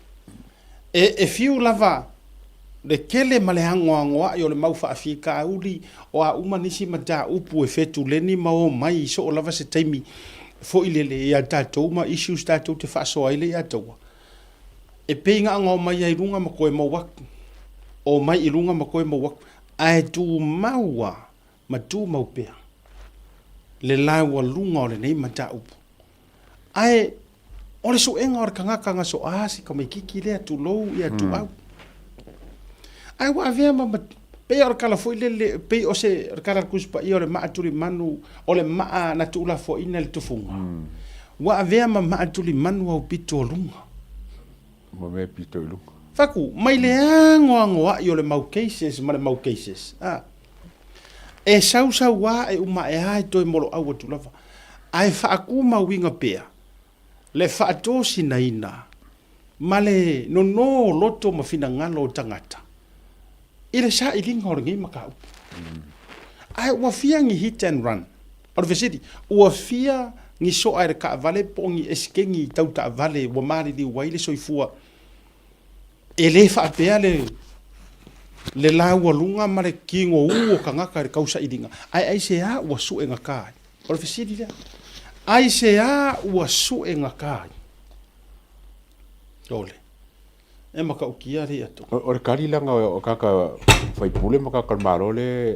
S12: E, e fiu lava le tele ma le anoanoai o le mau faafitauli o a uma nisi mataupu e fetuleni ma omai i soo lava se taimi foi lele ia tatou ma issues tatou te faasoa ai le ia taua. E pei na ona omai ai luga ma toe mou atu. Omai i luga ma toe mou atu. Ae tumau a ma tumau pea le laualuga o lenei mataupu. Ae o le suega o le tagata na soa si tamaititi lea, tulou ia Tuau. Ae ua avea ma, pei o le tala foi lele, pei o se o le tala a le Tusi Paia o le maa tulimanu, o le maa na tuulafoaiina i le tufuga. Ua avea ma maa tulimanu au pito o luga.
S11: Ma mea pito i luga.
S12: Faku, mai le agoagoa'i o le mau cases ma le mau cases, a. E sausauā e uma ae a e toe molo'au atu lava, ae faakumauina pea le faatosinaina ma le nonō o loto ma finagalo o tagata i le sailiga o lenei mataupu. Ae ua fia ni hit and run? O le fesili, ua fia ni soa e le taavale po o ni eseteni tau taavale ua maliliu ai le soifua? E le faapea le le laualuga ma le tigoū o tagata i le tausailiga, ae aisea ua suegata ai? O le fesili lea. Aisea ua suegata ai? Ole. E matautia le ia
S11: O, o le kali langa o kaka faipule ma kaka malo le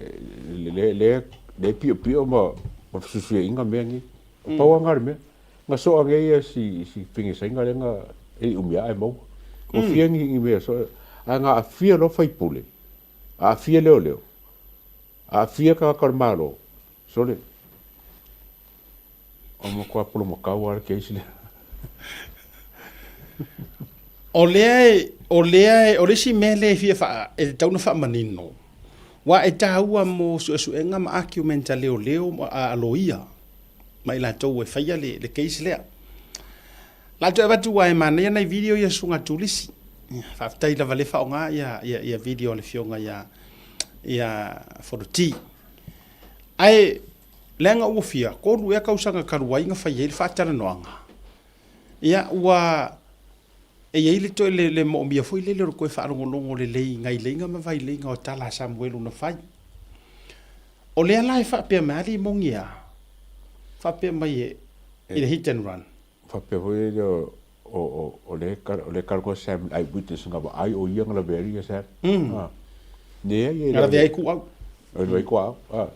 S11: le le le pio pio ma ma fesusuiaiga mea nei. O pau lava le mea. Nga soa nei ia si si pingisainga lea nga e umi ae maua. O fia ni ni mea soa. Ae nga aafia loa faipule, aafia leoleo, aafia tagata o le Malo, sole, o matua polomakau lava le case lea.
S12: O lea e, o lea e, o le isi mea lea e fia faa, e tatau ona faamanino, aua e taua mo suesuega ma argument a leoleo ma a loia ma i latou e faia le, le case lea. La toe avatu aua e manaia nai video ia susuga Tulisi. Faafetai lava le faaaoga ia, ia, ia video a le afioga ia, ia Fonoti. Ae leaga ua fia, 3 ea tausaga talu ai na fai ai le faatalanoaga. Ia ua e i ai le toe le, le moomia foi lele o le toe faalogologo lelei i nai leiga ma vaileiga o tala a Samuelu na fai. O lea la e faapea mai alii moni a, faapea mai e, i le hit and run.
S11: Faapea foi lea o o o le o le talanoa Sam eye witness nga vaai o ia nga lavea ai ia Sam. Ah. Leai e
S12: Nga lavea ai ku au.
S11: Lavea ai ku au. Ah.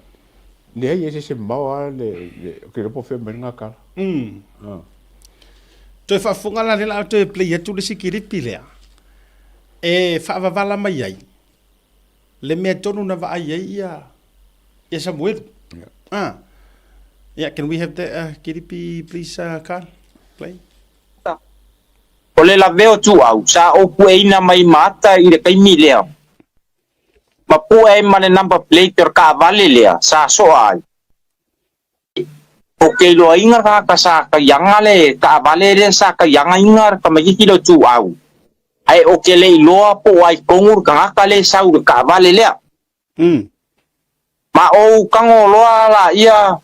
S11: Leai e se se mao a le le ke iloa po o fea mai nga kala. Ah.
S12: Toe faafofoga la lea la toe play atu le isi kilipi lea e faavavala mai ai le mea tonu na vaai ai ia ia Samuelu. Yeah. Ah. Yeah, can we have that kilipi please Carl? Play.
S14: O le lavea o Tuuau sa ou pueina mai ma ata i le taimi lea. Ma pue ai ma le number plate o le taavale lea sa soa ai. O ke iloaina tagata sa kaiaga le taavale lea sa kaiagaina le tamaitiiti lea o Tuuau, ae o ke le iloa po o ai tonu le tagata lea e sau i le taavale lea. Ma ou tago loa laia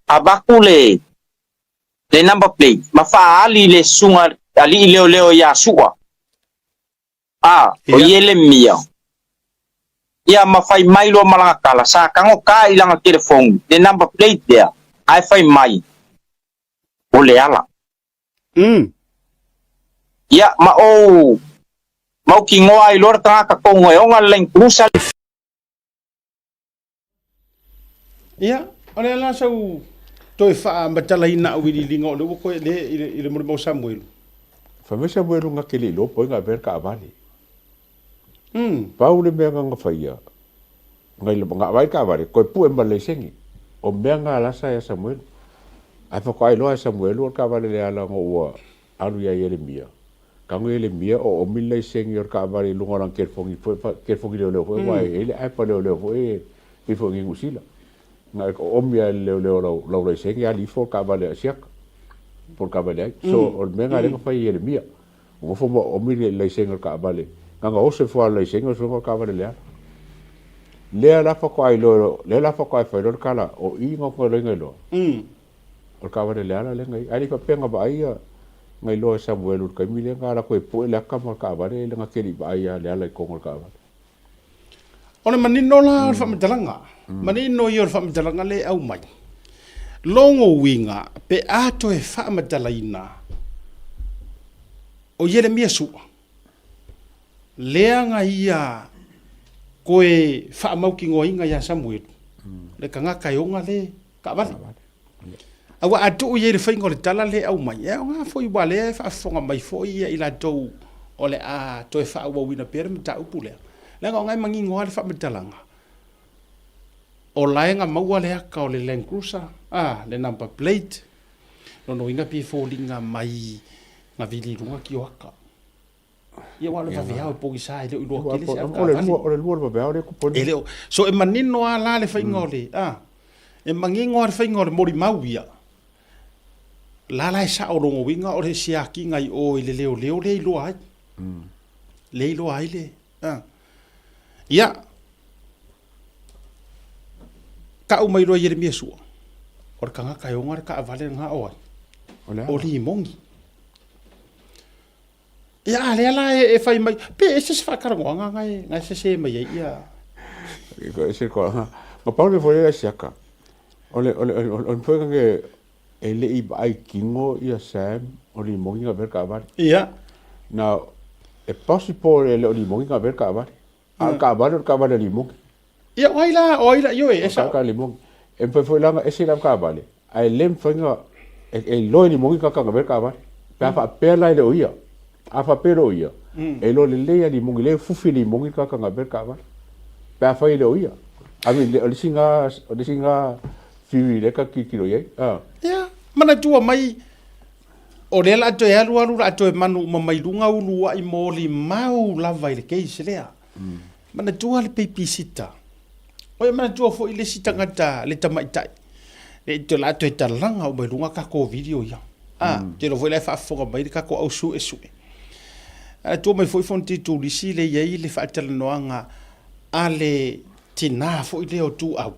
S14: avatu le le number plate ma faaali le susuga alii leoleo ia Su'a. A, o Ielemia. Ia ma fai mai loa ma lana tala, sa tago ta i lana telefoni le number plate lea, ae fai mai, O le ala. Ia, ma ou mautinoa ai loa le tagata tonu e ona le Land Cruiser.
S12: Ia, o lea la sau toe faamatalaina auiliiliga o lea ua toe le i le, i le molimau Samuelu.
S11: Fai mai Samuelu nga ke le iloa po ai nga avea le taavale. Pau le mea nga nga faia, nga ila nga avai le taavale, koe pue ma le laisene. O mea nga lasa ia Samuelu. Ae faatoa iloa e Samuelu o le taavale le ala nga ua alu ia Ieremia. Tago Ieremia o omi le laisene o le taavale i luga o lana telefoni foi, telefoni leoleo foi aua e i ai le app a leoleo foi e pei foi i Niu Sila. Na e oomi lava e le leoleo lau, lau laisene ali ifo le taavale a siaka po o le taavale ai. So o le mea lena lea na fai e Ieremia. Ua nofo ma oomi le laisene o le taavale, na ona oso ifo lava o le laisene o suega o le taavale leaga. Lea la faatoa iloa, lea la faatoa e fai loa le tala, o i na ona iloa iloa. O le taavale leala lea na i ai. Ae le i faapea na vaai ia na iloa e Samuelu i le taimi lea na alu atu e pue le ata ma le taavale na te le i vaai lava le ala i totonu o le taavale.
S12: O le manino la o le faamatalaga, manino ia o le faamatalaga lea e aumai, logo uiga pe a toe faamatalaina o Ieremia Sua, lea na ia toe faamautinoaina ia Samuelu, le tagata e ona le taavale. Aua a tuu i ai le faiga o le tala lea e aumai, e aoga foi aua o lea e faafofoga mai foi ia i latou o le a toe faaauauina pea le mataupu lea. Leaga o na e manino lava le faamatalaga, o la e na maua le ata o le Land Cruiser, a, le number plate, lona uiga pei e foliga mai na vili i luga tioata. Ia aua o le vaveao e pogisa e le o iloa tele se avetaavale.
S11: O le lua o le vaveao lea e kuponi.
S12: E le o, so e manino lava la le faiga o le, a, e manino lava le faiga o le molimau ia. La la e sao lona uiga o le siakiga i o i le leoleo lea e iloa ai. Lea e iloa ai le, a. Ia, tau mai loa Ieremia Sua, o le tagata e ona le taavale lena o ai? O Limoni. Ia, a lea la e fai mai, pe ese se faatalanoaga na e, na e sese mai ai ia.
S11: Ese ko, ma pau le foi le siaka. O le o le o le foi ke e le i vaai kino ia Sam o Limoni na ver taavale.
S12: Ia.
S11: Now, e possible e le o Limoni na ver taavale. A o le taavale o le taavale a Limoni.
S12: Ia, o ai la, o ai la, ioe, e sao.
S11: O le Limoni. E mafai foi la ona ese lau taavale, ae le mafai ona, e iloa e Limoni tagata na avea le taavale. Pe a faapea la e le o ia, a faapea e le o ia, e iloa lelei lava e Limoni, lea e fufi e Limoni le tagata na avea le taavale. Pe afai e le o ia. I mean, o le isi lena, o le isi lena theory lea ta te tilotilo i ai.
S12: Ia, manatua mai, O lea la toe alu alu la toe manu uma mai luga uluai molimau lava i le case lea. Manatua le babysitter. Oi manatua foi le isi tagata le tamaitai. Le te la toe talaga uma i luga tatou video ia. Ah, te iloa foi la e faafofoga mai le tatou au suesue. Manatua mai foi Fonoti Tulisi le i ai le faatalanoaga a le tina foi lea o Tuau.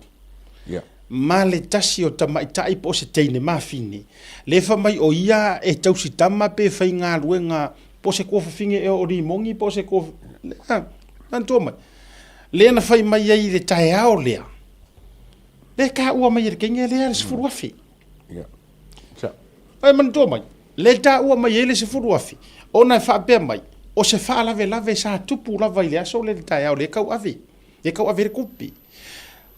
S12: Ma le tasi o tamaitai po o se teine mafine, le fa mai o ia e tausi tama pe faigaluega po o se tuafafine ea o Limoni po o se tua, a, manatua mai, lea na fai mai ai i le taeao lea, lea e taua mai e le teine lea le 10,000. Ai manatua mai, lea e taua mai ai le 10,000, ona e faapea mai, o se faalavelave sa tupu lava i le aso lea i le taeao lea e tauave, lea e tauave ai le tupe.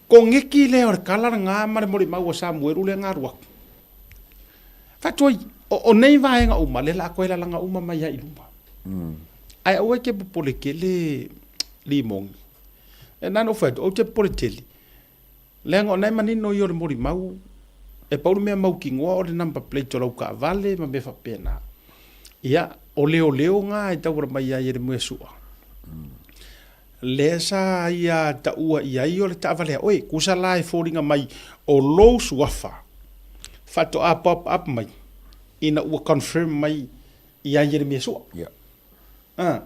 S12: Koneki lea o le kala lena ma le molimau a Samuelu lea na alu atu. Faatuai, o, o nei vaega uma, lea la toe lalaga uma mai ai i luma. Ae aua e te popole tele Limoni. E na ona ou fai atu, ou te popole tele. Leaga o na e manino ia o le molimau, e pau le mea mautinoa o le number plate o lau taavale ma mea faapena. Ia, o leoleo na e tauala mai ai e le moe sua. Lea sa ia taua i ai o le taavale a oe, tusa la e foliga mai o lou suafa faatoa pop up mai ina ua confirm mai ia Ieremia Sua. A,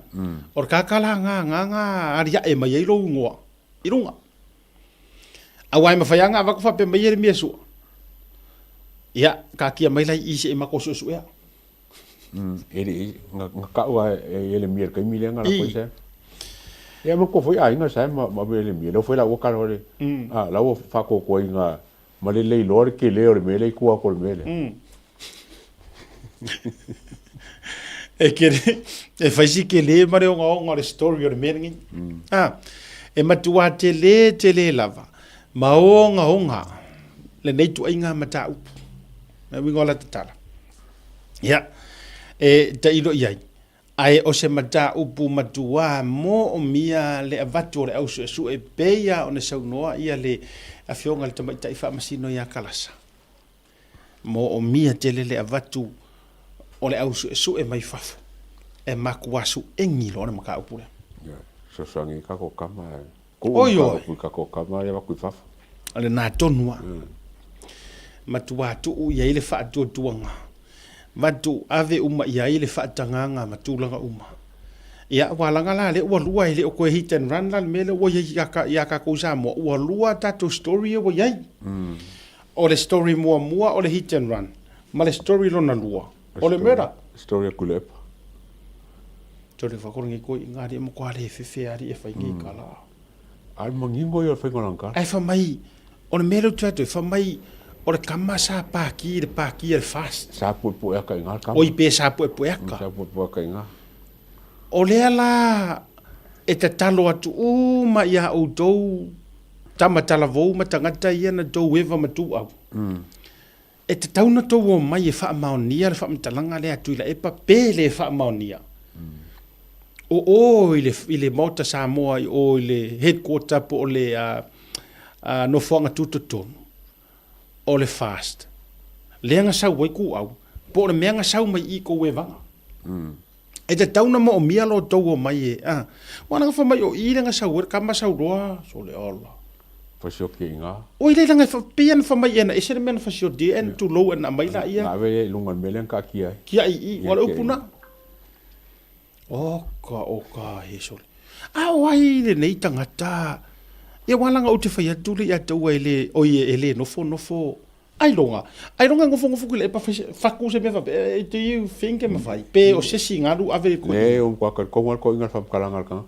S12: o le kaka la nga nga nga aliae mai ai lou igoa i luga. Aua e mafai lava ona avatu faapea mai Ieremia Sua, ia, taatia mai la i i se i matou suesuea.
S11: E le i, na, na kau a e Ieremia i le taimi lea na lako ai Sam. Ia ma ko foi aiga Sam ma, ma Ieremia, lea foi la ua kala le, a, la ua whakokoa ma le leiloa le kele o le mea lea i tua atu o le mea lea.
S12: E kele, e fai si kele ma le ogaoga o le story o le mea lenei. A, e matua tele tele lava, ma ogaoga lenei tuaiga mataupu. Le uiga o la tatala. Ia, e tailo i ai, ae o se mataupu matuā moomia le avatu o le au suesue e pei lava ona saunoa ia le Afioga i le Tamaitai Faamasino ia Kalasa. Moomia tele le avatu o le au suesue mai fafo e makuā suegi loa le mataupu lea.
S11: Ia, fesoasoani i kako kama e. Oi oi. Ku kako kama e avatu i fafo.
S12: O lena tonu lava. Matua tuu i ai le faatuatuaga, vatu ave uma i ai le faatagaga ma tulaga uma. Ia, ua laga la lea ua lua e le o toe hit and run la le mea lea ua i ai ia tatou i Samoa, ua lua a tatou story ia ua i ai. O le story muamua o le hit and run, ma le story lona lua, o le murder.
S11: Story a Tuilaepa.
S12: Tole whakoro ngi koe i ngā ria mo koa le whewhe ari e whai ngi kala.
S11: Ai mangingo ia o le whainga o lana
S12: Ai wha mai, o le mea leo atu e wha mai, o le kama sa pāki i le pāki a le fast.
S11: Sa pue pue aka i ngā kama.
S12: Oi pe sa pue pue aka.
S11: Sa pue pue aka i ngā.
S12: O lea la e tatalo atu uma ia outou tama talavou ma tagata ia na tou eva ma tuau. E tatau ona tou omai e faamaonia le faamatalaga lea a Tuilaepa pe le faamaonia. O o i le, i le Maota Samoa i o i le headquarter po o le nofoaga tutotonu o le FAST, lea na sau ai kuau, po o le mea na sau mai i i kou evaga. E tatau ona moomia lo outou omai e, a. Ua na fai mai o i le ga sau ai le kama sau loa, sole ola.
S11: Fasioti i ina.
S12: Oi le laga e pei ona fai mai ena ese le mea na fasioti ai ena tulou ena aumai laia.
S11: Na ave ia i luga i le mea lea na taatia ai.
S12: Kia i i, ua le upu na. Oka, oka, he sole. A o ai lenei tagata? Ia ua laga ou te fai atu le ia te ua e le, oi e le nofo nofo. Ailoga, ailoga e nofonofo ki le epa fai faku se mea faapea, do you think e mafai? Pe o sesi galu ave i koe.
S11: Le o kwa ka konga ko inga whamkalanga le kanga.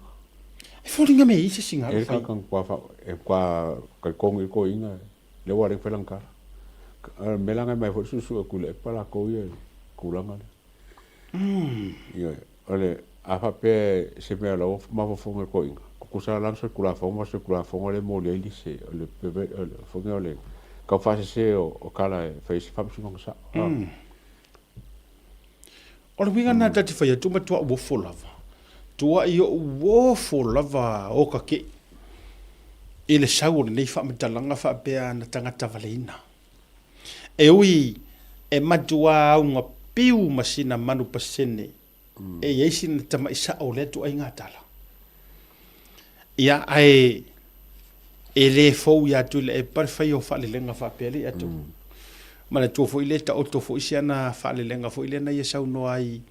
S12: E foliga me i sesi galu
S11: fai. E ka kwa fa e kwa ka konga ko inga le wa le felang kala. Me langa mai fo susu ku le epa la ko ia kulanga le. Ia ole a fa pe se mea lo mafofonga ko inga. Kukusa lang se kula fonga se kula fonga le mo le lise o le pepe o le fonga o le kau faasese o kala e fai se faamasinoga sao.
S12: O le uiga lena ta te fai atu matua uofo lava. Tuai o'u uofo lava o ka ke'i i le sau o lenei faamatalaga faapea na tagata valeina. E ui e matua auga piu ma sina manu pasene e i ai sina tama'i sa'o o lea tuaiga tala. Ia, ae e le fou ia Tuilaepa le fai o faalelega faapea le ia atu. Manatua foi le taoto foi si ana faalelega foi lea na ia saunoa ai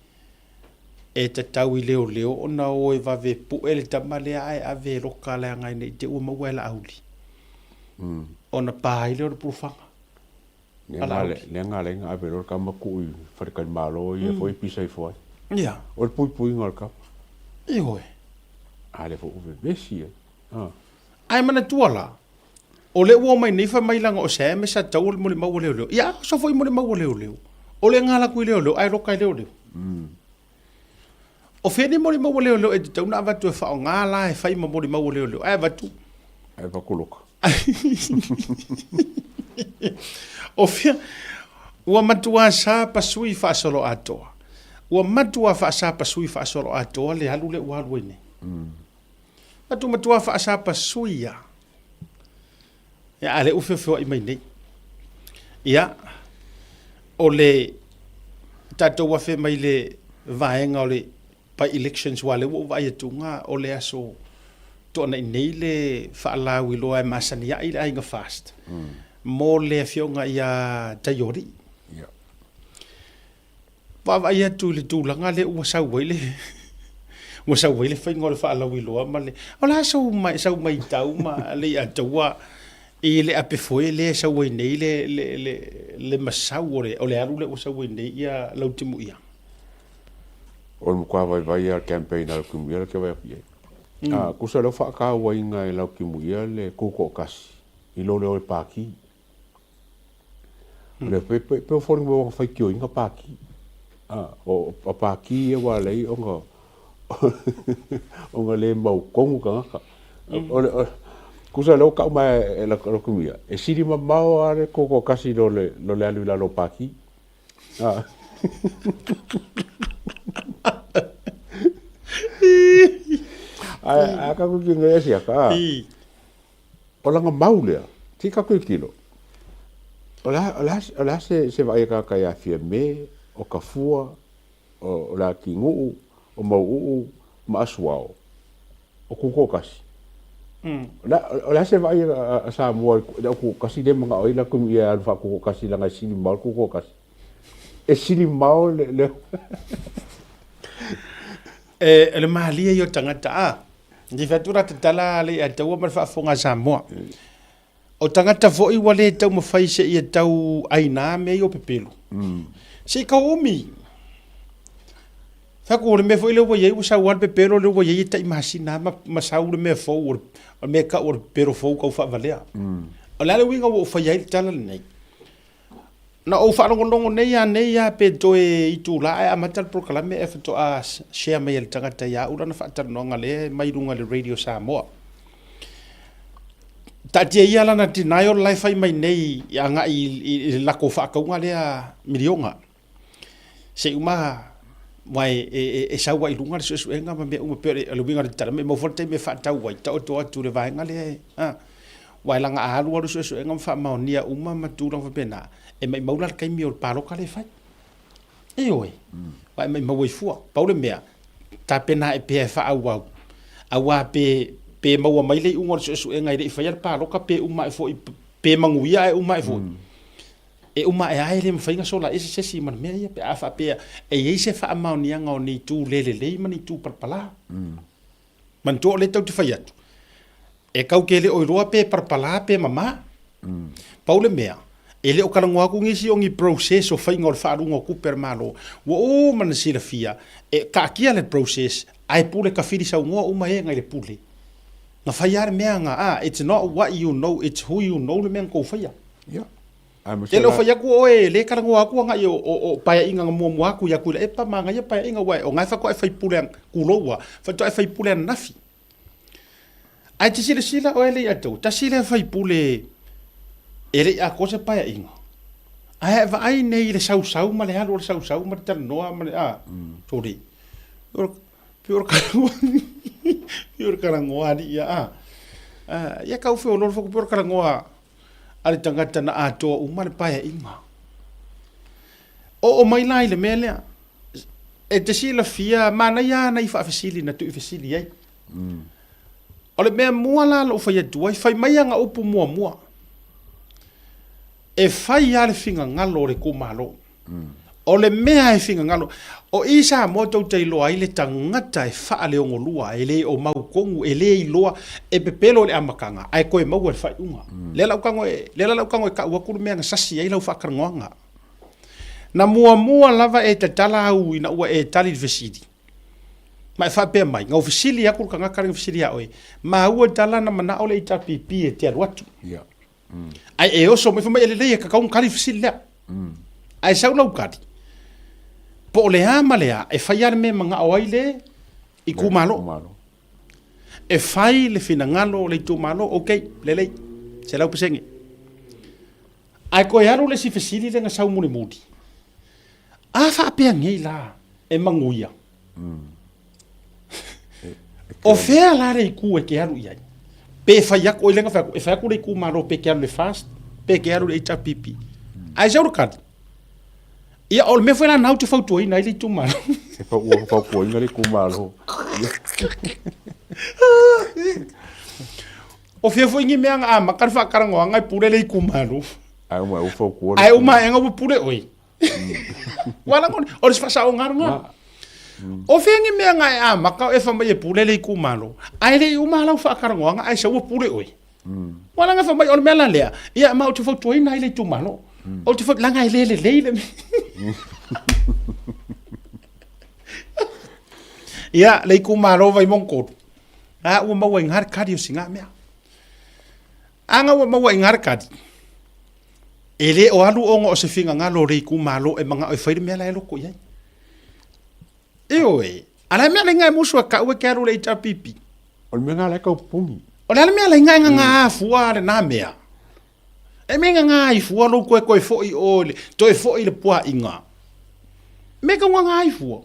S12: e tatau i leoleo ona o e vave pu'e le tama lea ae ave e loka leaga ina i te ua maua e Laauli. Ona pa ai lea o le polofaga.
S11: Lea nga alai na ave loa le tama tuu i faletalimalo ia foi pisa ifo ai.
S12: Ia.
S11: O le puipuiga o le tama.
S12: Ioe.
S11: A lea foi ua vevesi ai.
S12: Ha. Ae manatua la, o lea ua omai nei fai mai leaga o Sam e sa tatau o le molimau a leoleo. Ia, a oso foi molimau a leoleo. O le ga laku i leoleo, ae loka e leoleo. O fea nei molimau a leoleo e tatau ona avatu e faaaoga la e fai ma molimau a leoleo, ae avatu.
S11: Ae avatu loka.
S12: O fea, ua matua sa pasui faasoloatoa. Ua matua faasapasui faasoloatoa le alu lea ua alu ai nei. Atu matua faasapasui ia. Ia, a lea ua feofeoai mai nei. Ia, o le tatou afe mai le vaega o le by elections aua lea ua ou vaai atu ga o le aso toanai nei le faalauiloa e masani ai le aiga FAST mo le afioga ia Taiori.
S11: Yeah.
S12: Vaavaai atu i le tulaga lea ua sau ai le ua sau ai le faiga o le faalauiloa ma le o le a sau mai sau maitau ma le ia taua i le ape foe lea e sau ai nei le le le le masau o le o le alu lea ua sau ai nei ia Lautimuia.
S11: O le matua vaivai lava o le campaign a Lautimuia lea ou te vaai atu i ai. A, tusa o lea ua faatauaina e Lautimuia le tutoatasi i lo le o e pati. O le pe pe pe foliga mai ua faitioina paki. A o o paki ia ua alai ona ona le mautonu tagata. O le o tusa lea ua tau mai e latou ia, e sili mamao lava le tutoatasi i lo le lo le alu i lalo o paki. A. Ae a ka ku ki ngai asia ka. O lana mau lea, se i tatou tilo, o le a, o le a, o le a se, se vaai a tagata ia Fiame, o Tafua, o, o Leatinu'u, o Mauu'u ma Asuao, o Tutoatasi. O le a, o le a se vaai a, a Samoa i le au Tutoatasi lea e mana'o ai latou ia e alu faa-Tutoatasi leaga e sili mamao le Tutoatasi. E sili mamao le, le
S12: E, o le malie ia o tagata, a. I fai atu la tatala le ia taua ma le faafofoga a Samoa. O tagata foi ua le taumafai se ia tau aina mea ia o pepelo. Se i kau umi. Fai atu o le mea foi lea ua i ai ua sau lava le pepelo lea ua i ai e tai masina lava ma sau le mea fou o le mea e tau o le pepelo fou tau faavalea. O le a le uiga ua ou faia ai le tala lenei? Na ou faalogologo nei a nei a pe toe itula ae amata le polokalame ae faatoa share mai e le tagata ia au lana faatalanoaga lea e mai luga i le Radio Samoa. Taatia ia lana denial la e fai mai nei agai i le lako faatauga lea miliona. Se i uma aua e sau ai i luga le suesuega ma mea uma pei o le uiga o le tala, e maua foi le taimi e faatau ai, taoto atu i le vaega lea e, a. Aua e laga a alu alu suesuega ma faamaonia uma ma tulaga faapena, e maimau la le taimi o le palota lea e fai. Ioe. Aua e maimau ai fua. Pau le mea, tapena ae pea e faaauau, auā pe, pe maua mai le iuga o le suesuega e le i faia le paloka pe uma ae foi, pe manuia ae uma ae foi. E uma ae lava e le mafai ona sola ese se isi ma le mea ia pe a faapea e i ai se faamaoniaga o ni itu le lelei ma ni itu palapala. Manatua o lea tatou te fai atu, e kau ke le o iloa pe palapala pe mama. Pau le mea, e le o talanoa atu nisi o ni process o faiga o le faaaluga o tupe a le Malo. Ua uma ona silafia, e taatia le process ae pule tafili saunoa uma e na i le pule. Na fai lava le mea na, ah, it's not what you know, it's who you know le mea na tou faia.
S11: Ia.
S12: E le o fai atu oe, e le talanoa atu agai o paeaiga na muamua atu ia Tuilaepa, manaia paeaiga aua o na e faatoa e faipule tulou a, faatoa e faipule ananafi. Ae te silasila oe Leiataua, tasi lea faipule e le i atoa se paeaiga, ae a e vaai nei i le sausau ma le alu o le sausau ma le talanoa ma le, a, sole, pei o le talanoa, pei o le talanoa a alii ia, a, ia tau feoloolo foi, pei o le talanoa a le tagata na atoa uma le paeaiga. Oo mai la i le mea lea, e te silafia, manaia lava nai faafesili na tuuifesili ai. O le mea mua la lou fai atu ai, fai mai ana upu muamua, e fai lava le finagalo o le itumalo. O le mea e finagalo, o i Samoa tou te iloa ai le tagata e faaleogolua, e le o mautonu, e le iloa, e pepelo i le amataga, ae toe maua i le faaiuga. Lea la ou tago e, lea la ou tago e tau atu le mea na sasi ai lau faatalanoaga. Na muamua lava e tatala au ina ua e tali i le fesili, ma e faapea mai, na ou fesili atu le tagata lea na fesili ia oe, maua tala na manao le HRPP e te alu atu. Ae e oso mai, fai mai e lelei e tatau ona tali le fesili lea. Ae sau lau tali, po o le a ma le a, e fai lava le mea e manao ai le itumalo. E fai le finagalo o le itumalo, ok, lelei, 100%. Ae toe alu le isi fesili lea na sau mulimuli, a faapea nei la e manuia, O fea la le itu e te alu i ai? Pe fai atu, oi lea na fai atu, e fai atu le itumalo pe te alu i le FAST, pe te alu i le HRPP. Ae sau le tali, ia o le mea foi la na ou te fautuaina ai le itumalo.
S11: E fa ua fautuaina le itumalo.
S12: O fea foi ni mea na amata le faatalanoaga e pule le itumalo.
S11: Ae uma ua fautua.
S12: Ae uma aega ua pule oe. Ua lagona, o le faasaoga lena. O fea ni mea na e amata o e fai mai e pule le itumalo, ae le i uma lau faatalanoaga ae sau ua pule oe. Ua laga fai mai o le mea la lea, ia ma ou te fautuaina ai le itumalo. Ou te fau, leaga e le lelei le mea. Ia, le itumalo o Vaimauga 3, a ua maua i ina le kali o sina mea. A na ua maua i ina le kali, E le o alu ona o se finagalo o le itumalo e manao e fai le mea la e loko i ai. Ioe, a le mea lenga e musu a kau e ke alu le HRPP.
S11: O le mea nga la e kau pupuni.
S12: O le a le mea lenga e nganga fua le na mea. E me nganga ai fua lou koe koe foi o le, toe foi le puaʻiga. Me kau nganga ai fua.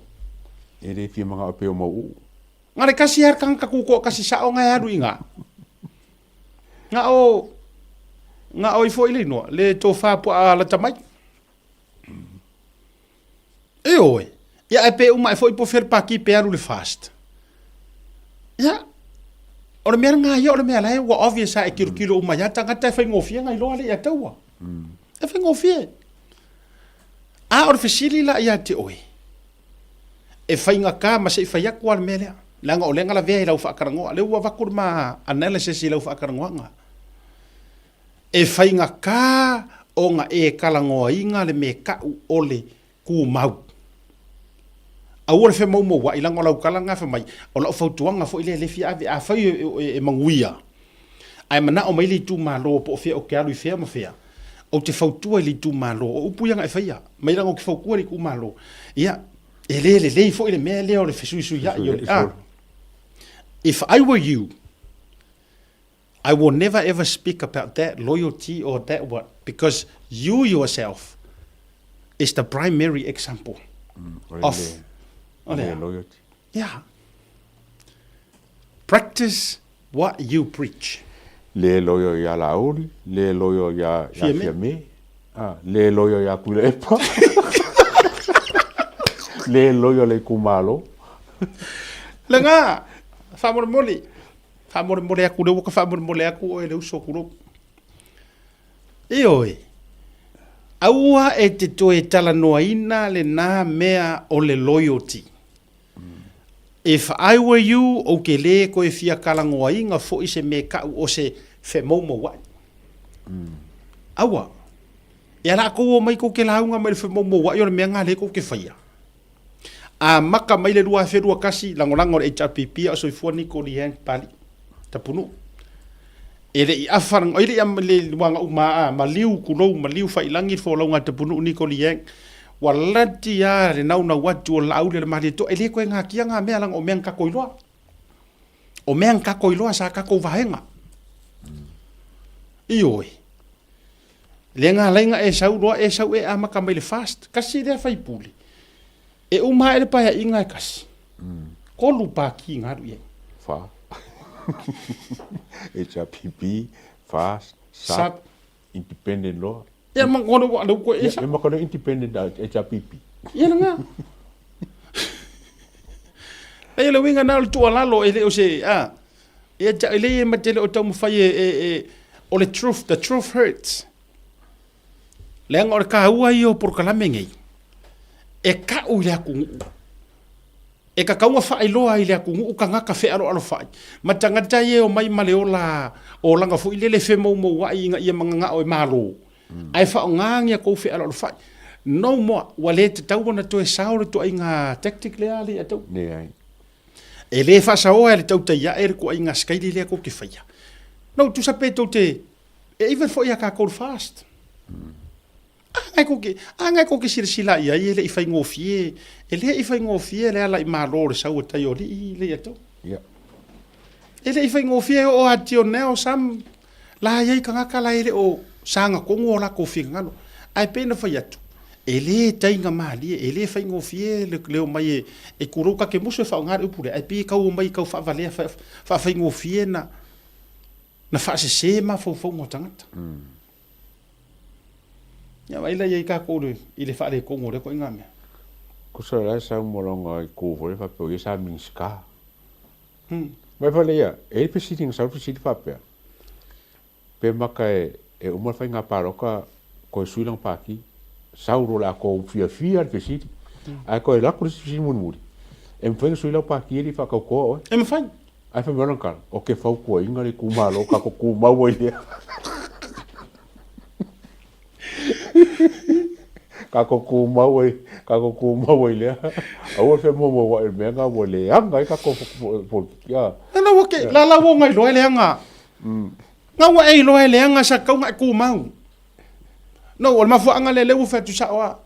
S11: E le fia mangao pe o mau uu.
S12: Nga le kasi har kanga ka kuko kasi sao nga e alu i nga. Nga o nga o i foi le inoa, le tofa puaa lata mai. E oe, ia e pe uma e foi po fia le paki pe alu le fast. Ia, o le mea nga ia o le mea la e ua obvious a e kilokilo uma ia tagata e faigofie nga iloa le ia taua. E faigofie. A o le fesili la ia te oe, E faigata ma se i fai atu lava le mea lea, leaga o lea na lavea i lau faatalanoa, lea ua avatu le ma analysis i lau faatalanoaga. E faigata ona e talanoaina le mea tau o le tumau. Aua le femaumauai, leaga o lau tala lena fai mai, o lau fautuaga foi lea e le fia ave, afai e manuia, ae manao mai le itumalo po o fea ou te alu i fea ma fea, ou te fautua i le itumalo, o upu ia na e faia, mai leaga ou te fautua i le itumalo, ia, e le lelei foi le mea lea o le fesuisuiai o le, a, if I were you, I will never ever speak about that loyalty or that what, because you yourself is the primary example of, o le a?
S11: Loyalty.
S12: Yeah. Practice what you preach.
S11: Le loyo iā Laauli, le loyo iā Fiame, le loyo iā Tuilaepa, le loyo le itumalo.
S12: Lena, faamolemole, faamolemole atu lea ua ka faamolemole atu oe le uso kulou. Ioe, aua e te toe talanoaina lena mea o le loyalty. If I were you, ou te lē toe fia talanoaina foi se mea e ta'u o se femoumoua'i. Aua. E ala tou omai tou te lauga mai le femoumoua'i o le mea lena lea tou te faia. Amata mai le 2021, lagolago le HRPP a o soifua Niko Lee Hang Papalii, Tapunuu. E le i afa, e le i le uma a maliu kulou, maliu faiilagi le folauga a Tapunuu Niko Lee Hang. Ua lati a le naunau atu o Laauli a le Malietoa, e le toe gatia nga mea leaga o mea na tatou iloa. O mea na tatou iloa sa tatou vaega. Ioe. Lea na alai na e sau loa e sau e amata mai le fast. Kasi lea faipule. E uma ae le paeaiga e kasi. Kolu paki na alu i ai.
S11: Fa. HRPP, FAST, SAP, Independent loa.
S12: Ia ma kona ua leu koe esa.
S11: Ia ma kona independent HRPP.
S12: Ia lena. Leai o le uiga na o le tuualalo e le o se a ia te e le ma te le o taumafai e, e, e o le truth, the truth hurts. Leaga o le taua ia o polokalame nei e ka'u i le atunuu. E tatau ona faailoa i le atunuu tagata fealoalofai ma tagata ia e omai ma le ola olaga foi lele femoumouai ina ia mananao e malo ae faaaoga ni a tou fealoalofai. No more, ua le tatau ona toe sao le ituaiga tactic lea alii a tou.
S11: Leai.
S12: E le faasaoa e le tautai ae le ituaiga sikaili lea tou te faia. No, tusa pe tou te, e even foi ia tatou le fast. A ngai kou ke, a ngai kou ke silasila i ai e le i faigofie, e le i faigofie le ala i malo o le sau a tai o alii le ia tau.
S11: Yeah.
S12: E le i faigofie e oo ati o neo sam, la iai tagata la e le o saga tonu o latou finagalo. Ae pei ona fai atu, e le taiga malie, e le faigofie le, le omai e, e kulou ta te musu e faaaoga le upu lea, ae pei e tau omai e tau faavalea, faafaigofie na, na faasese mafaufauga o tagata. Ia vaai la i ai tatou i le faaletonu o lea ituaiga mea.
S11: Tusa o la e sau ma lona itu foi lea faapea o ia sa Minisita. Mai fai lea, e i ai le fesili na sau le fesili faapea, pe mata e uma le faiga palota toe sui lana pati, sau loa o le a tou fiafia le fesili, ae toe alu atu le isi fesili mulimuli, e mafai ona sui lau pati e le i faatautoa oe.
S12: E mafai.
S11: Ae fai mai lana tala, Ou te fautuaina le itumalo tatou tumau ai lea. Tatou tumau ai, tatou tumau ai lea. Aua le femoemoea'i i le mea lena ua leaga ai tatou polokiki. A.
S12: La ua ke, la la ua ona iloa e leaga. Na ua e iloa e leaga sa tatau ona e tumau. No, o le mafuaaga lea, lea ua fai atu sao lava.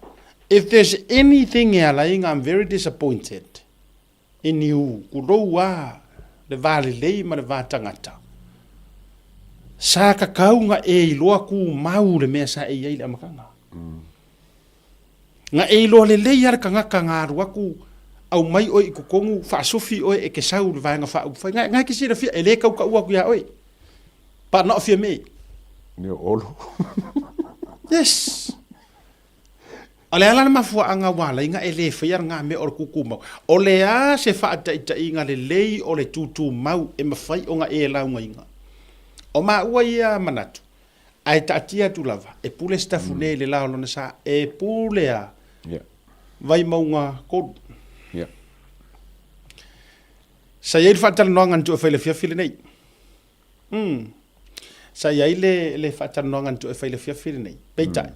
S12: If there's anything e ala ai ona I'm very disappointed. E niu kulou a le va lelei ma le va tagata. Sa kakau nga e iloa kumau le mea sa e i ai i le amataga. Nga e iloa lelei a le tagata nga alu atu aumai oe i totonu faasofi oe e te sau i le vaega faaupufai. Nga nga e te silafia e le tautaua atu ia oe. But not Fiame.
S11: Ni o Olo.
S12: Yes. O le a la le mafuaaga ua ala ai na e le faia lena mea o le tutumau? O le a se faataitaiga lelei o le tutumau e mafai ona e laugaina? O maua ia manatu, ae taatia atu lava, e pule Sitafune i le la o lona sa, e pule a Vaimauga 3. Sa i ai le faatalanoaga na tuu e fai i le afiafi lenei. Umm. Sa i ai le, le faatalanoaga na toe fai i le afiafi lenei. Peitai,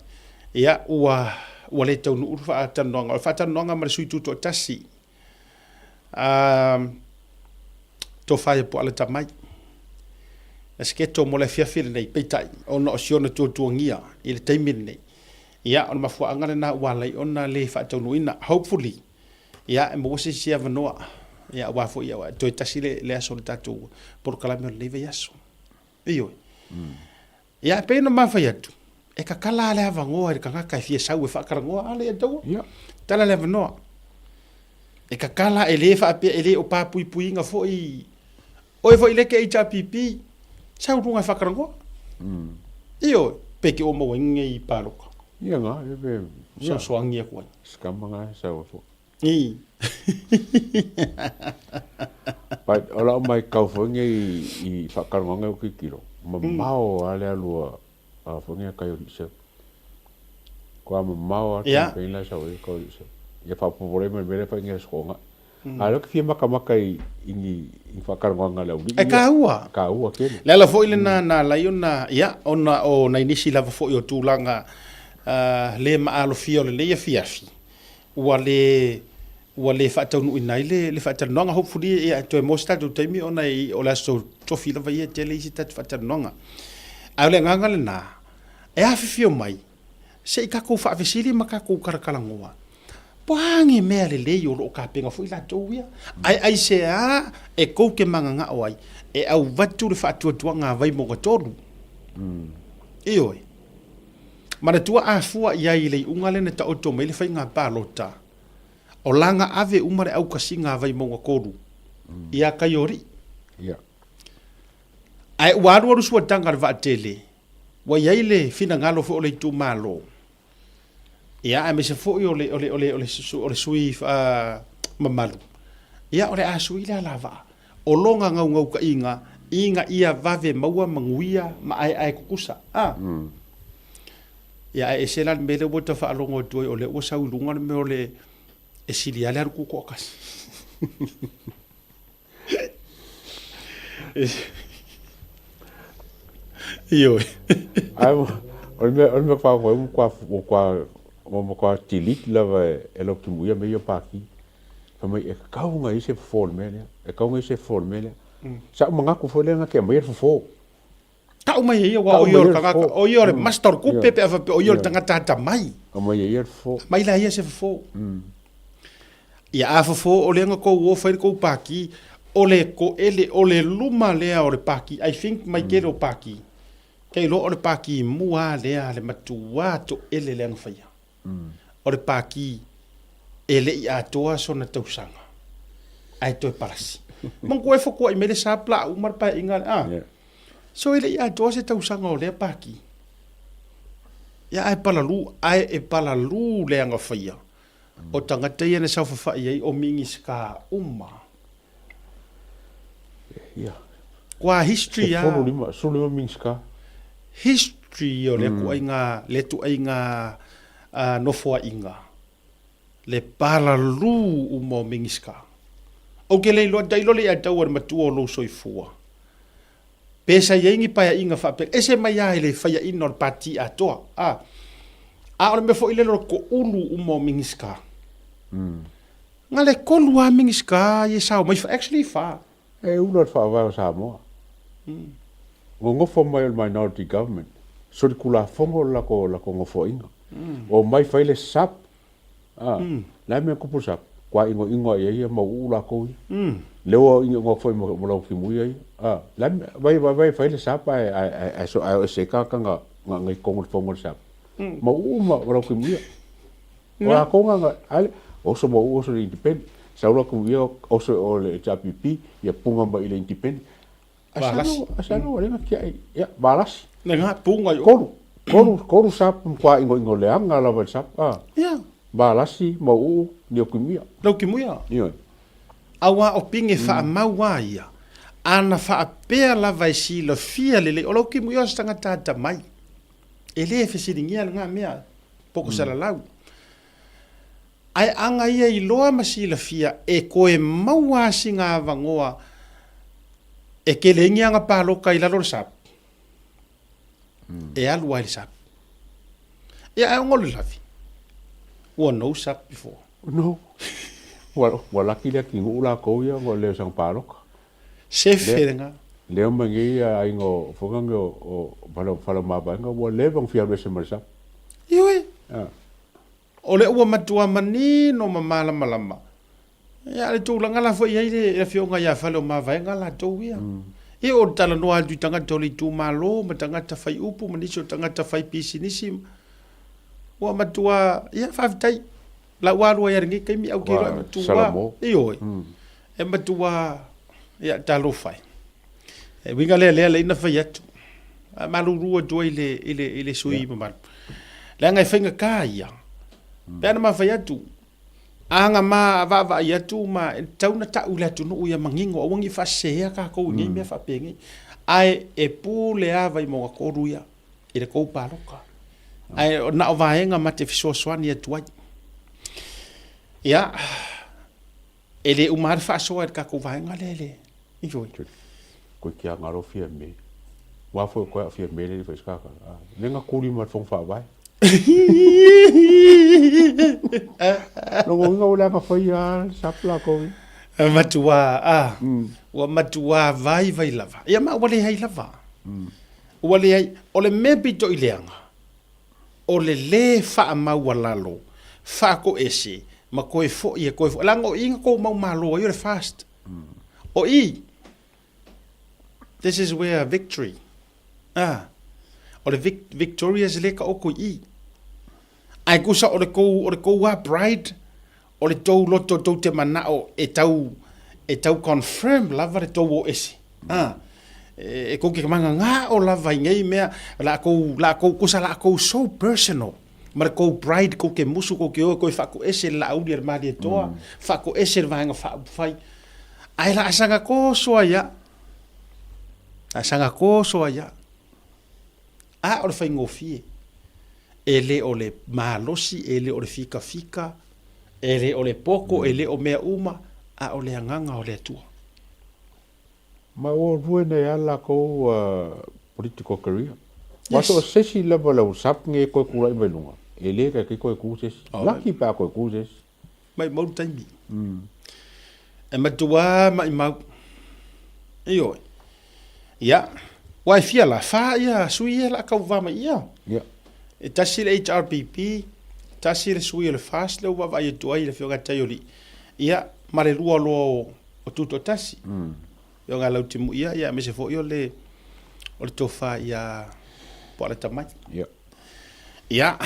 S12: ia, ua, ua le taunuu le faatalanoaga. O le faatalanoaga ma le sui tutoatasi, um, Tofa ia Puala Tamai. Na sketo mo le afiafi lenei, peitai, ona o si ona tuatuagia i le taimi lenei. Ia, o le mafuaaga lena ua ala ai ona le faataunuuina. Hopefully, Ia, e maua se isi avanoa, ia, aua foi ia, toe tasi le, le aso o le tatou polokalame o lenei vaiaso. Ioe. Ia, e pei ona ma fai atu, e tatala lava le avanoa i le tagata e fia sau e faatalanoa, a le taua.
S11: Ia.
S12: Tatala le avanoa. E tatala, e le faapea, e le o papuipuiga foi, oe foi lea e te HRPP, sau i luga e faatalanoa. Ioe, pe te o maua ai nei palota.
S11: Ia nga, e pe,
S12: ia. Soasoagi atu ai.
S11: Scammer nga e sau ai foi.
S12: I.
S11: But o lau maitau foi nei i faatalanoaga o tilotilo, mamao lava le alu a foi nei a Kaioliisa. Matua mamao lava le campaign la e sau ai le Kaioliisa. Ia faaopoopo loa ma le mea lea e fai nei Aso Toonai. A o lea ou te fia matamata i ni faatalanoaga a le aualii ia.
S12: E taua.
S11: E taua tele.
S12: Le ala foi lena na ala ai ona, ia, ona o nai nisi lava foi o tulaga le maalofia o lenei afiafi, ua le ua le faataunuuina ai le, le faatalanoaga. Hopefully ia toe maua se tatou taimi ona e, o le aso tofi lava ia e tele isi tatou faatalanoaga. Ae o le agaga lena, e afifio mai, se i tatou faafesili ma tatou talatalanoa, po o a ni mea lelei o lo o tapena foi latou ia, ae aisea e tou te mananao ai e avatu le faatuatuaga a Vaimauga 3. Ioe. Manatua a fua i ai i le iuga lea na taoto mai le faiga palota, o laga ave uma le aukasiga a Vaimauga 3 ia Kaiolii. Ae ua alualu suataga a le vaatele, ua i ai le finagalo foi o le itumalo, ia aemaise foi o le, o le, o le, o le, o le sui mamalu, ia o le a sui le alavaa. O lona naunautaiga ina ia vave maua manuia ma aeae tutusa. A? Ia ae ese la le mea lea ua ta faalogo atu ai o lea ua sau i luga le mea o le e sili lava le alu tutoatasi. Ioe.
S11: Ae o le mea o le mea kwa kwa kwa kwa ua matua delete lava e lau timuia mea ia o paki. Fai mai, e tatau ona i ai se fofo o le mea lea, e tatau ona i ai se fofo o le mea lea. Sa ou manatu foi lea na te aumaia le fofo.
S12: Tau mai e ia, aua o ia o le tagata, o ia o le master o le kupe pe a faapea o ia o le tagata atamai.
S11: Aumai e ia le fofo.
S12: Aumai la ia se fofo. Ia a fofo o lea na tou o fai le tou paki, o le toele, o le luma lea o le paki, I think mai tele o paki, kei iloa o le paki mua lea le matua toele lea na faia. O le paki e le i atoa sona tausaga ae toe palasi. Manatua e fotuai mai le sa pla uma le paeaiga lea. Ah. So e le i atoa se tausaga o lea paki. Ia ae palalu, ae e palalu le agafaia o tagata ia na saofafai ai o Minisita uma.
S11: Ia.
S12: Kua history
S11: a. 15, 15 Minisita.
S12: History o lea tuaiga, lea tuaiga nofoaiga, le palalu uma o Minisita. Ou te le iloa, tailo le ia tau a le matua o lou soifua. Pe sa i ai ni paeaiga faapea, ese mai lava i le faiaina o le pati atoa. A, a o le mea foi lele o le toulu uma o Minisita. Na le tolu lava Minisita ia sao mai, actually fa.
S11: E ula le faavae o Samoa. Nonofo mai o le minority government, solitulafono le latou nofoaiga. Omai fai le sap, a, le a le mea e tupu i le sap? Ua inoino lava i ai ia mauuu latou ia. Lea ua inoino atu foi ma Lautimuia ia. A, le a le mea, vaai, vaai e fai le sap ae, ae, ae, ae o ese ai tagata na, na i totonu o le fono o le sap. Mauuu ma Lautimuia. O latou na, na, a, oso mauuu oso i le independent. Sau Lautimuia oso i le HRPP, ia puna mai i le independent.
S12: Valasi.
S11: Asalo ua leva tiai. Ia, Valasi.
S12: Le nga punga i
S11: Kolu. Kolu, kolu sap matua inoino leaga lava i le sap. Ah.
S12: Ia.
S11: Valasi, Mauuu, Liokimuia.
S12: Liokimuia.
S11: Ioe.
S12: Aua o pinge faamau a ia, ana faapea lava e silafia lelei, o Liokimuia o se tagata atamai. E le fesiligia lena mea, poko salalau. Ae aga ia iloa ma silafia e koe maua a sina avanoa e kele ai ni aga paloka i lalo o le sap, e alu ai le sap. Ia ae ona o le lavi, ua no sap before.
S11: No. Ua, ua laki le atinuu lakou ia ona o le saga paloka.
S12: Sefe lena.
S11: Leo mai nei ia aiga o Fogange o, o Faleomavaega ua leva ona fia alu ese ma le sap.
S12: Ioe.
S11: Ah.
S12: O lea ua matua manino ma malamalama ia le tulaga la foi i ai le afioga ia Faleomavaega latou ia. Ia o le talanoa atu i tagata o le itumalo ma tagata fai upu ma nisi o tagata fai pisinisi ua matua, ia faafetai la ua alu ai lava i lenei taimi ae ou te iloa e matua, ioe, e matua, ia talofa e. E uiga lea lea lea na fai atu. A malulu atu ai le i le i le sui mamalu. Leaga e faigata ia. Pe ana ma fai atu. A ga ma vaavaai atu ma e tatau ona ta'u i le atunuu ia manino aua ne i faasesēa tatou i nei mea faapenei. Ae e pule lava Vaimauga 3 ia i le tou palota. Ae na o vaega ma te fesoasoani atu ai. Ia, e le uma lava le faasoa i le tatou vaega lea i le, ioe.
S11: Koe ki a ngaro fia me. Wa foi koe a fia me le fai skaka. Le nga kuli ma fong fa vai. Longo inga o le anga fai a sapla ko.
S12: Matua a. Ua matua vai vai lava. Ia ma ua leai lava. Ua leai. O le mea pito i leaga, o le lē faamaualalo, faatoese, ma toe foi e toe foi. Leaga o i na tou mau malo ai o le fast. O i, this is where victory, ah, o le victorious lea taoto i i. Ae tusa o le tou, o le tou lava pride, o le tou loto tou te manao e tau, e tau confirm lava le tou o ese. A, e tou te manangao lava i nei mea, la kou, la kou, tusa la kou so personal, ma le tou pride tou te musu tou te o e toe faatoese le Laauli a le Malietoa, faatoese le Vaega Faaupufai. Ae la a saga toso ai lava, la a saga toso ai lava. A o le faigofie, e le o le malosi, e le o le fikafika, e le o le poto, e le o mea uma, a o le agaga o le Atua.
S11: Ma ua lua nei lava lakou political career. Yes. So se isi lava lau sap nge koe kula'i mai luga, e le kai koe ku se isi. Lucky pe a koe ku se isi.
S12: Maimau le taimi. E matua maimau. Ioe. Ia, ua e fia la, fa ia sui ia la kauvā mai ia.
S11: Ia.
S12: E tasi le HRPP, tasi le sui o le FAST lea ua vaavaai atu ai le Afioga ia Taioli'i, ia, ma le lua loa o, o Tutoatasi. Afioga ia Lautimuia, ia aemaise foi o le, o le tofa ia Poalatamai.
S11: Ia.
S12: Ia,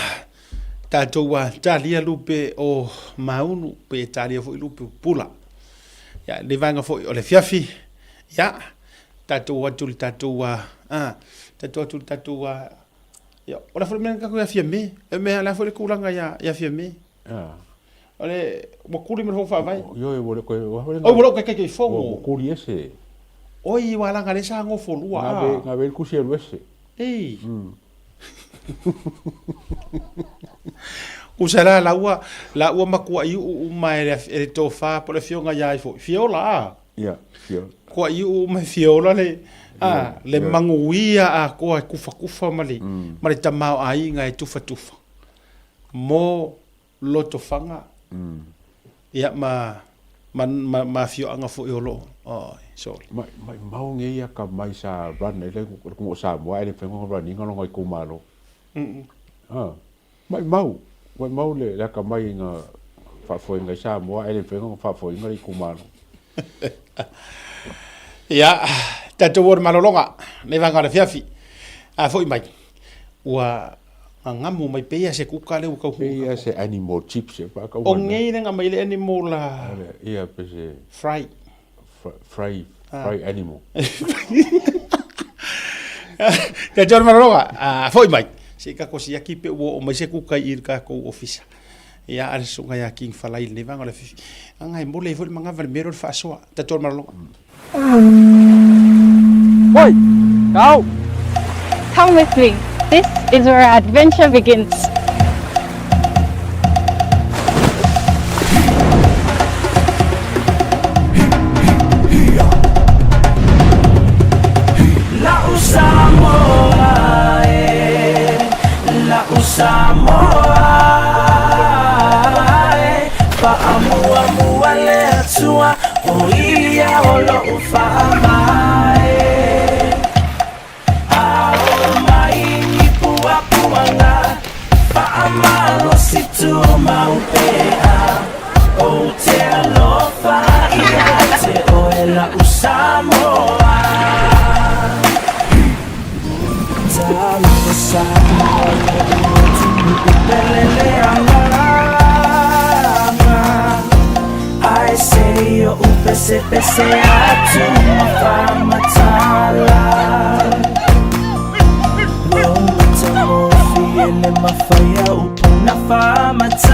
S12: tatou ua talia lupe o Maunu, pe talia foi lupe o Pula. Ia, le vaega foi o le afiafi, ia, tatou atu le tatou, a, tatou atu le tatou, a, ia, o le a foi le mea na tatou ia Fiame, e mea, o le a foi le tulaga ia, ia Fiame. O le, ua kuli ma le Fono Faavae.
S11: Ioe, ua le koe, ua
S12: oi, ua le o Taitaifono.
S11: Ua kuli ese.
S12: Oi, ua laga le sa gofo lua, a.
S11: Nga ve le kusi alu ese.
S12: Ei. Usa la laua, laua makuaʻi uʻu uma e le, e le tofa po o le afioga ia ai foi. Fiola, a?
S11: Ia, Fiola.
S12: Kuaʻi uʻu uma e Fiola le, a, le manuia atoa e tufakufa ma le, ma le tamaoaiga e tufatufa mo Lotofaga, ia ma, ma, ma, ma afioaga foi o lo o, oi, sorry.
S11: Mai, mai mau nge ia ka mai sa run ai le ku o Samoa ai le whenga run inga longa i kumalo. Ah, mai mau, mai mau le le ka mai nga faafoinga i Samoa ai le whenga faafoinga i kumalo.
S12: Ia, tatou o le malologa, nei vaega o le afiafi. A foi mai, ua gagamu mai pei se kuka lea ua tau
S11: Pei a se animal chips e pa
S12: kau. O ngei le nga mai le animal la.
S11: Ia pe se
S12: fry.
S11: Fry, fry animal.
S12: Tatou o le malologa, a foi mai. Se i tatou siaki pe ua oo mai se kuka i le tatou ofisa. Ia, a le susuga ia King Falai i lenei vaega o le afiafi. Aga e mole ai foi le manava i le mea lea o le faasoa. Tatou o le malologa.
S9: Oi! Kau!
S2: Come with me. This is where our adventure begins.
S3: La'u Samoa e, la'u Samoa e, Fa'amuamua le Atua, o ia o lo'u fa'amae. A oo mai ni puapuaga, Fa'amalosi tumau pea, Ou te alofa ia te oe la'u Samoa. Talofa Samoa lo'u atunuu pele le agaga Ae se i oʻu pesepese atu ma faamatala Lou matagofie le mafai a upu na faamatala.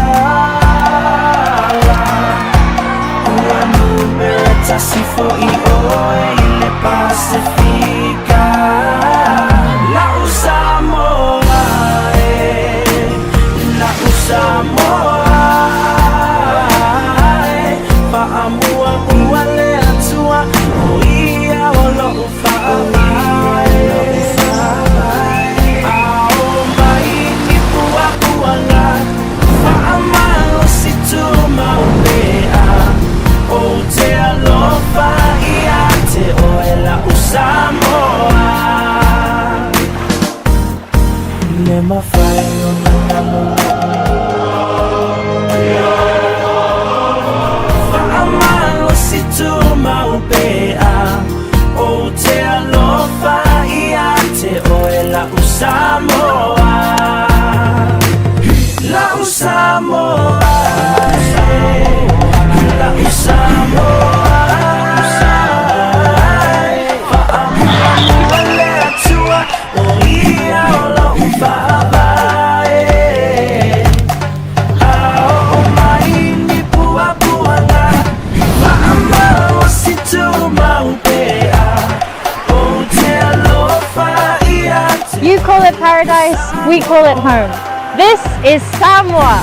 S2: We call it home. This is Samoa.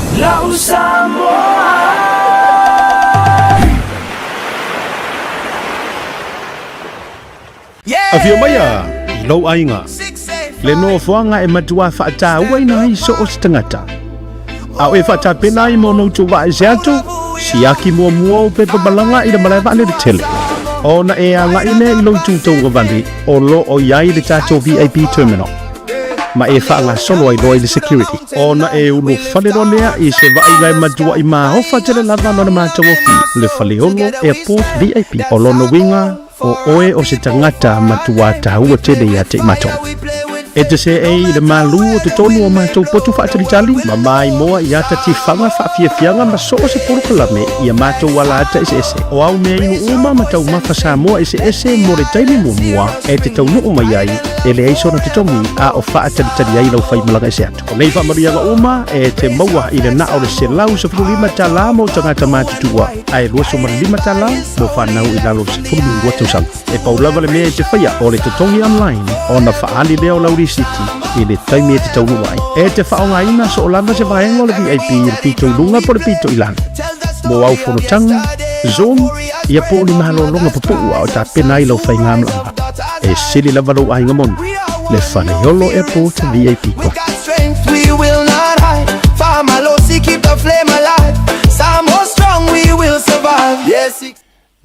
S3: Samoa.
S4: Afio maia i lou aiga, le nofoaga e matuā faatauaina ai so o se tagata. A o e faatapena ai mo ona utu vaa ese atu, siaki muamua ou pepa malaga i le malae vaalele tele. Ona e agai lea i lou itu tauagavale o lo o i ai le tatou VIP Terminal, ma e faagasolo ai loa i le security. Ona e ulufale loa lea i se vaaiga e matuai maofa tele lava lona matagofie, le Faleolo Airport VIP. O lona uiga, O oe o se tagata matuā taua tele ia te i matou. E te seei i le malū o totonu o matou potu faatalitali, ma maimoa i ata tifaga faafiafiaga ma so o se polokalame i a matou ala ata eseese. O au mea inu uma ma taumafa Samoa eseese mo le taimi muamua e te taunuu mai ai, e leai sona totogi a o faatalitali ai lau faimalaga ese atu. O nei faamanuiaga uma e te maua i le na o le $115 mo tagata matutua ae $25 mo fanau i lalo o le 12 tausaga. E pau lava le mea e te faia o le totogi online ona faaali lea o lau risiti i le taimi e te taunuu ai. E te faaaogaina soo lava se vaega o le VIP i le pito i luga po o le pito i lalo. Mo au fonotaga, Zoom, ia po o ni malologa pupuu a o tapena ai lau faigamalaga. E sili lava lou aiga moni, le Faleolo Airport VIP Club.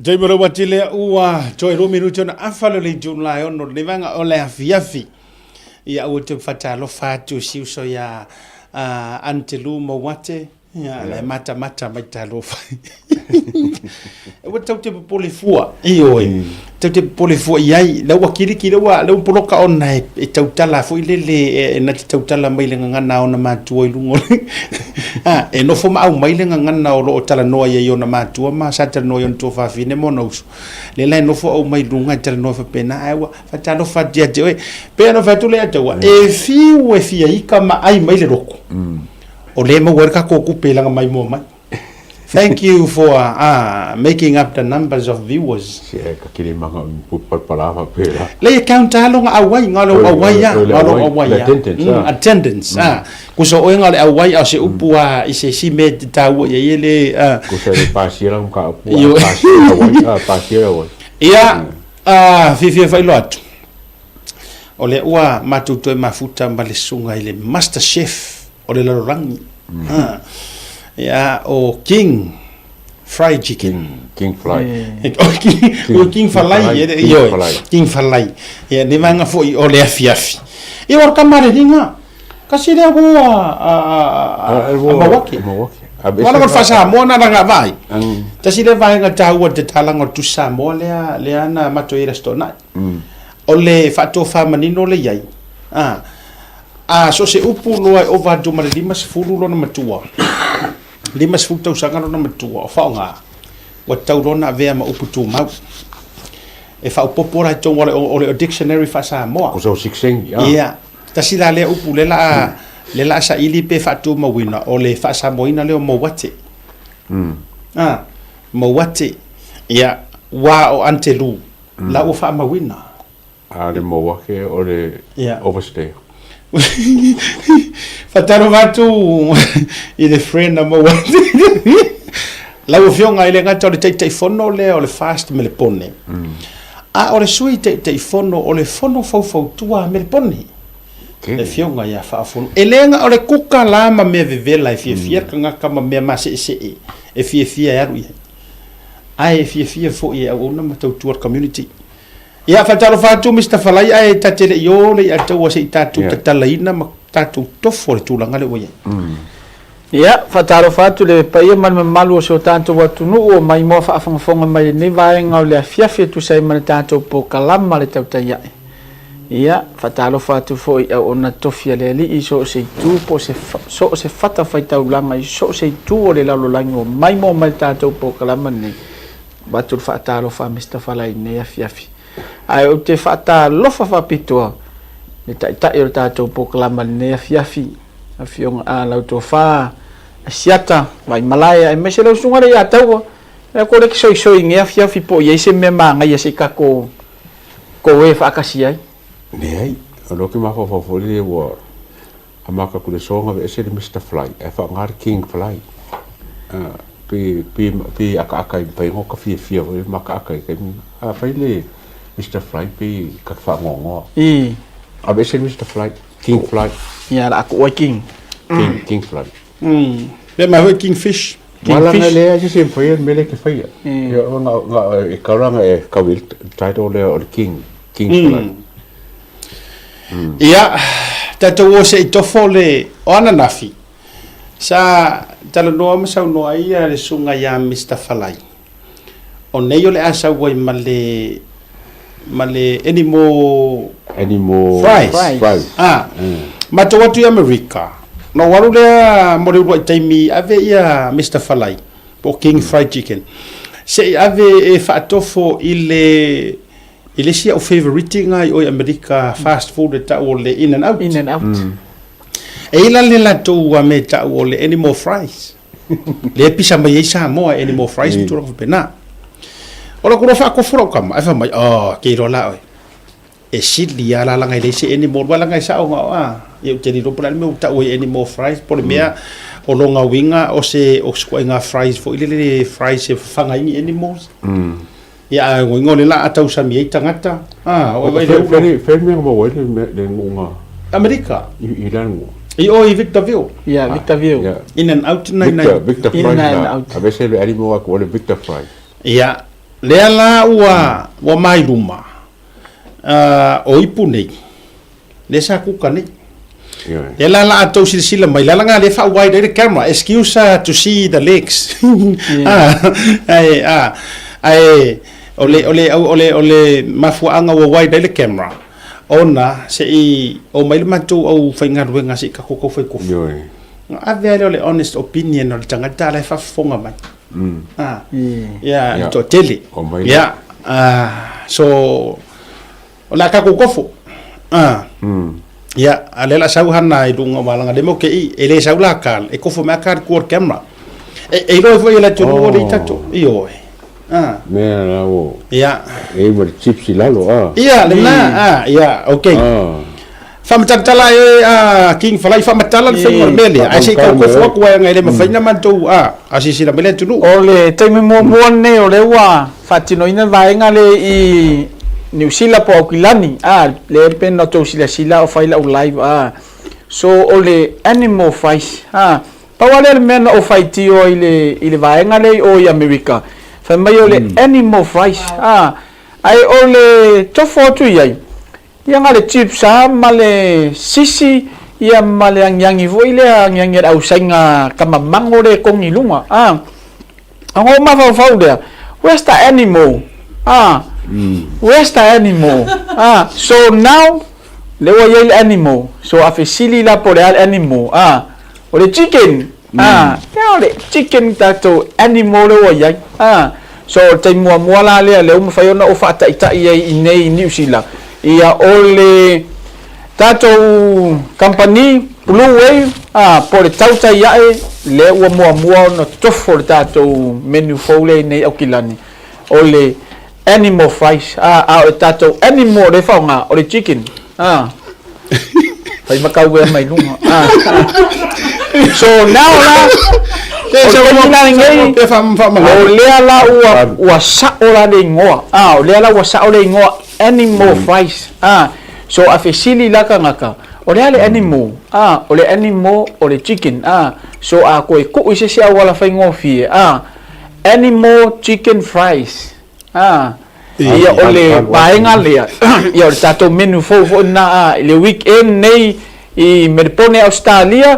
S12: Jai mo raua tele ua toe ro minuti ona afa le le June ono le vanga o le afiafi. Ia ua te whatalofa atu si uso ia Antelu Mawate. Ia, le matamata mai talofa. Ua tau te popole fua, ioe. Tau te popole fua i ai, la ua kiriki, la ua, la ua poloka ona e, e tautala foi lele, e, e na te tautala mai le gagana ona matua i luga o le... Ah, e nofo ma au mai le gagana o loo talanoa i ai ona matua ma sa talanoa i ona tuafafine ma ona uso. Le la e nofo au mai luga e talanoa faapena, ae ua fatalofa atu ia te oe. Pei ona fai atu le ataua, e fiu e fia ika ma ai mai le loko. O lea e maua ai le tatou tupe i lana maimoa mai. Thank you for making up the numbers of viewers.
S11: Se ka kiri manga palapala faapela.
S12: Lei e count lava lona auai, na o lou auai lava, na o lou auai lava.
S11: Attendance ah.
S12: Attendance ah. Kusa o oe na o le auai a o se upu lava i se isi mea e te taua i ai e le ah.
S11: Kusa e le pasia lau mataupu a pasia le auai a pasia le auai.
S12: Ia, fiafia faailoa atu. O lea ua matou toe mafuta ma le susuga i le Master Chef o le lalolagi. Ha. Ia, o King Fried Chicken.
S11: King Fly.
S12: O King, o King Falai, e,
S11: King
S12: ioe,
S11: Falai.
S12: King Falai. Ia, ne vaega foi o le afiafi. Ia, o le kamaleliga, kasi lea ua a, a, a, a Mawake.
S11: Mawake.
S12: Wala ko le faa-Samoa na langa vaai. Tasi lea vaega taua i le tatalaga o le Tusi Samoa lea, lea na matou i ai i le Aso Toonai. O le faatofa manino le i ai, a, a so o se upu loa e ova atu ma le 50 lona matua, 50 tausaga lona matua o faaaoga, ua tatau loa ona avea ma upu tumau. E faaopoopo la i totonu o le, o le dictionary faa-Samoa.
S11: O so sikseng, ia.
S12: Ia, tasi la lea upu lea la a, lea la a saili pe faatumauina, o le faa-Samoaina lea o mauate. A, mauate. Ia, ua o Antelu, La ua faamauina.
S11: A le Mauake o le overstay.
S12: Faatalofa atu i le friend a Mauake. Lau Afioga e le gata o le Taitaifono lea o le FAST Melepone, a o le Sui Taitaifono o le Fono Faufautua a Melepone, le Afioga ia Faaofolo. E le na o le kuka la ma mea vevela e fiafia le tagata ma mea maseesee e fiafia e alu i ai. Ae e fiafia foi e auauna ma tautua le community. Ia, faatalofa atu Mister Falai, ae ta te le i o le i ataua se i tatou tatalaina ma tatou tofo le tulaga lea ua i ai.
S9: Ia, faatalofa atu le paia ma le mamalu o si o tatou atunuu o maimoa faafogafoga mai i lenei vaega o le afiafi e tusa ai ma le tatou polokalama le tautai ae. Ia, faatalofa atu foi i auauna tofi a le Alii i so o se itu po o se, so o se fatafaitaulaga i so o se itu o le lalolagi ua maimoa mai le tatou polokalama lenei. Avatu le faatalofa a Mister Falai i lenei afiafi. Ae ou te faatalofa faapitoa i le Taitai o le tatou polokalama i lenei afiafi, Afioga a lau Tofa Asiata Vaimalae aemaise lau Susuga Leiataua. Lea ko le soisoi i lenei afiafi po o i ai se mea manaia se i tatou Ko e faatasi ai.
S11: Leai, o lea ou te mafaufau foi lea ua A maka ku le soga aveese le Mister Fly ae faaaoga le King Fly. Pe pe pe akaaka i mafai ona fiafia foi le makaaka i taimi na. A fai le Mister Fly pe ka te faanoanoa.
S9: I.
S11: Aveese le Mister Fly, King Fly.
S9: Ia, la aku oi King.
S11: King, King Fly.
S12: Pe mai foi King Fish.
S11: King Fish. Wala lea se se mafai le mea lea e te faia. Ia, ona e kau e kau i le title lea o le King, King Fly.
S12: Ia, tatou o se i tofo le o ananafi, sa talanoa ma saunoa ai le susuga ia Mister Falai, o nei o le a sau ai ma le, ma le animal,
S11: animal
S12: fries.
S11: Fries.
S12: Ah, matou atu i Amerika, na ou alu lea mo le uluai taimi ave ia Mister Falai, po o King Fried Chicken, se i ave e faatofo i le I le isi au favourite nga i o i Amerika fast food e tau o le In and Out.
S9: In and Out.
S12: E i la le latou a me tau o le Animal Fries. Le pisa mai ai Samoa e Animal Fries ma tulaga faapena. O la kura faakofo lau kama, ai fai mai, oh, ke iloa la oe. E sili a la langa i le isi animal, wa langa i sao nga o a. Ia ou te le iloa po o le a le mea ua tau ai Animal Fries, po o le mea o longa uiga o se o se ituaiga fries foi lele le fries e fafaga ai ni animals. Ia a ngoingo le la a tausami ai tagata. A, o vai le ulo.
S11: Fea le mea na maua ai le nu'uga?
S12: Amerika.
S11: I le nu'u.
S12: I o i Victorville.
S9: Ia, Victorville.
S12: In and out nai nai.
S11: Victor Fry.
S9: In and out.
S11: Aveese le animal aku o le Victor Fry.
S12: Ia, lea la ua ua mai luma o ipu nei, lea sa kuka nei. Lea la la tou silasila mai, la la lea faa-wide ai le camera, excuse to see the legs. Ai, a, ai, o le, o le, o le, o le mafuaaga ua wide ai le camera, ona se i omai le matou aufaigaluega se i tatou tau fai kofi. Ona ave lava lea o le honest opinion o le tagata la e faafofoga mai. Ah, ia, le toatele. Ia, so, O le a tatou kofo. Ah. Ia, a lea o le a sau hana i luga o malaga le mo ke i, e le sau la kal, e kofo mai a kal kua o le camera. E, e iloa ai foi e le atunuu o le i tatou. Ioe. Ah.
S11: Mea la o.
S12: Ia.
S11: E ma le chips i lalo, ah.
S12: Ia, lena, ah, ia, okay.
S11: Ah.
S12: Faamatala e a King Falai, faamatala le faiga o le mea lea, ae se i tau kofo atu ai e le mafai ona matou a asilasila mai le atunuu.
S9: O le taimi muamua lenei o lea ua faatinoina le vaega lea i Niu Sila po o Aukilani, a, lea pei ona outou silasila o fai lau live, a. So o le animal fries, a, pau lava lea o le mea na ou faitio ai i le vaega lea i o i Amerika, fai mai o le animal fries, a, ae o le tofo atu i ai, Ia na le chips a ma le sisi ia ma le agiagi foi lea agiagi a le ausaiga kamamango le kogi i luga a. Ona ou mafaufau lea, where's the animal a, where's the animal a. So now lea ua i ai le animal, so a fesili la po o le a le animal a, o le chicken a, ia o le chicken tatou animal lea ua i ai a. So o le taimi muamua la lea lea ua mafai ona ou faataitai ai i inei i Niu Sila, ia o le tatou kamupani Blue Wave a, po o le tautai ae lea ua muamua ona tofo le tatou menu fou lea i inei i Aukilani, o le animal fries a, a o le tatou animal lea e faaaoga o le chicken a. Fai ma kau ea mai luga. Ah. So now la, o le taimi la lenei, o lea la ua, ua sa'o la le igoa. Ah, o lea la ua sa'o le igoa animal fries. Ah, so a fesili la tagata, o le a le animal? Ah, o le animal o le chicken. Ah, so a koe ku'u i se isi auala faigofie. Ah, animal chicken fries. A, ia o le vaega lea, ia o le tatou menu fou foi lena a, i le weekend nei i Melepone Ausetalia,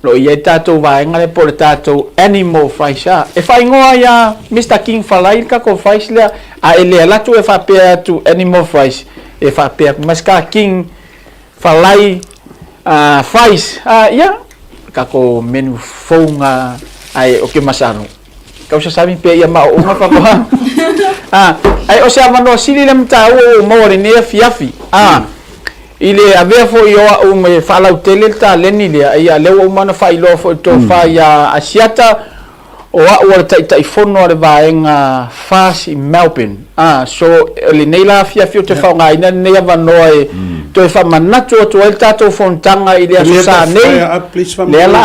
S9: o lo o i ai le tatou vaega lea po o le tatou animal fries a. E faaigoa ia Mister King Falai le tatou fries lea, a e le alu atu e faapea atu animal fries, e faapea atu Mister King Falai fries a, ia, le tatou menu fou lena ae o ke masalo. Kau sasami pea ia maoʻoga faatoa. A, ae o se avanoa sili lea ma taua ua ou maua i lenei afiafi. A, i le avea foi o a'u me faalautele le taleni lea, ia lea ua uma ona faailoa foi i le tofa ia Asiata, O a'u o le Taitaifono a le Vaega FAS i Melbourne. A, so, o lenei la afiafi ou te faaaogaina lenei avanoa e toe faamanatu atu ai le tatou fonotaga i le Aso Sa nei, lea la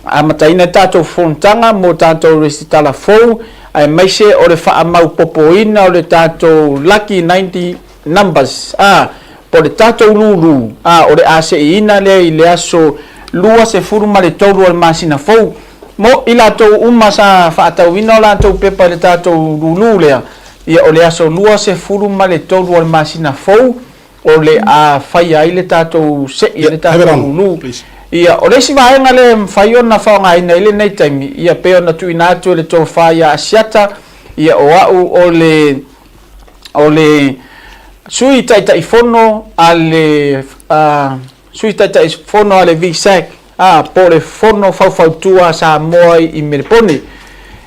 S9: a amataina le tatou fonotaga mo tatou resitala fou, aemaise o le faamaupopoina o le tatou Lucky 90 Numbers, a, po o le tatou lulu, a, o le a seiina lea i le aso 23 o le masina fou. Mo i latou uma sa faatauina o latou pepa i le tatou lulu lea, ia o le aso 23 o le masina fou o le a faia ai le tatou sei a le tatou lulu. Ia, o le isi vaega lea e mafai ona faaaogaina ai lenei taimi, ia pei ona tuuina atu e le tofa ia Asiata, ia o au o le o le Sui Taitaifono a le Sui Taitaifono a le VSAC, ā, po o le Fono Faufautua a Samoa i Melepone.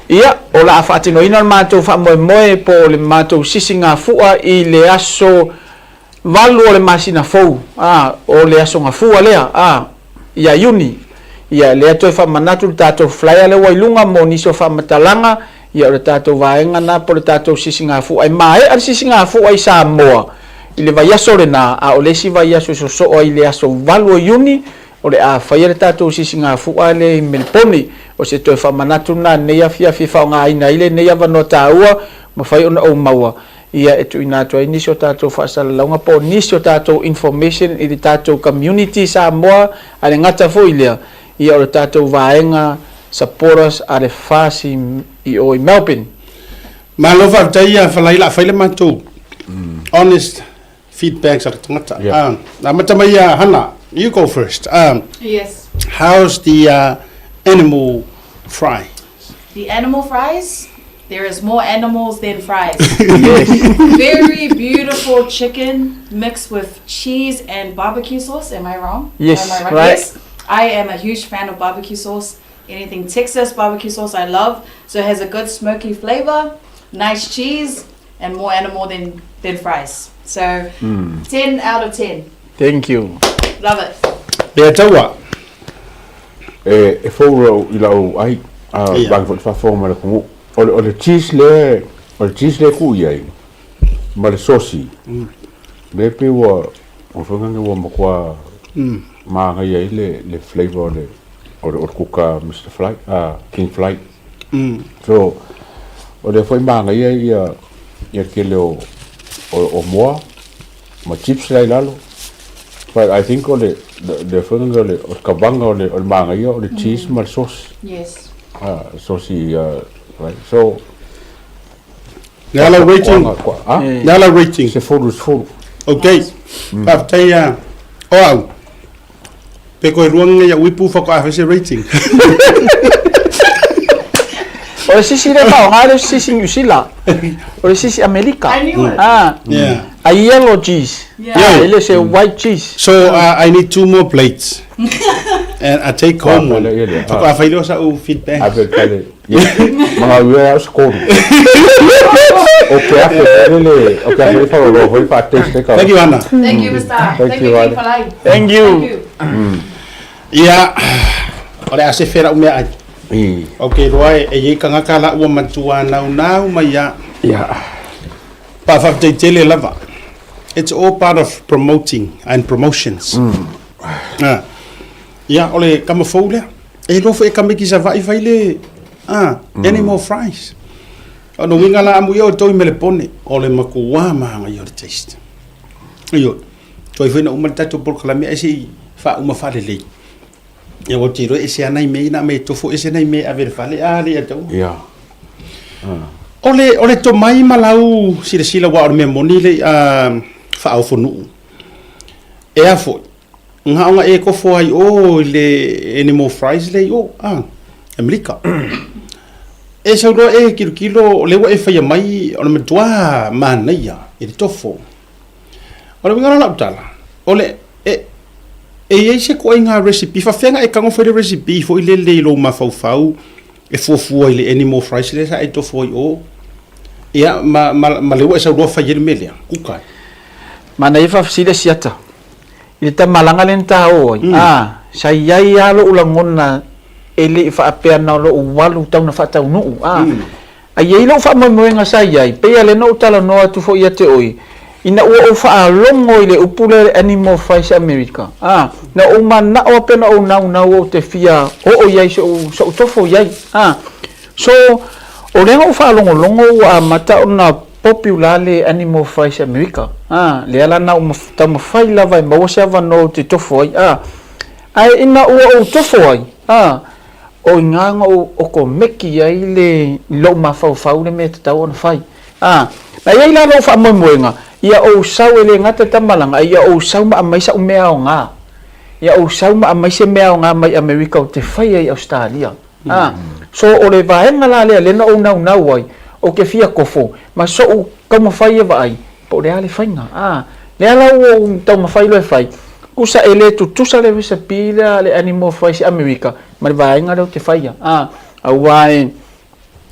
S9: Ia, o le a faatinoina le matou faamoemoe po o le matou sisigafua i le aso 8 o le masina fou, ā, o le aso Gafua lea, ā, ia Iuni. Ia, lea toe faamanatu le tatou flyer lea ua i luga mo nisi o faamatalaga, ia o le tatou vaega lena po o le tatou sisigafua. E maea le sisigafua i Samoa i le vaiaso lena, a o le isi vaiaso e sosoo ai i le aso 8 o Iuni, o le a faia le tatou sisigafua lea i Meleponi. O se toe faamanatu lena i lenei afiafi e faaaogaina ai lenei avanoa taua, mafai ona ou maua, ia e tuuina atu ai nisi o tatou faasalalauga po o nisi o tatou information i le tatou community Samoa, ae le gata foi i lea, ia o le tatou vaega supporters a le FAS i o i Melbourne.
S12: Malo faafetai ia Falai la fai le matou honest feedbacks a le tagata. Yeah. Amata mai ia Hana, you go first.
S5: Yes.
S12: How's the animal fry?
S5: The animal fries? There is more animals than fries. Yes. Very beautiful chicken mixed with cheese and barbecue sauce. Am I wrong?
S9: Yes,
S5: Am I
S9: right.
S5: Yes. I am a huge fan of barbecue sauce. Anything Texas barbecue sauce I love. So it has a good smoky flavor, nice cheese, and more animal than, than fries. So 10 out of 10.
S9: Thank you.
S5: Love it.
S12: Lea taua.
S11: E, e fou lau, i lau ai, a yeah. vagi foi le faafofoga mai le atunuu. O le, o le cheese lea, o le cheese lea e tuu i ai, ma le sosi, mm. lea pei ua, ua foi ngane ua matua mm. māngaia ai le, le flavour o le, o le, o le kuka Mr. Fly, King Fly. Mm. So, o lea foi māngaia ia, ia tele o, o, o moa, ma chips la i lalo. But I think o le, le foi ngane o le, o le kavaga o le, o le māngaia o le cheese ma le sauce.
S5: Yes.
S11: Ah, sauce, right. So,
S12: Le ala rating.
S11: Ah?
S12: Le ala rating.
S11: Se folu, se folu.
S12: Okay. Faafetai ia o au. Pe koe ruanga ia uipu whakaawhe se rating.
S9: O le sisi lea faaaoga le sisi Niu Sila. O le sisi Amerika.
S5: I knew it.
S9: Ah.
S12: Yeah.
S9: A yellow cheese.
S5: Yeah.
S9: Ah, e le se white cheese.
S12: So I need two more plates. And I take home one. Whakaawhai loa sa u feedback.
S11: Ave kale. Mga ua au skolu. O ke afe le o ke afe le wharoro hoi wha taste ka.
S12: Thank you Anna.
S5: Thank you Mr.
S11: Thank you,
S5: King
S11: Anna.
S5: Falai.
S9: Thank you.
S5: Thank you.
S12: Ia, o le a se fera umea ai.
S11: I.
S12: Ok, roa e e kangaka la ua matua nau nau mai ia.
S11: Ia.
S12: Pa whafetei tele lava. It's all part of promoting and promotions. Ah. Ia, o le kama fou lea. E iloa foi e kama iki Savaii fai le ah, animal fries. O no winga la amu ia o toi melepone. O le makuā mahanga ia o le taste. Io, toi foi na uma le tatou polokalame ai se i faauma faalelei. Ia ua te iloa e ese ana i mea ina me tofo ese ana i mea e ave i le fale a le ia taua.
S11: Ia.
S12: O le, o le tomai ma lau silasila aua o le mea moni le a faaofonuu. E a foi, Ngaonga e kofo ai o i le animal fries le i o, a, Amerika. E sau loa e kilokilo o le ua e faia mai o le matua manaia i le tofo. O le uiga la o lau tala, o le, e, e i ai se koaiga recipe, faafefea e tago fai le recipe foi lele i lou mafaufau e fuafua i le animal fries lea sa e tofo ai o, ia, ma, ma, ma le ua e sau loa fai ai le mea lea, kuka ai.
S9: Manaia faafesili siata. I le tamalaga lea na taoo ai, a, sa i ai lava lou lagona e le i faapea na o lou alu tau na faataunuu, a. A i ai lou faamoemoega sa i ai, pei lava lea na ou talanoa atu foi ia te oe, ina ua ou faalogo i le upu lea le Animal Flies America, a, na ou manao lava pe na ou naunau ou te fia oo i ai soʻu, soʻu tofo i ai, a. So, o lea na ou faalogologo ua amata ona popular le Animal Flies America, a, lea la na ou taumafai lava e maua se avanoa ou te tofo ai, a. Ae ina ua ou tofo ai, a, o i ina na ou okomeki ai le lou mafaufau le mea e tatau ona fai. A, na i ai la lou faamoemoega, ia ou sau e le gata i ta malaga, a ia ou sau ma aumai sa'u mea aoga. Ia ou sau ma aumai se mea aoga mai Amerika ou te fai ai i Ausetalia. A, so o le vaega la lea lea na ou naunau ai, ou te fia kofo ma soʻu taumafai e vaai po o le a le faiga. A, lea la ua ou taumafai loa e fai, tusa e le tutusa le recipe lea a le Animal Fries i Amerika ma le vaega lea ou te faia. A, aua e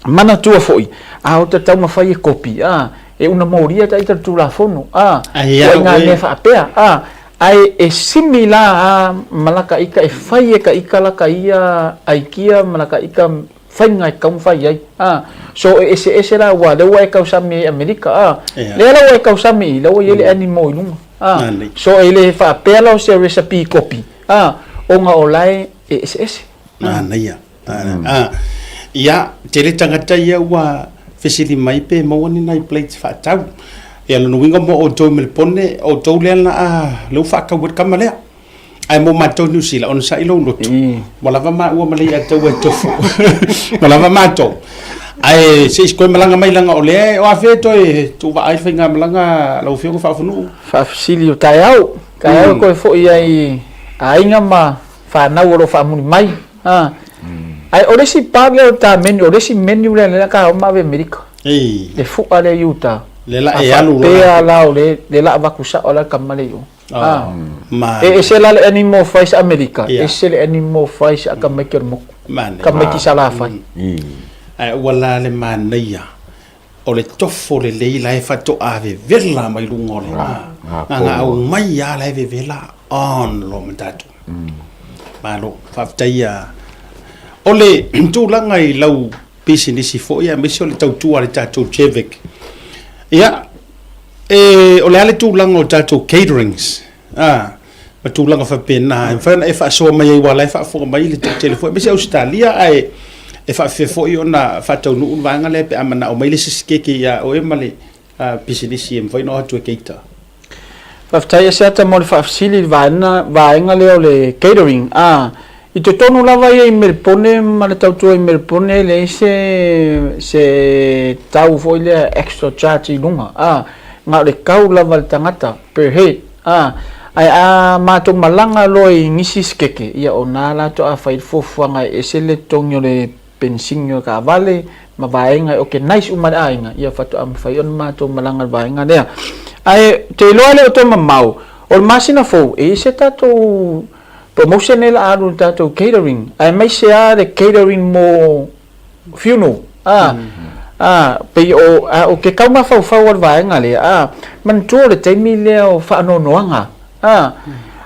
S9: manatua foi, a ota taumafai e kopi, a, e una molia ta ita le Tulafono, a, ituaiga mea faapea, a, ae e simi la a ma laka ika e fai e ka ika laka ia aikia ma laka ika faiga e taumafai ai, a, so e eseese la aua lea ua e tausami ai i Amerika, a, lea la ua e tausami i la ua i ai le animal i luga, a, so e le faapea la o se recipe kopi, a, ona o la e eseese.
S12: Manaia. A, ia, tele tagata ia ua fesili mai pe maua ni nai plates faatau. Ia, lona uiga mo outou i Melbourne, o outou lea na a, lea ua faatau ai le kama lea. Ae mo matou i Niu Sila, ona sa'i lou loto. Ua lava maua ma le i'a taua e tofu. Ua lava matou. Ae se i koe malaga mai leaga o lea, o afea e toe tuuvaa ai le faigamalaga lau Afioga Faafanuu?
S9: Faafesili o taeao. Taeao e toe foi ai i aiga ma fanau o lo o faamuli mai. A. Ae o le isi part lea o le ta menu, o le isi menu lea lea ka oma ave Amerika. Le fu'a lea i uta.
S12: Le la e alu
S9: loa. Faapea la o le le la avatu sa'o la le kama lea i o. A. E ese la le animal fries a Amerika, ese le animal fries a tamaiti o le motu. Tamaiti Salafai.
S12: Ae ua la le manaia o le tofo lelei la e faatoa vevela mai luga o le a na aumai lava la e vevela on loa ma tatou. Malo, faafetai ia. O le tulaga i lau pisinisi foi aemaise o le tautua a le tatou JVIC. Ia, e, o le a le tulaga o tatou caterings, a, ma tulaga faapena, e mafai ona e faasoa mai ai aua o la e faafofoga mai le toatele foi, aemaise Ausetalia, ae e faafefea foi ona faataunuu le vaega lea pe a manao mai le isi sikeke ia oe ma le pisinisi e mafai ona o atu e cater.
S9: Faafetai Asiata mo le faafesili i le vaega, vaega lea o le catering. A, i totonu lava ia i Melipone ma le tautua i Melipone e leai se, se tau foi lea extra charge i luga. A, na o le tau lava i le tagata per head. A, ae a matou malaga loa i nisi sikeke, ia o na la faatoa fai le fuafuaga e ese le totogi o le penisini o le taavale ma vaega e organise uma e le aiga, ia faatoa mafai ona matou malaga i le vaega lea. Ae ou te iloa e le o toe mamao, o le masina fou e i ai se tatou promotion lea o le a alu i le tatou catering, aemaise lava le catering mo funeral. A, a, pei o, a, ou te tau mafaufau lava i le vaega lea, a, manatua o le taimi lea o faanoanoaga, a,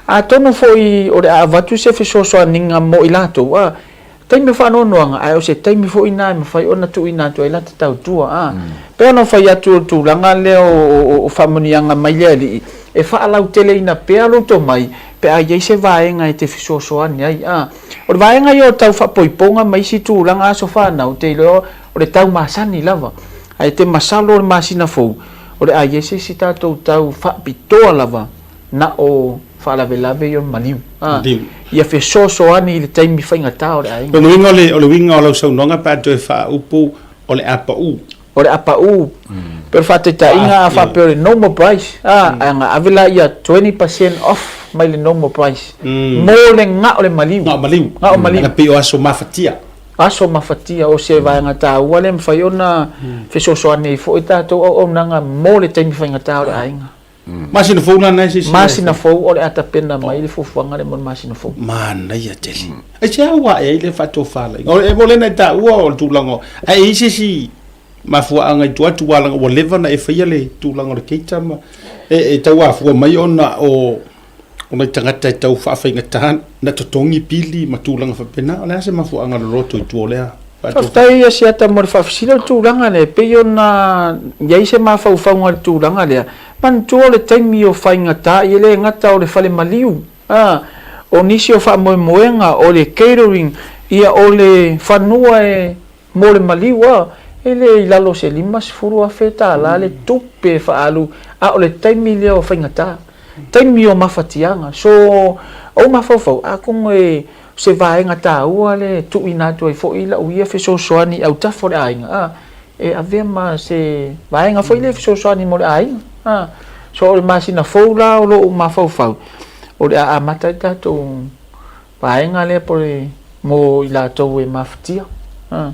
S9: atonu foi o le a avatu se fesoasoaniga mo i latou, a, Taimi o faanoanoaga, ae o se taimi foi lena e mafai ona tuuina atu ai lata tautua. A pei ona fai atu o le tulaga lea o faamanuiaga mai le Alii, e faalauteleina pea lou tomai pe a i ai se vaega e te fesoasoani ai. A o le vaega ia o tau faapoipoga ma isi tulaga aso fanau, ou te iloa o le tau masani lava. Ae te masalo o le masina fou, o le a i ai se isi tatou tau faapitoa lava na o faalavelave ia o le maliu. A, ia fesoasoani i le taimi faigata o le aiga.
S12: O le uiga o le, o le uiga o lau saunoaga pe a toe faaupu, o le a pau.
S9: O le a pau. Pe o le faataitaiga a faapea o le normal price, a, ae na ave la ia 20% off mai le normal price mo le gao le maliu.
S12: Gao maliu.
S9: Gao maliu.
S12: Ana pei o aso mafatia.
S9: Aso mafatia, o se vaega taua lea e mafai ona fesoasoani ai foi tatou auaunaga mo le taimi faigata o le aiga.
S12: Masina fou lana e sisi.
S9: Masina fou o le a tapena mai le fuafuaga lea mo le masina fou.
S12: Manaia tele. Aisea ua ae ai le faatofalaiga? O le mo lena e taua o le tulaga o ae i ai se isi mafuaaga i tua atu aua leaga ua leva ona e faia le tulaga o le cater ma e tau afua mai ona o O nai tagata e tau faafaigata na totogi pili ma tulaga faapena, o le a se mafuaaga loloto i tua o lea
S9: Faafetai Asiata mo le faafesili o le tulaga lea, e pei ona i ai se mafaufauga i le tulaga lea, manatua o le taimi o faigata e le gata o le fale maliu, a, o nisi o faamoemoega, o le catering, ia o le fanua e mo le maliu, a, e le i lalo o se $50,000 le tupe e faaalu, a o le taimi lea o faigata, taimi o mafatiaga. So, ou mafaufau, atonu e se vaega taua le tuuina atu ai foi lau ia fesoasoani i autafa o le aiga, a, e avea ma se vaega foi lea e fesoasoani mo le aiga. A, so o le masina fou la o lou mafaufau, o le a amata ai le tatou vaega lea po o le mo i latou e mafatia. A.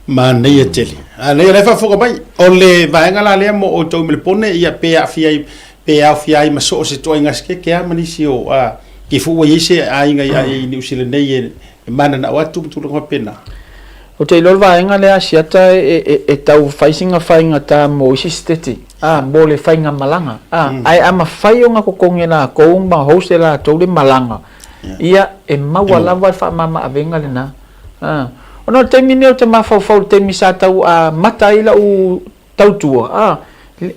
S12: Manaia tele. A lea la e faafofoga mai, o le vaega la lea mo outou i Melepone, ia pe aafia ai, pe aofia ai ma so o se ituaiga sikeke lava ma nisi o, a, pei foi ua i ai se aiga i Niu Sila nei e mananao atu ma tulaga faapena.
S9: Ou te iloa o le vaega lea Asiata e tau fai sina faigata mo isi setete, a, mo le faigamalaga, a, ae a mafai ona totogi e latou ma host e latou le malaga, ia, e maua lava le faamama-avega lena. A, ona o le taimi lenei ou te mafaufau i le taimi sa tau amata ai lau tautua, a,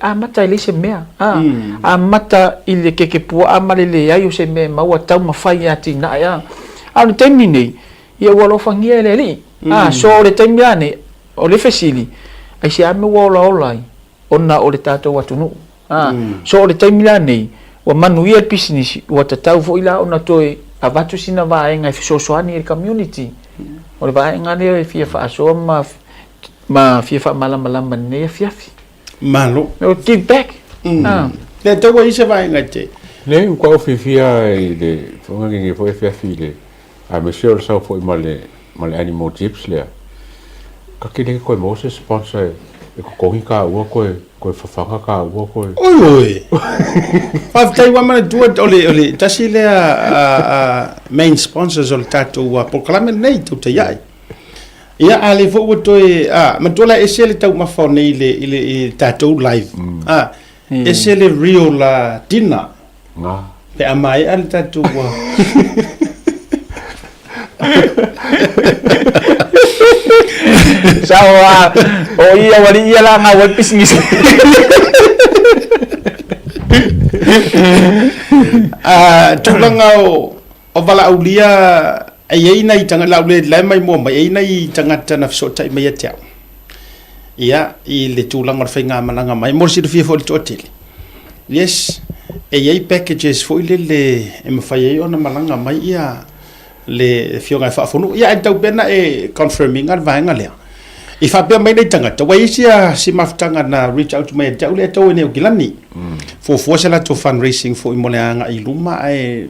S9: amata e leai se mea, a, amata i le kekepuaa ma le leai o se mea e maua, taumafai e atinae, a. A o le taimi lenei, ia ua alofagia e le Alii, a, so o le taimi lava lenei, o le fesili, aisea mea ua olaola ai? ona o le tatou atunuu. A, so o le taimi la nei, ua manuia le pisinisi, ua tatau foi la ona toe avatu sina vaega e fesoasoani i le community. O le vaega lea e fia faasoa ma, ma fia faamalamalama i lenei afiafi.
S12: Malo.
S9: O give back.
S12: A. Le tau ai se vaega e te.
S11: Leai, ua ou fiafia i le fofoga nei foi afiafi i le Aemaise o le sau foi ma le ma le animal jeeps lea, ka ke le koe maua se sponsor e totogi taua toe toe fafaga taua toe.
S12: Oi oi. Faafetai ua manatua o le o le tasi lea main sponsors o le tatou polokalame lenei tautai ai. Ia a le foi ua toe a matua la ese le taumafa o nei i le i le i le tatou live. A ese le real dinner.
S11: Ngā.
S12: Pe a maea le tatou ua.
S9: Sao a, o ia wali ia la ngā wai pisinisi.
S12: A, tulaga o, o valaaulia e i ai nai tagata, lau le lae mai mua mai, e i ai nai tagata na fesootai mai ia te au. Ia, i le tulaga o le faigamalaga mai, mo le silafia foi i le toatele. Yes, e i ai packages foi lele e mafai ai ona malaga mai ia le afioga e faafonuu. Ia, ae tau pea na e confirm ina le vaega lea. I faapea mai nei tagata, ua i ai sia si mafutaga na reach out mai ia te au lea e tau i Niu Kilani. Fuafua se latou fundraising foi mo le agai i luma ae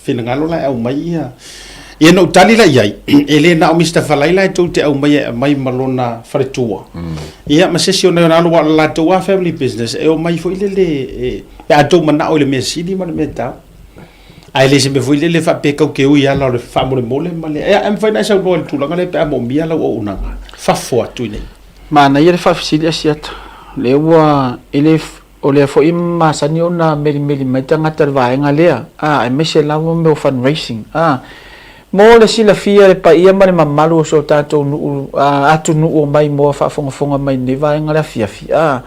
S12: finagalo la e aumai ia. Ia na ou tali la i ai, e le na o Mister Falai la e tou te aumaia e aumai ma lona faletua. Ia ma se isi o nai ona alo aua o le latou lava family business e omai foi lele e, pe a tou manao i le mea sili ma le mea tau. Ae le se mea foi lele faapea tou te ui ala o le faamolemole ma le, ia e mafai ona e saunoa i le tulaga lea pe a moomia lau auaunaga fafo atu i inei.
S9: Manaia le faafesili Asiata, lea ua, e le O lea foi e masani ona melimeli mai tagata i le vaega lea, a, aemaise lava mea o fundraising, a. Mo le silafia e le paia ma le mamalu o si o tatou nuu, a, atunuu o maimoa faafogafoga mai i lenei vaega o le afiafi, a,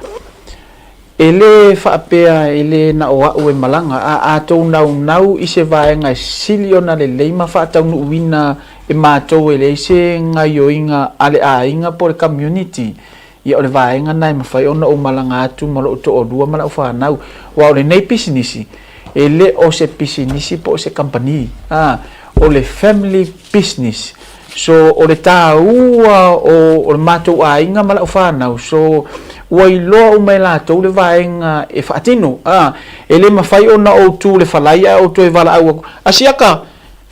S9: e le faapea e le na o au e malaga, a, a tou naunau i se vaega e sili ona lelei ma faataunuuina e matou e leai se gaioiga a le aiga po o le community, Ia o le vaega lena e mafai ona ou malaga atu ma lou toalua ma lau fanau, aua o lenei pisinisi, e le o se pisinisi po o se kamupani, a, o le family business. So, o le taua o le matou aiga ma lau fanau, so, ua iloa uma e latou le vaega e faatino, a. E le mafai ona ou tu i le falai ae ou toe valaau atu, Asiaka!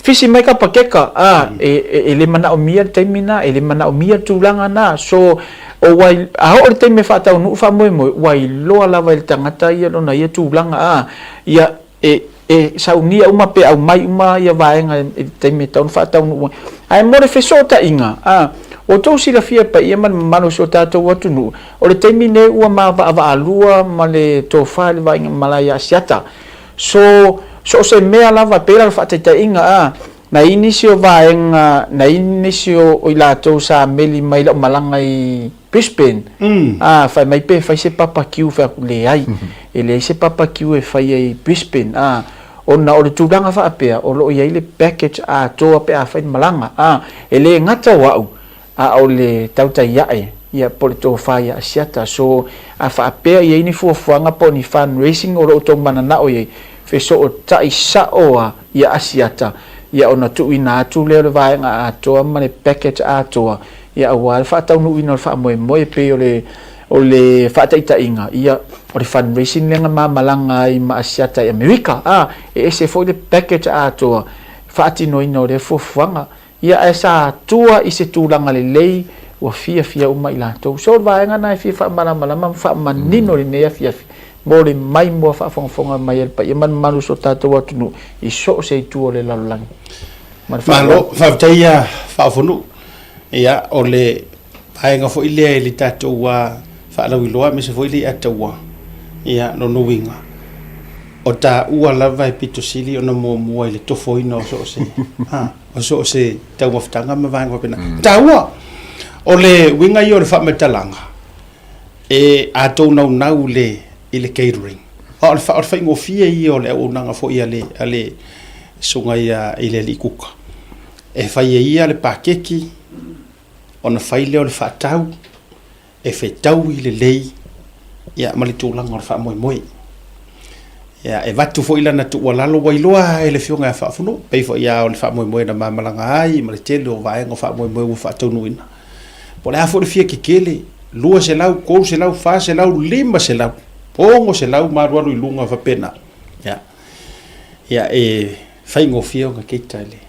S9: Fisi mai ka pakeka, a, e, e le manaomia le taimi na, e le manaomia le tulaga na. So, o ua, a oo le taimi e faataunuu faamoemoe, ua iloa lava e le tagata ia lona ia tulaga, a, ia, e, e saunia uma pe aumai uma ia vaega i le taimi e tatau ona faataunuu ai. Ae mo le fesootaiga, a, ua outou silafia e paia ma le mamalu o si o tatou atunuu, o le taimi nei ua mavaavaalua ma le tofa i le vaaiga malae ia Asiata. So, So o se mea lava, pei la o le faataitaiga, a, na i ai nisi o vaega, na i ai nisi o, o i latou sa meli mai i lau malaga i Brisbane, a, fai mai pe fai se papakiu, fai atu, leai, e leai se papakiu e faia i Brisbane, a, ona o le tulaga faapea, o lo o i ai le package atoa pe a fai le malaga, a, e le gata o au, a o le tautai ae, ia, po o le tofa ia Asiata. So, a faapea i ai ni fuafuaga po o ni fundraising o lo o tou mananao i ai, fesootai sao a ia Asiata, ia ona tuuina atu lea o le vaega atoa ma le package atoa, ia aua le faataunuuina o le faamoemoe. E pei o le, o le faataitaiga, ia, o le fundraising lea na ma malaga ai ma Asiata i Amerika, a, e ese foi le package atoa faatinoina o lea fuafuaga. Ia ae sa tua i se tulaga lelei ua fiafia uma i latou. So o le vaega lena e fia faamalamalama ma faamanino i lenei afiafi mo le maimoa faafogafoga mai a le paia malumalu o so tatou atunuu i so o se itu o le lalolagi. Ma le
S12: Malo,
S9: faaaloalo.
S12: faafetai ia Faaofonuu. Ia, o le vaega foi lea i le tatou faalauiloa aemaise foi le Ataua, ia, lona uiga, o taua lava e pito sili ona muamua i le tofoina o so o se, ha, o so o se taumafataga ma vaega faapena. Taua! O le uiga ia o le faamatalaga, e a tou naunau i le, i le catering, a o le, o le faigofie ia o le auaunaga foi a le, a le susuga ia i le alii kuka. E fai e ia le pakeki, ona fai lea o le faatau, e fetaui lelei ia ma le tulaga o le faamoemoe. Ia, e avatu foi lana tuualalo ua iloa e le Afioga ia Faafunuu, pei foi lava o le faamoemoe na ma malaga ai ma le tele o vaega o faamoemoe ua faataunuuina. Po o le a foi le fia kekele, 200, 300, 400, 500, 600 ma alualu i luga faapena. Ia, ia e faigofie ona keita i le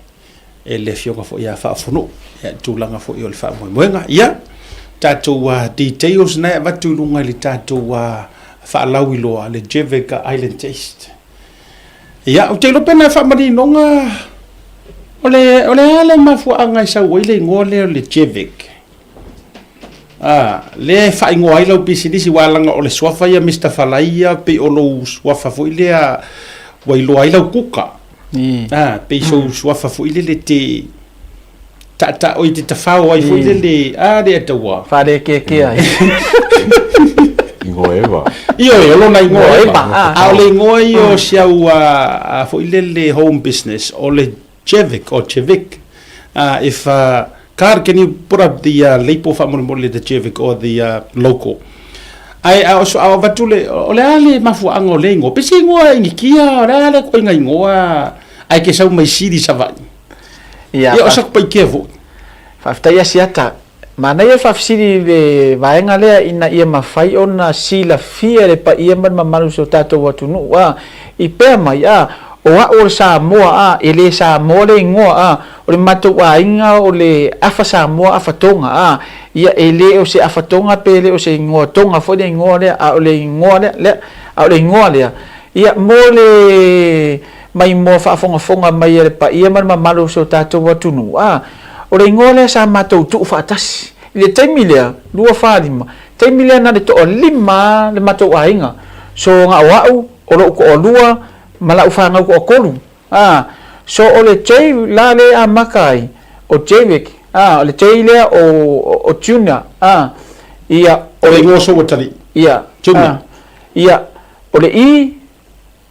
S12: e le Afioga foi ia Faafunuu, ia i le tulaga foi o le faamoemoega. Ia, tatou details na e avatu i luga i le tatou faalauiloa, le Jevec Island Taste. Ia, ou te iloa pe na e faamaninoga, o le, o le a le mafuaaga e sau ai le igoa lea o le Jevec? Ah, lea e faaigoa ai lau pisinisi, aua leaga o le suafa ia Mister Falai ia pei o lou suafa foi lea ua iloa ai lau kuka. Ah, pei sou suafa foi lele te tata oi te tafao ai foi lele a le ataua.
S9: Faalekeakea ai.
S11: Igoa eva.
S12: Ioe, o lona igoa eva. A o le igoa ia o si au foi lele home business o le Jevic or Jevic. If Carl, can you put up the label faamolemole the Jevic or the logo? Ae a o a avatu le o le a le mafuaaga o lea igoa? Pe se igoa Inikia, o le a le ituaiga igoa ae ke sau mai Sili Savaii.
S9: Ia,
S12: Ia o Satupaitea foi.
S9: Faafetai Asiata. Manaia le faafesili i le vaega lea ina ia mafai ona silafia e le paia ma le mamalu o si o tatou atunuu, a, i pea mai, a, o a'u o le Samoa, a, e le Samoa le igoa, a, o le matou aiga o le afa Samoa afa Toga, a, ia e le o se afa Toga pe le o se igoa Toga foi le igoa lea, a o le igoa lea, lea, a o le igoa lea, ia, mo le maimoa faafogafoga mai a le paia ma le mamalu o si o tatou atunuu, a. O le igoa lea sa matou tuu faatasi. I le taimi lea, 25, taimi lea na le toalima le matou aiga. So na o a'u, o lo'u toalua, ma la'u fanau toatolu. A, so o le J la lea e amata ai, o Jerick, a, o le J lea o, o Junior, a, ia,
S12: o le igoa o sou atalii.
S9: Ia,
S12: Junior.
S9: a, ia, o le I,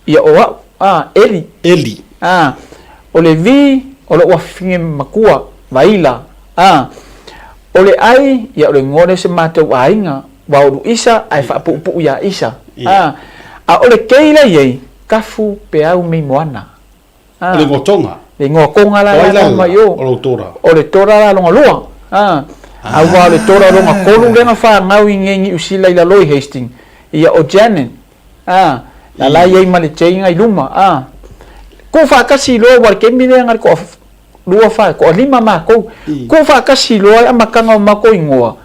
S9: Ia o a'u, a, Eli.
S12: Eli.
S9: A, o le V, o lo'u afafine matua, Vaila. A, o le I, ia o le igoa lea o se matou aiga, ua o Luisa ae faapuupuu iā Isa. A, a o le K la i ai, Kafu Peau Meimoana.
S12: A, o le igoa Tonga.
S9: Le igoa Tonga la
S12: O ai
S9: la
S12: la
S9: mai o.
S12: O lou tora.
S9: O le tora la lona lua. A, aua o le tora lona tolu lea na fanau i inei i Niu Sila i lalo i Hastings, ia o Janet. A, la la i ai ma le J na i luma, a. Kuu faatasi loa ua le taimi lea na le toa lua fa, toa lima matou. Kuu faatasi loa le amataga o matou igoa,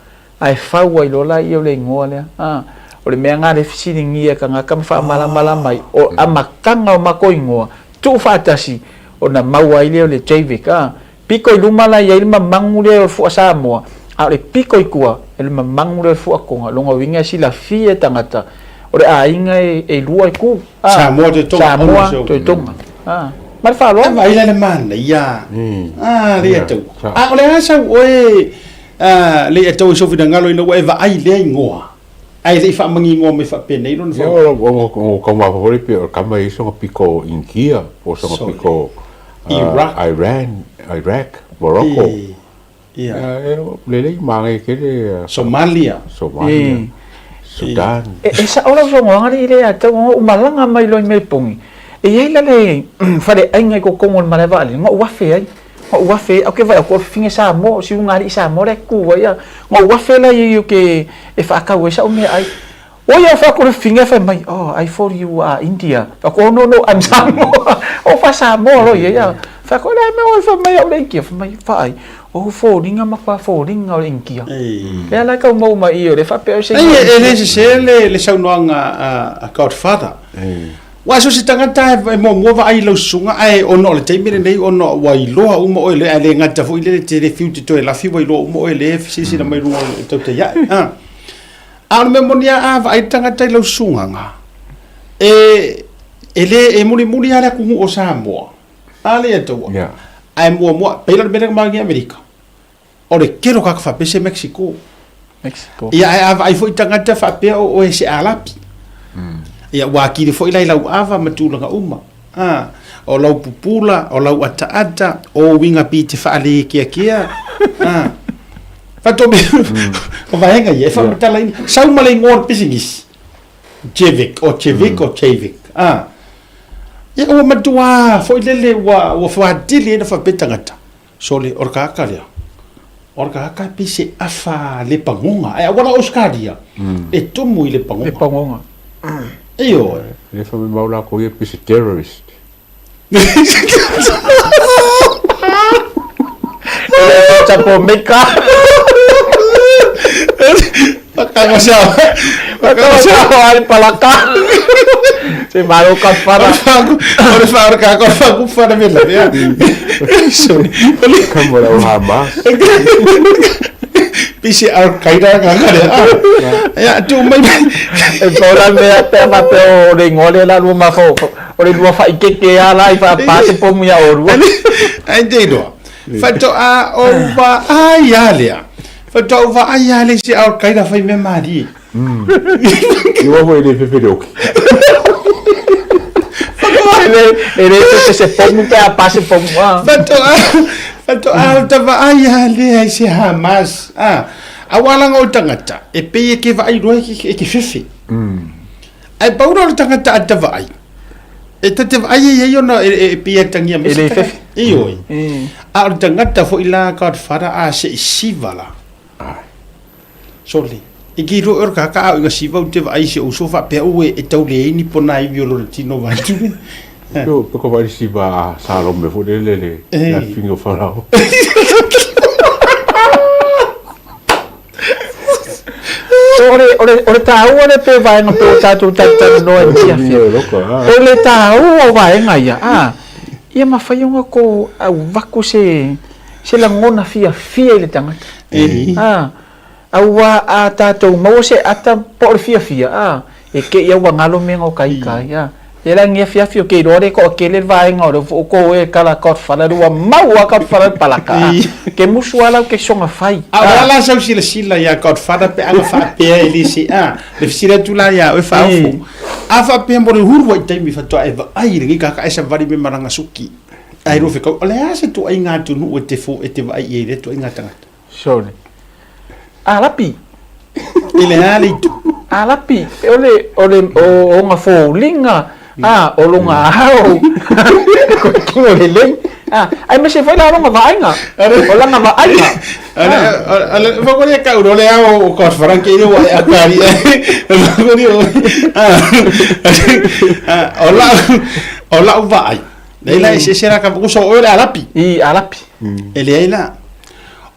S9: ae fau ai loa laia o le igoa lea, a. O le mea na lea e fesiligia e tagata ma faamalamalama ai, o amataga o matou igoa, tuu faatasi, ona maua ai lea o le Jvic, a. Pito i luma la i ai le mamagu lea o le fua Samoa, a o le pito i tua, o le mamagu lea o le fua Tonga. Lona uiga e silafia e tagata, o le aiga e lua e tu, a,
S12: Samoa toe Tonga,
S9: Samoa toe Tonga. Ma le faaaloalo.
S12: E vaai la i le manaia a Leiataua. A o le a sau oe Leiataua i sou finagalo ina ua e vaai i lea igoa, ae le i faamagigoa mai faapenei lona
S11: faaoga? Ia, o tau mafaufau le pei o le tama e i ai sona pito Initia po o sona pito Iran, Iraq, Morocco. Ia. Lelei manaia tele.
S12: Somalia.
S11: Somalia. Sudan.
S9: E sao lau saunoaga alii lea tau ona ou malaga mai loa i Melbourne, e i ai la le faleaiga i totonu o le malae vaalele na ou afe ai, na ou afe ai, ae ou te vaai atu o le fafine Samoa, o si ulugalii Samoa la e tu ai, na ou afe la i ai ou te e faatau ai sau meaai. Oi au fai atu le fafine fai mai, oh I thought you are India. Fai atu, oh no no I'm Samoa. O fa Samoa loa ia ia. Fai atu, o le a mea oe fai mai au le India. Fai mai, vaai, o foliga matua foliga o le India. Lea la e tau maua mai i o le faapea o se
S12: India. E le sese le saunoaga a Godfather. Aua so o se tagata e muamua vaai i lau susuga ae ona o le taimi lenei ona ua iloa uma oe lea ae le gata foi lele te le fiu te toe lafi ua iloa uma oe lea e silasila mai luga o le tautai ae. A o le mea moni lava a vaai le tagata i lau susugaga, e, e le, e mulimuli lava le atunuu o Samoa, a le Atua.
S11: Yeah.
S12: Ae muamua, pei la o le mea lea na maua i Amerika, o le tele o tagata faapea se Mexico.
S9: Mexico.
S12: Ia, ae a vaai foi tagata faapea o oe se Arapi. Ia, ua atili foi la i lau ava ma tulaga uma. A, o lau pupula, o lau ataata, o uiga pi te faalekeakea. A, Faatoa o vaega ia e faamatalaina. Sau ma le igoa o le pisinisi, Jevic, o Jevic, o Jevic. A, ia ua matua foi lele ua, ua fuatili ai na faapea tagata. Sole, o le tagata lea, o le tagata e pei se afa le pagoga. Ae aua la Ausetalia, e tumu i le pagoga.
S9: Le pagoga.
S12: Ioe.
S11: Le faamemau latou ia pei se terrorist.
S9: Troublemaker. Whakamasawa. Palaka. Se malo ka whara.
S12: O le whara ka ko whaku whara me la mea. Sorry.
S11: Kamora o Hamas.
S12: Pisi al Qaeda ka kare. Ya tu mai.
S9: E paula mea pe ma pe o le ngole la lua mafo. O le lua faaikeeke lava la i faapā se pomu iā oulua.
S12: Ai te iloa. Faatoa ou vaai lava lea. Faatoa ou vaai lava lea i se Al Qaeda fai mea malie.
S11: Iwa foi le fefeleoki.
S9: E le fefe se pomu pe a pā se pomu.
S12: Faatoa, faatoa ou ta vaai lava lea i se Hamas. Aua laga o le tagata, e pei e ke vaai loa e ke fefe. Ae pau loa le tagata a ta vaai, e ta te vaai e i ai ona e pei e atagia mai
S9: E
S12: se
S9: le
S12: tagata.
S9: fefe.
S12: Ioe. A o le tagata foi la Godfather a se i siva la. Sole. E ki roa o le kaka a o i siva u te vaai i si ou uso faapea ue e tau leai ni pona ivi o lona tino vaeatu le.
S11: Pe ko vaai siva a Salome foi lele le afiga o Farao.
S9: So, o le, o le, o le tāua lea pe vaega pe o tātou talatalanoa i lenei afiafi. O le tāua o vaega ia, ā, ia mafai ona ko avatu se, se lagona fiafia i le tagata. Ā, auā a tātou maua se ata po o le fiafia, ā, e kei au ua galo mea o ka ika ai, ā. E la ngi afiafi o ke iloa le toatele le vaega o le oko e kala Godfather le ua mau a Godfather le palaka a ke musu a lau ke soga fai.
S12: A o le a la sau silasila ia Godfather pe ana faapea e le se a le fesili atu la ia oe faaofo a faapea mo le huru ai taimi faatoa e vaai i lenei kaka e savali me malaga suki ae lua fekau o le a se tuaiga atunuu e te fo e te vaai i ai lea tuaiga tagata.
S9: Sole. Alapi.
S12: I le a le itu.
S9: Alapi. O le, o le, o ona foliga, a, o lona ao, ko te kino lelei. A, aemaise foi la lona vaaiga. O lana vaaiga.
S12: Fakori ka uro le ao o ka wharanke i wa e akari. Fakori o. O la o la vaai. Nei la e se la ka kuso o le alapi.
S9: I alapi.
S12: E leai la.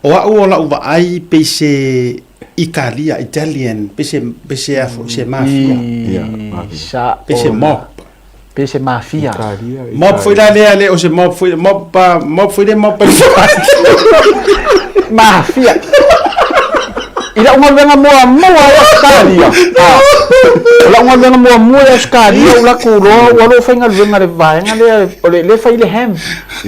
S12: O au o lau vaai pei se Italia, Italian, pei se, pei se a foi, se mafia.
S9: Sa
S12: Pei se mob.
S9: Pei se mafia.
S12: Mob foi la lea le o se mob foi, mob pa, mob foi le mob pa.
S9: Mafia. I lau galuega muamua i Ausetalia, o lau galuega muamua i Ausetalia ua latou iloa ua alu ou faigaluega i le vaega lea o le lea e fai le ham.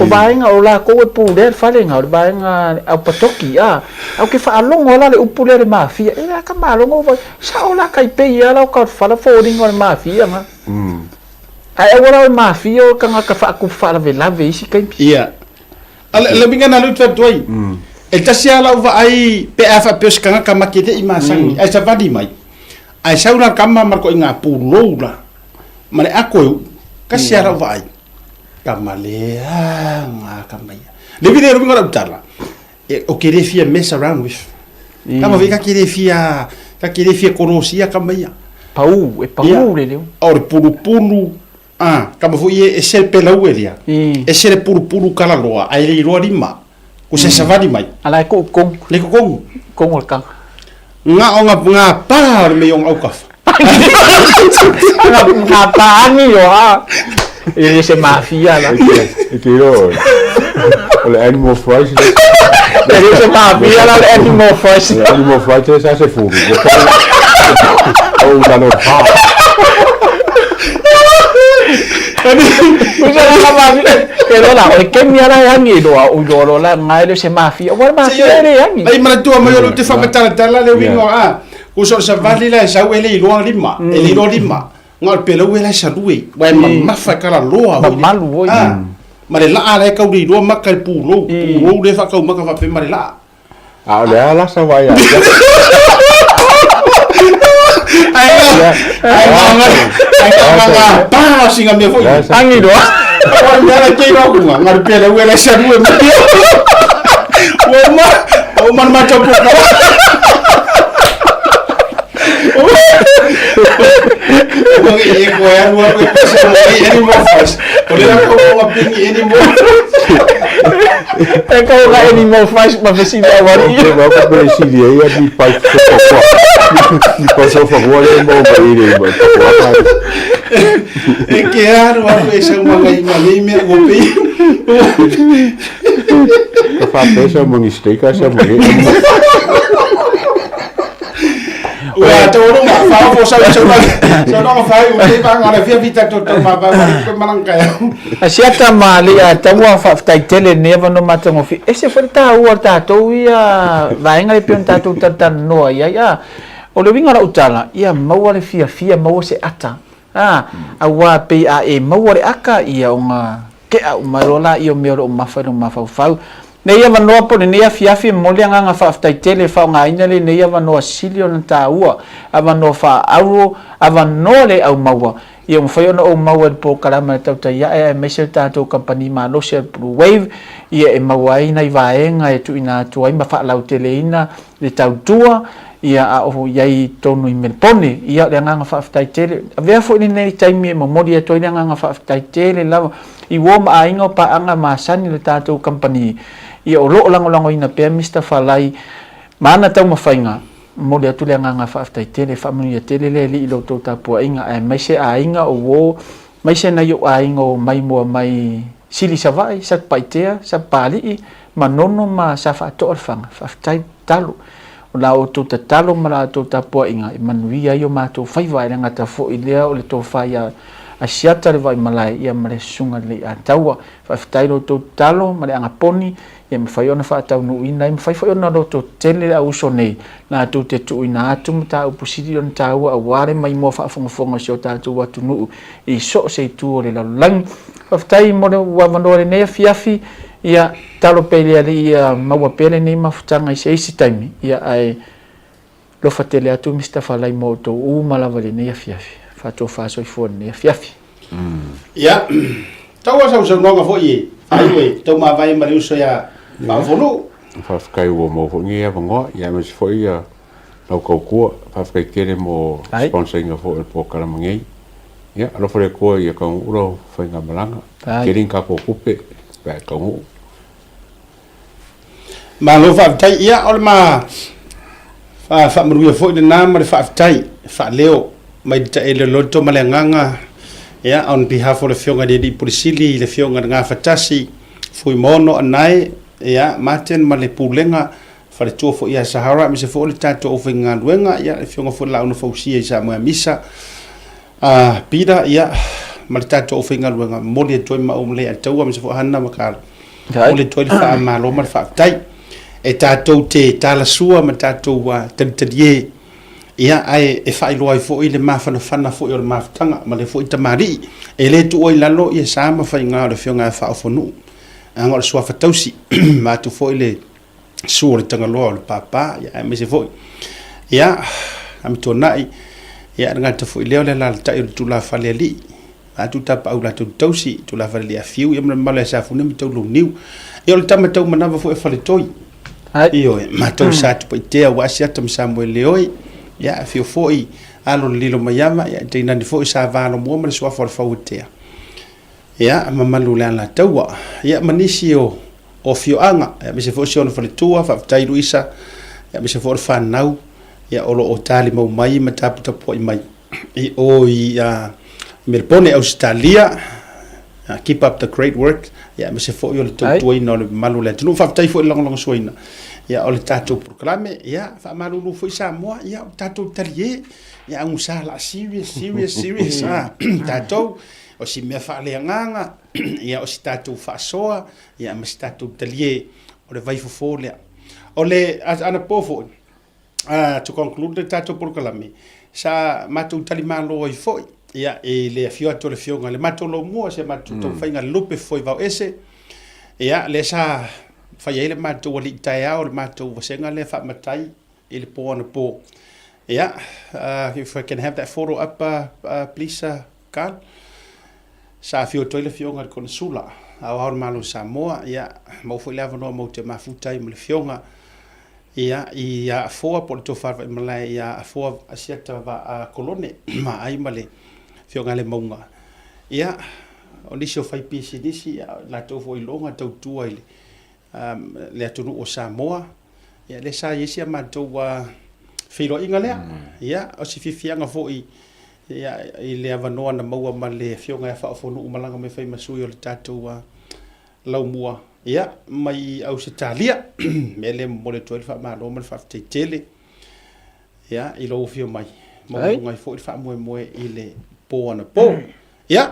S9: O vaega o latou e pulea le fale lena, o le vaega au patoki, a. Ae ou te faalogo lava la le upu lea le mafia, e la ka malogo ua sao la tai pei lava la o ka fala foliga o le mafia na. Ae aua la o le mafia o tagata faatupu faalavelave i isi taimi.
S12: Ia. A le le uiga na lea ou te fai atu ai, e tasi lava lau vaai pe a faapea o se tagata ma te le i masani, ae savali mai, ae sau la le tama ma le ituaiga pulou la, ma le ato e uu, tasi lava lau vaai, tama leaga tama ia. Le uiga le uiga o lau tala, e, ou te le fia mess around with. Tama foi ka te le fia, ka te le fia kolosia tama ia.
S9: Pau, e pau le leo.
S12: O le pulupulu, A, kama foi e ese le pelau e lia. Ese le pulupulu kalaloa, ae le iloa lima. Ku se savali mai.
S9: Ala e ku kong.
S12: Le ku kong.
S9: Kong o le kanga.
S12: Nga o nga nga pa o le mei o nga aukafa.
S9: Nga nga pa angi o ha. E le se mafia la.
S11: E te iloa o le animal fries.
S9: E le se mafia la le animal fries.
S11: Le animal fries sa se fulu. O lalo pa.
S9: Usa la mafia. Ke lola, o le kemi ala e angi loa, o iloa loa la ngai le se mafia. Ua le mafia e le angi.
S12: Ai manatua mai o le te whakatalatala le uiga a. Usa o le savali la e sau e le iloa lima, e le iloa lima. Nga o le pelau e la e salue, wa e mamafa e kalaloa.
S9: Mamalu oi.
S12: Ma le laa la e kau le iloa maka i le pulou, pulou le whakau maka whape ma le laa.
S11: A o le a la sa vai ai.
S12: Ai ai ai nga pa singa me foi.
S9: Angi loa.
S12: O le mea ke iloa kunga, nga le pelau e la e salue ma. Ua uma, ua uma le matou
S9: E kau ka animal fries ma fesili au alii.
S11: Ke mau ka pele sili ai ia ni pai sofa koa. Ni pai sofa koa le mau mai le mai koa.
S12: E ke alu alu e sau mangai mangai mea ua pei.
S11: Ka whapesa mangi steak a sa mangi.
S12: Ua tau ma fa fo sa sa sa no fa u te pa ngara fia vita to to ma ba ma ko malang ka.
S9: Asiata ma le a taua faafetai tele lenei avanoa matagofie. Ese foi le taua o le tatou ia vaega le pei ona tatou talatalanoa i ai a. O le uiga o lau tala, ia maua le fiafia, maua se ata a, aua pei a e maua le aka ia ona Tea uma loa laia o mea o lo o mafa i lou mafaufau. Nei avanoa po o lenei afiafi e momoli le agaga faafetai tele e faaaogaina lenei avanoa sili ona taua, avanoa faaauro, avanoa le aumaua ia ua mafai ona ou maua i le polokalama a le Tautai Ae aemaise le tatou kamupani malosi a le Blue Wave ia e maua ai nai vaega e tuuina atu ai ma faalauteleina le tautua ia a o i ai i totonu i Melepone. Ia o le agaga faafetai tele. Avea foi lenei taimi e momoli atu ai le agaga faafetai tele lava i uo ma aiga o paaga masani o le tatou kamupani ia o lo o lagolagoina pea Mister Falai ma ana taumafaiga. Momoli atu le agaga faafetai tele, faamanuia tele le Alii i lo outou tapuaiga aemaise aiga o uo maise nai ou aiga o maimoa mai Sili Savaii, Satupaitea, Sapapalii, Manono ma Safaatoa Lefaga. Faafetai tatalo. O la outou tatalo ma la outou tapuaiga e manuia ai o matou faiva e le gata foi lea o le tofa ia Asiata le Vaimalae ia ma le Susuga Lelei Ataua. Faafetai lo outou tatalo ma le agaponi ia mafai ona faataunuuina ai, mafai foi ona lototetele le au uso nei latou te tuuina atu mataupu sili ona taua aua le maimoa faafogafoga o si o tatou atunuu i so o se itu o le lalolagi. Faafetai mo le avanoa i lenei afiafi. Ia, talo pea i le Alii ia maua pea lenei mafutaga i se isi taimi, ia ae lofa tele atu Mister Falai mo outou uma lava i lenei afiafi. Faatofa soifua i lenei afiafi.
S12: Ia, tau a sausaunoaga foi e faaiu e tau mavae ma le uso ia Faafolou.
S11: Faafetai ua maua foi lenei avanoa, ia aemaise foi ia lau tautua. Faafetai tele mo sponsor ina foi o le polokalame nei. Ia, alofa le Atua ia taunuu lau faigamalaga. Tele ni tatou tupe pe a e taunuu.
S12: Malo faafetai. Ia, o le ma faamanuia foi lena ma le faafetai faaleo mai le taele o le loto ma le agaga, ia, on behalf o le Afioga i le Alii Pule Sili, le Afioga i le Gafatasi, Fuimaono Anae, ia, Martin ma le Pulega. Faletua foi ia Sahara, aemaise foi o le tatou aufaigaluega, ia, le Afioga foi i le Laau na Fausia i Samoa Misa, a Peter, ia, ma le tatou aufaigaluega, momoli atu ai maau ma le Ataua, aemaise foi Hana ma Carl, momoli atu ai le faamalo ma le faafetai. E tatou te talasua ma tatou talitalie, ia, ae e faailoa ai foi le mafanafana foi o le mafutaga ma le foi tamalii. E le tuua i lalo ia sa ma faiga o le Afioga ia Faaofonuu, leaga o le suafa tausi, vaeatu foi le susu o le Tagaloa o le Papa, ia, aemaise foi, ia, Amituanai, ia, le gata foi lea o le alaalatai o le tulafale alii, atu tapaau latou tausi, tulafale alii Afiu, ia ma le mamalu ia Safune ma Taulauniu. Ia, o le tama taumanava foi a Faletoi. Ioe, matou sa Tupaitea, ua Asiata ma Samoeleoi, ia, afio foi alo o le Lilomaiava, ia, tainane foi sa Valomua ma le suafa o le Fauatea. Ia, mamalu o le Alataua, ia, ma nisi o o afioaga, aemaise foi o si ona faletua, faafetai Luisa, aemaise foi o le fanau, ia, o lo o talimau mai ma taputapuai mai i o i Melebone, Ausetalia, keep up the great work, ia, aemaise foi o le tautuaina o le mamalu o le atunuu. Faafetai foi i le lagolagosuaina, ia, o le tatou polokalame, ia, faamalulu foi Samoa, ia, o tatou talie, ia, agusa la serious, serious, serious, tatou, o si mea faaleagaga, ia, o si tatou faasoa, ia ma si tatou talie o le vaifofo lea. O le anapo foi, to conclude le tatou polokalame, sa matou talimalo ai foi, ia, i le afio atu o le Afioga i le matou Lomua, si a matou taumafaiga lupe foi vao ese, ia, lea sa fai ai le matou alii taeao, le matou vasega lea faamatai i le po anapo. Ia, if I can have that photo up, please, Carl. Sa afio atu ai le Afioga i le Konesula Aoao o le Malo o Samoa, ia, maua foi le avanoa matou te mafuta ai ma le Afioga, ia, i Afoa po o le Tofa Vaimalae ia Afoa Asiata Vaa Kolone ma ai ma le Afioga ia Lemauga. Ia, o nisi o faipisinisi, ia, latou foi iloga tautua i le le atunuu o Samoa. Ia, lea sa i ai si a matou feiloaiga lea. Ia, o se fiafiaga foi ia, i le avanoa na maua ma le Afioga ia Faaofonuu malaga mai fai ma sui o le tatou laumua, ia, mai Ausetalia. Mea lea e momoli atu ai le faamalo ma le faafetai tele, ia, i lou afio mai. Maualuga ai foi le faamoemoe i le po anapo. Ia,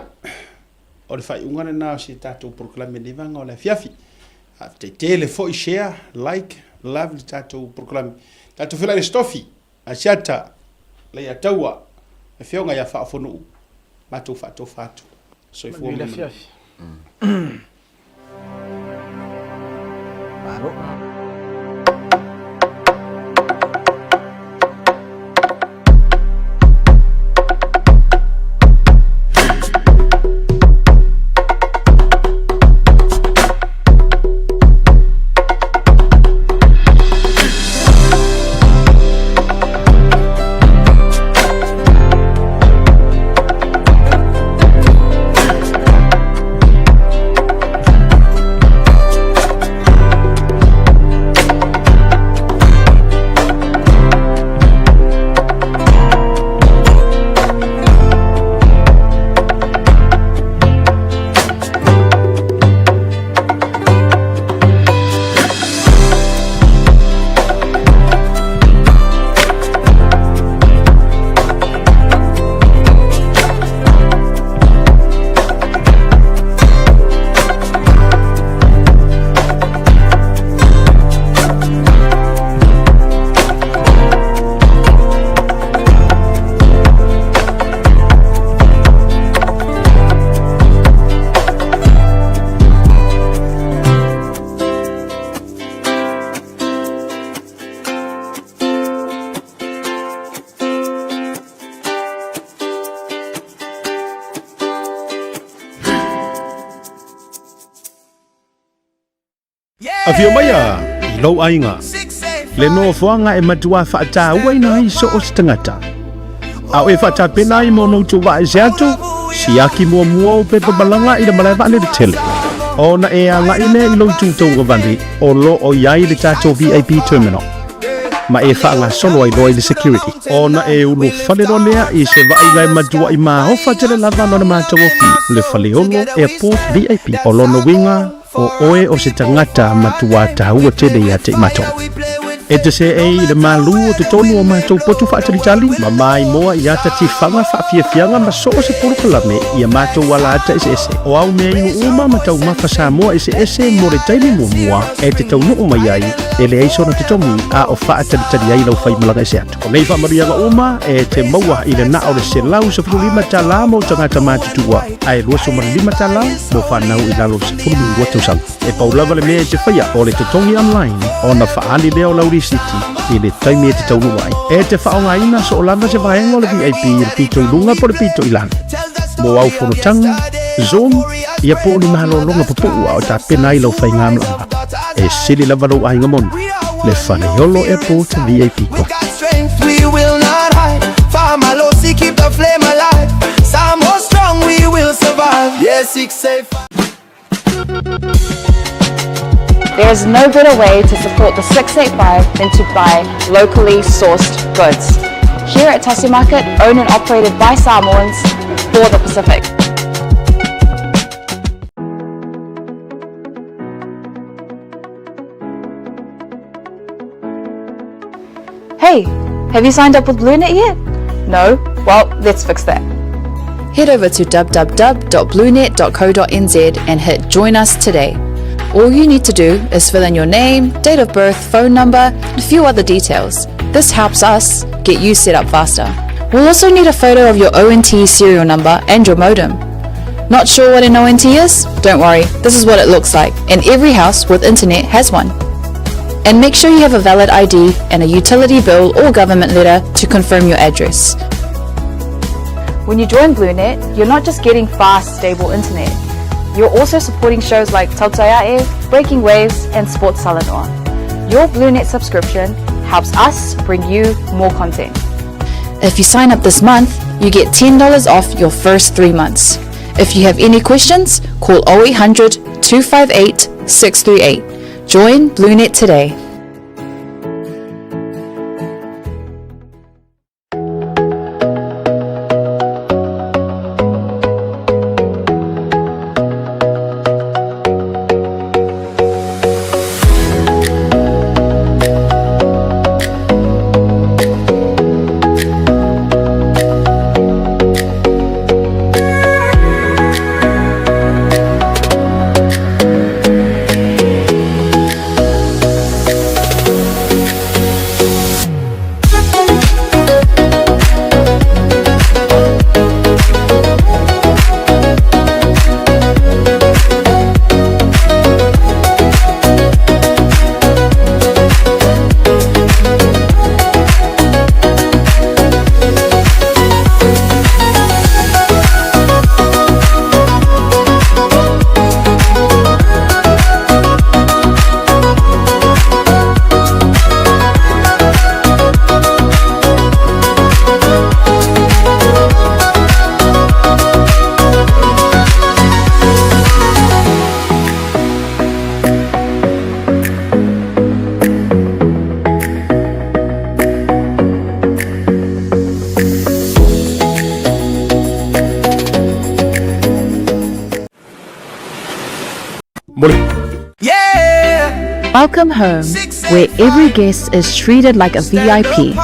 S12: O le faaiuga lena o si tatou polokalame i lenei vaega o le afiafi. Faafetai tele foi share, like, love le tatou polokalame. Tatou feiloai i le Stofi, Asiata, Leiataua, Afioga ia Faaofonuu, matou faatofa atu. Soifua ma ia manuia.
S9: Malo.
S4: Afio mai a i lou aiga, le nofoaga e matua faatauaina ai so o se tagata. A o e faatapena ai mo no outou vaese atu, siaki muamua o pepa malaga i le malae vaalele tele. Ona e agai lea i lou itu tauagavale o lo o i ai le tatou VIP terminal ma e faagasolo ai loa i le security. Ona e ulufale loa lea i se vaaiga e matuai maofa tele lava lona matagofie, le Faleolo Airport VIP. O lona uiga, o oe o se tagata matua taua tele ia te i matou. E te seei i le malū o totonu o matou potu faatalitali ma maimoa i ata tifaga faafiafiaga ma so o se polokalame i a matou alaata eseese. O au mea inu uma ma taumafa Samoa eseese mo le taimi muamua e te taunuu mai ai, e leai sona totogi a o faatalitali ai lau faimalaga ese atu. O nei faamanuiaga uma e te maua i le na o le $115 mo tagata matutua ae $25 mo fanau i lalo o le 12 tausaga. E pau lava le mea e te faia o le totogi online ona faaali lea o lau lisiti i le taimi e te taunuu ai. E te faaaogaina soo lava se vaega o le VIP i le pito i luga po o le pito i lalo. Mo au fonotaga, Zoom, ia po o ni malologa pupuu a o tapena ai lau faigamalaga. E sili lava lou aiga moni, le Faleolo Airport VIP
S3: We
S4: Club.
S3: got strength, we will not hide. Faamalosi, keep the flame alive. Samoa strong, we will survive. Yeah, 685.
S5: There is no better way to support the 685 than to buy locally sourced goods. Here at Tasi Market, owned and operated by Samoans for the Pacific. Hey, have you signed up with BlueNet yet? No? Well, let's fix that. Head over to www.bluenet.co.nz and hit Join Us today. All you need to do is fill in your name, date of birth, phone number, and a few other details. This helps us get you set up faster. We'll also need a photo of your ONT serial number and your modem. Not sure what an ONT is? Don't worry, this is what it looks like, and every house with internet has one. And make sure you have a valid ID and a utility bill or government letter to confirm your address. When you join BlueNet, you're not just getting fast, stable internet. You're also supporting shows like Tautaiae, Breaking Waves, and Sports Salanoa. Your BlueNet subscription helps us bring you more content. If you sign up this month, you get $10 off your first 3 months. If you have any questions, call 0800 258 638. Join BlueNet today.
S3: Yeah!
S5: Welcome home, where every guest is treated like a VIP.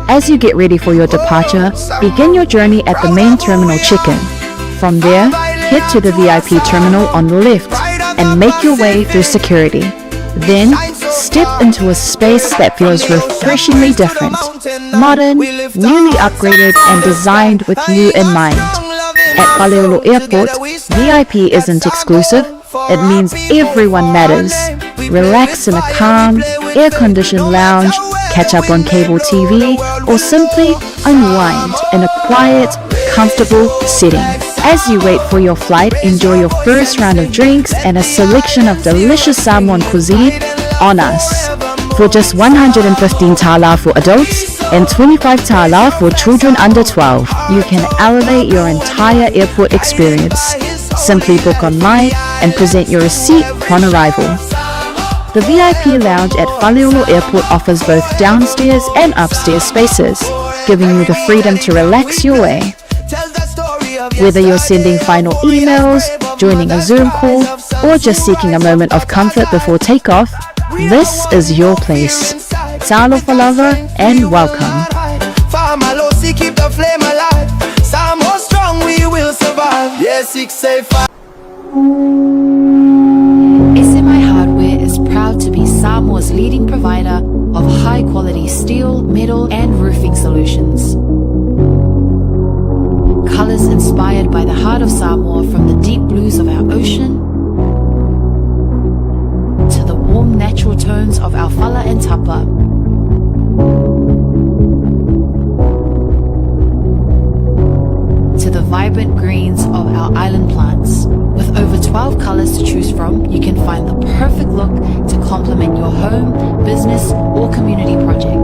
S5: As you get ready for your departure, begin your journey at the main terminal check-in. From there, head to the VIP terminal on the left and make your way through security. Then, step into a space that feels refreshingly different. Modern, newly upgraded and designed with you in mind. At Faleolo Airport, VIP isn't exclusive, it means everyone matters. Relax in a calm, air-conditioned lounge, catch up on cable TV, or simply unwind in a quiet, comfortable setting. As you wait for your flight, enjoy your first round of drinks and a selection of delicious Samoan cuisine on us. For just 115 tala for adults and 25 tala for children under 12, you can elevate your entire airport experience. Simply book online and present your receipt upon arrival. The VIP lounge at Faleolo Airport offers both downstairs and upstairs spaces, giving you the freedom to relax your way. Whether you're sending final emails, joining a Zoom call, or just seeking a moment of comfort before takeoff, this is your place. Talofa lava and welcome.
S3: Fa'amalosi, keep the flame alive. Samoa strong, we will survive. Yeah, 6 8 5.
S5: SMI Hardware is proud to be Samoa's leading provider of high quality steel, metal, and roofing solutions. Colors inspired by the heart of Samoa from the deep blues of our ocean to the warm natural tones of our fala and tapa. To the vibrant greens of our island plants. With over 12 colors to choose from, you can find the perfect look to complement your home, business, or community project.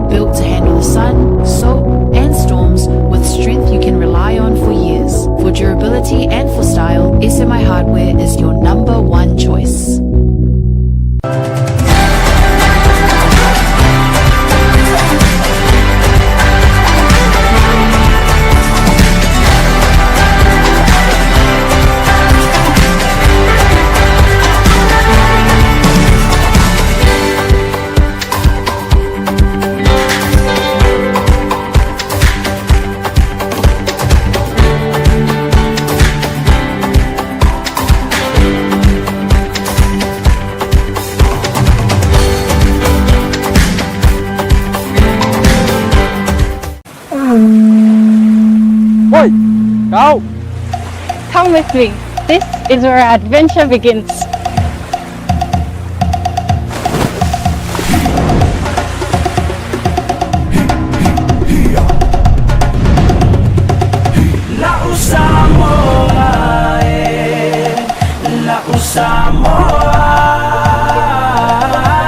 S5: Built to handle the sun, salt, and storms with strength you can rely on for years. For durability and for style, SMI Hardware is your number one choice.
S9: Oi, go!
S2: Come with me. This is where our adventure begins.
S18: La'u Samoa e, la'u Samoa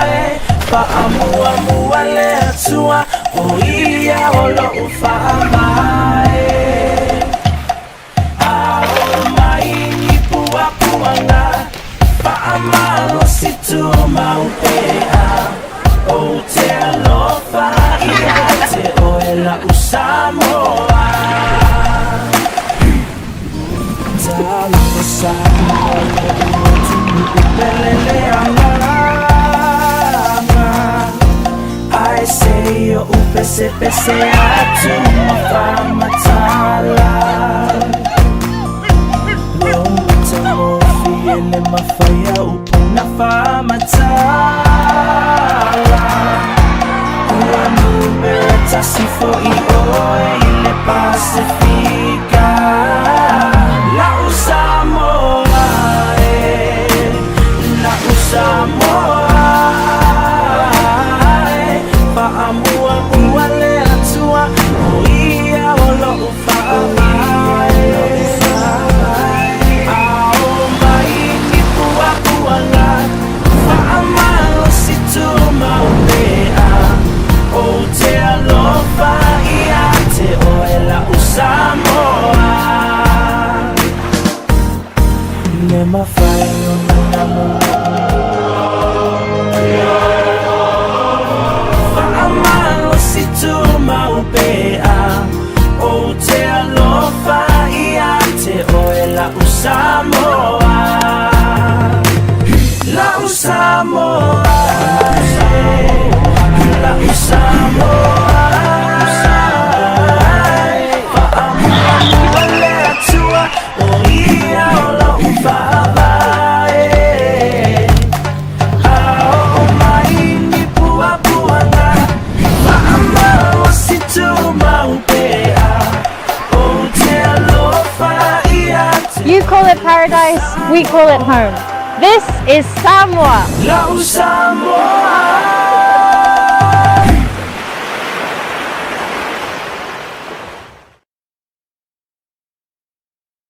S18: e, fa'amuamua le Atua o ia o lo'u fa'amae. A oo mai ni puapuaga, fa'amalosi tumau pea, ou te alofa ia te oe la'u Samoa. Talofa Samoa lo'u atunu'u pele le agaga, ae se i o'u pesepese atu ma fa'amatala. Lou matagofie le mafai a upu na fa'amatala. Ua numera tasi fo'i oe i le Pasifika. La'u Samoa e, la'u Samoa e, fa'amuamua le Atua o ia o lo'u fa'amae. A oo mai ni puapuaga, fa'amalosi tumau pea, ou te alofa ia te oe la'u Samoa. Le mafai ona namu fa'amalosi tumau pea, ou te alofa ia te oe la'u Samoa. La'u Samoa, la'u Samoa, fa'amuamua le Atua o ia o lo'u fa'avae. A oo mai ni puapuaga, fa'amalosi tumau pea, ou te alofa ia te
S2: You call it paradise, we call it home. This is Samoa.
S18: La'u Samoa.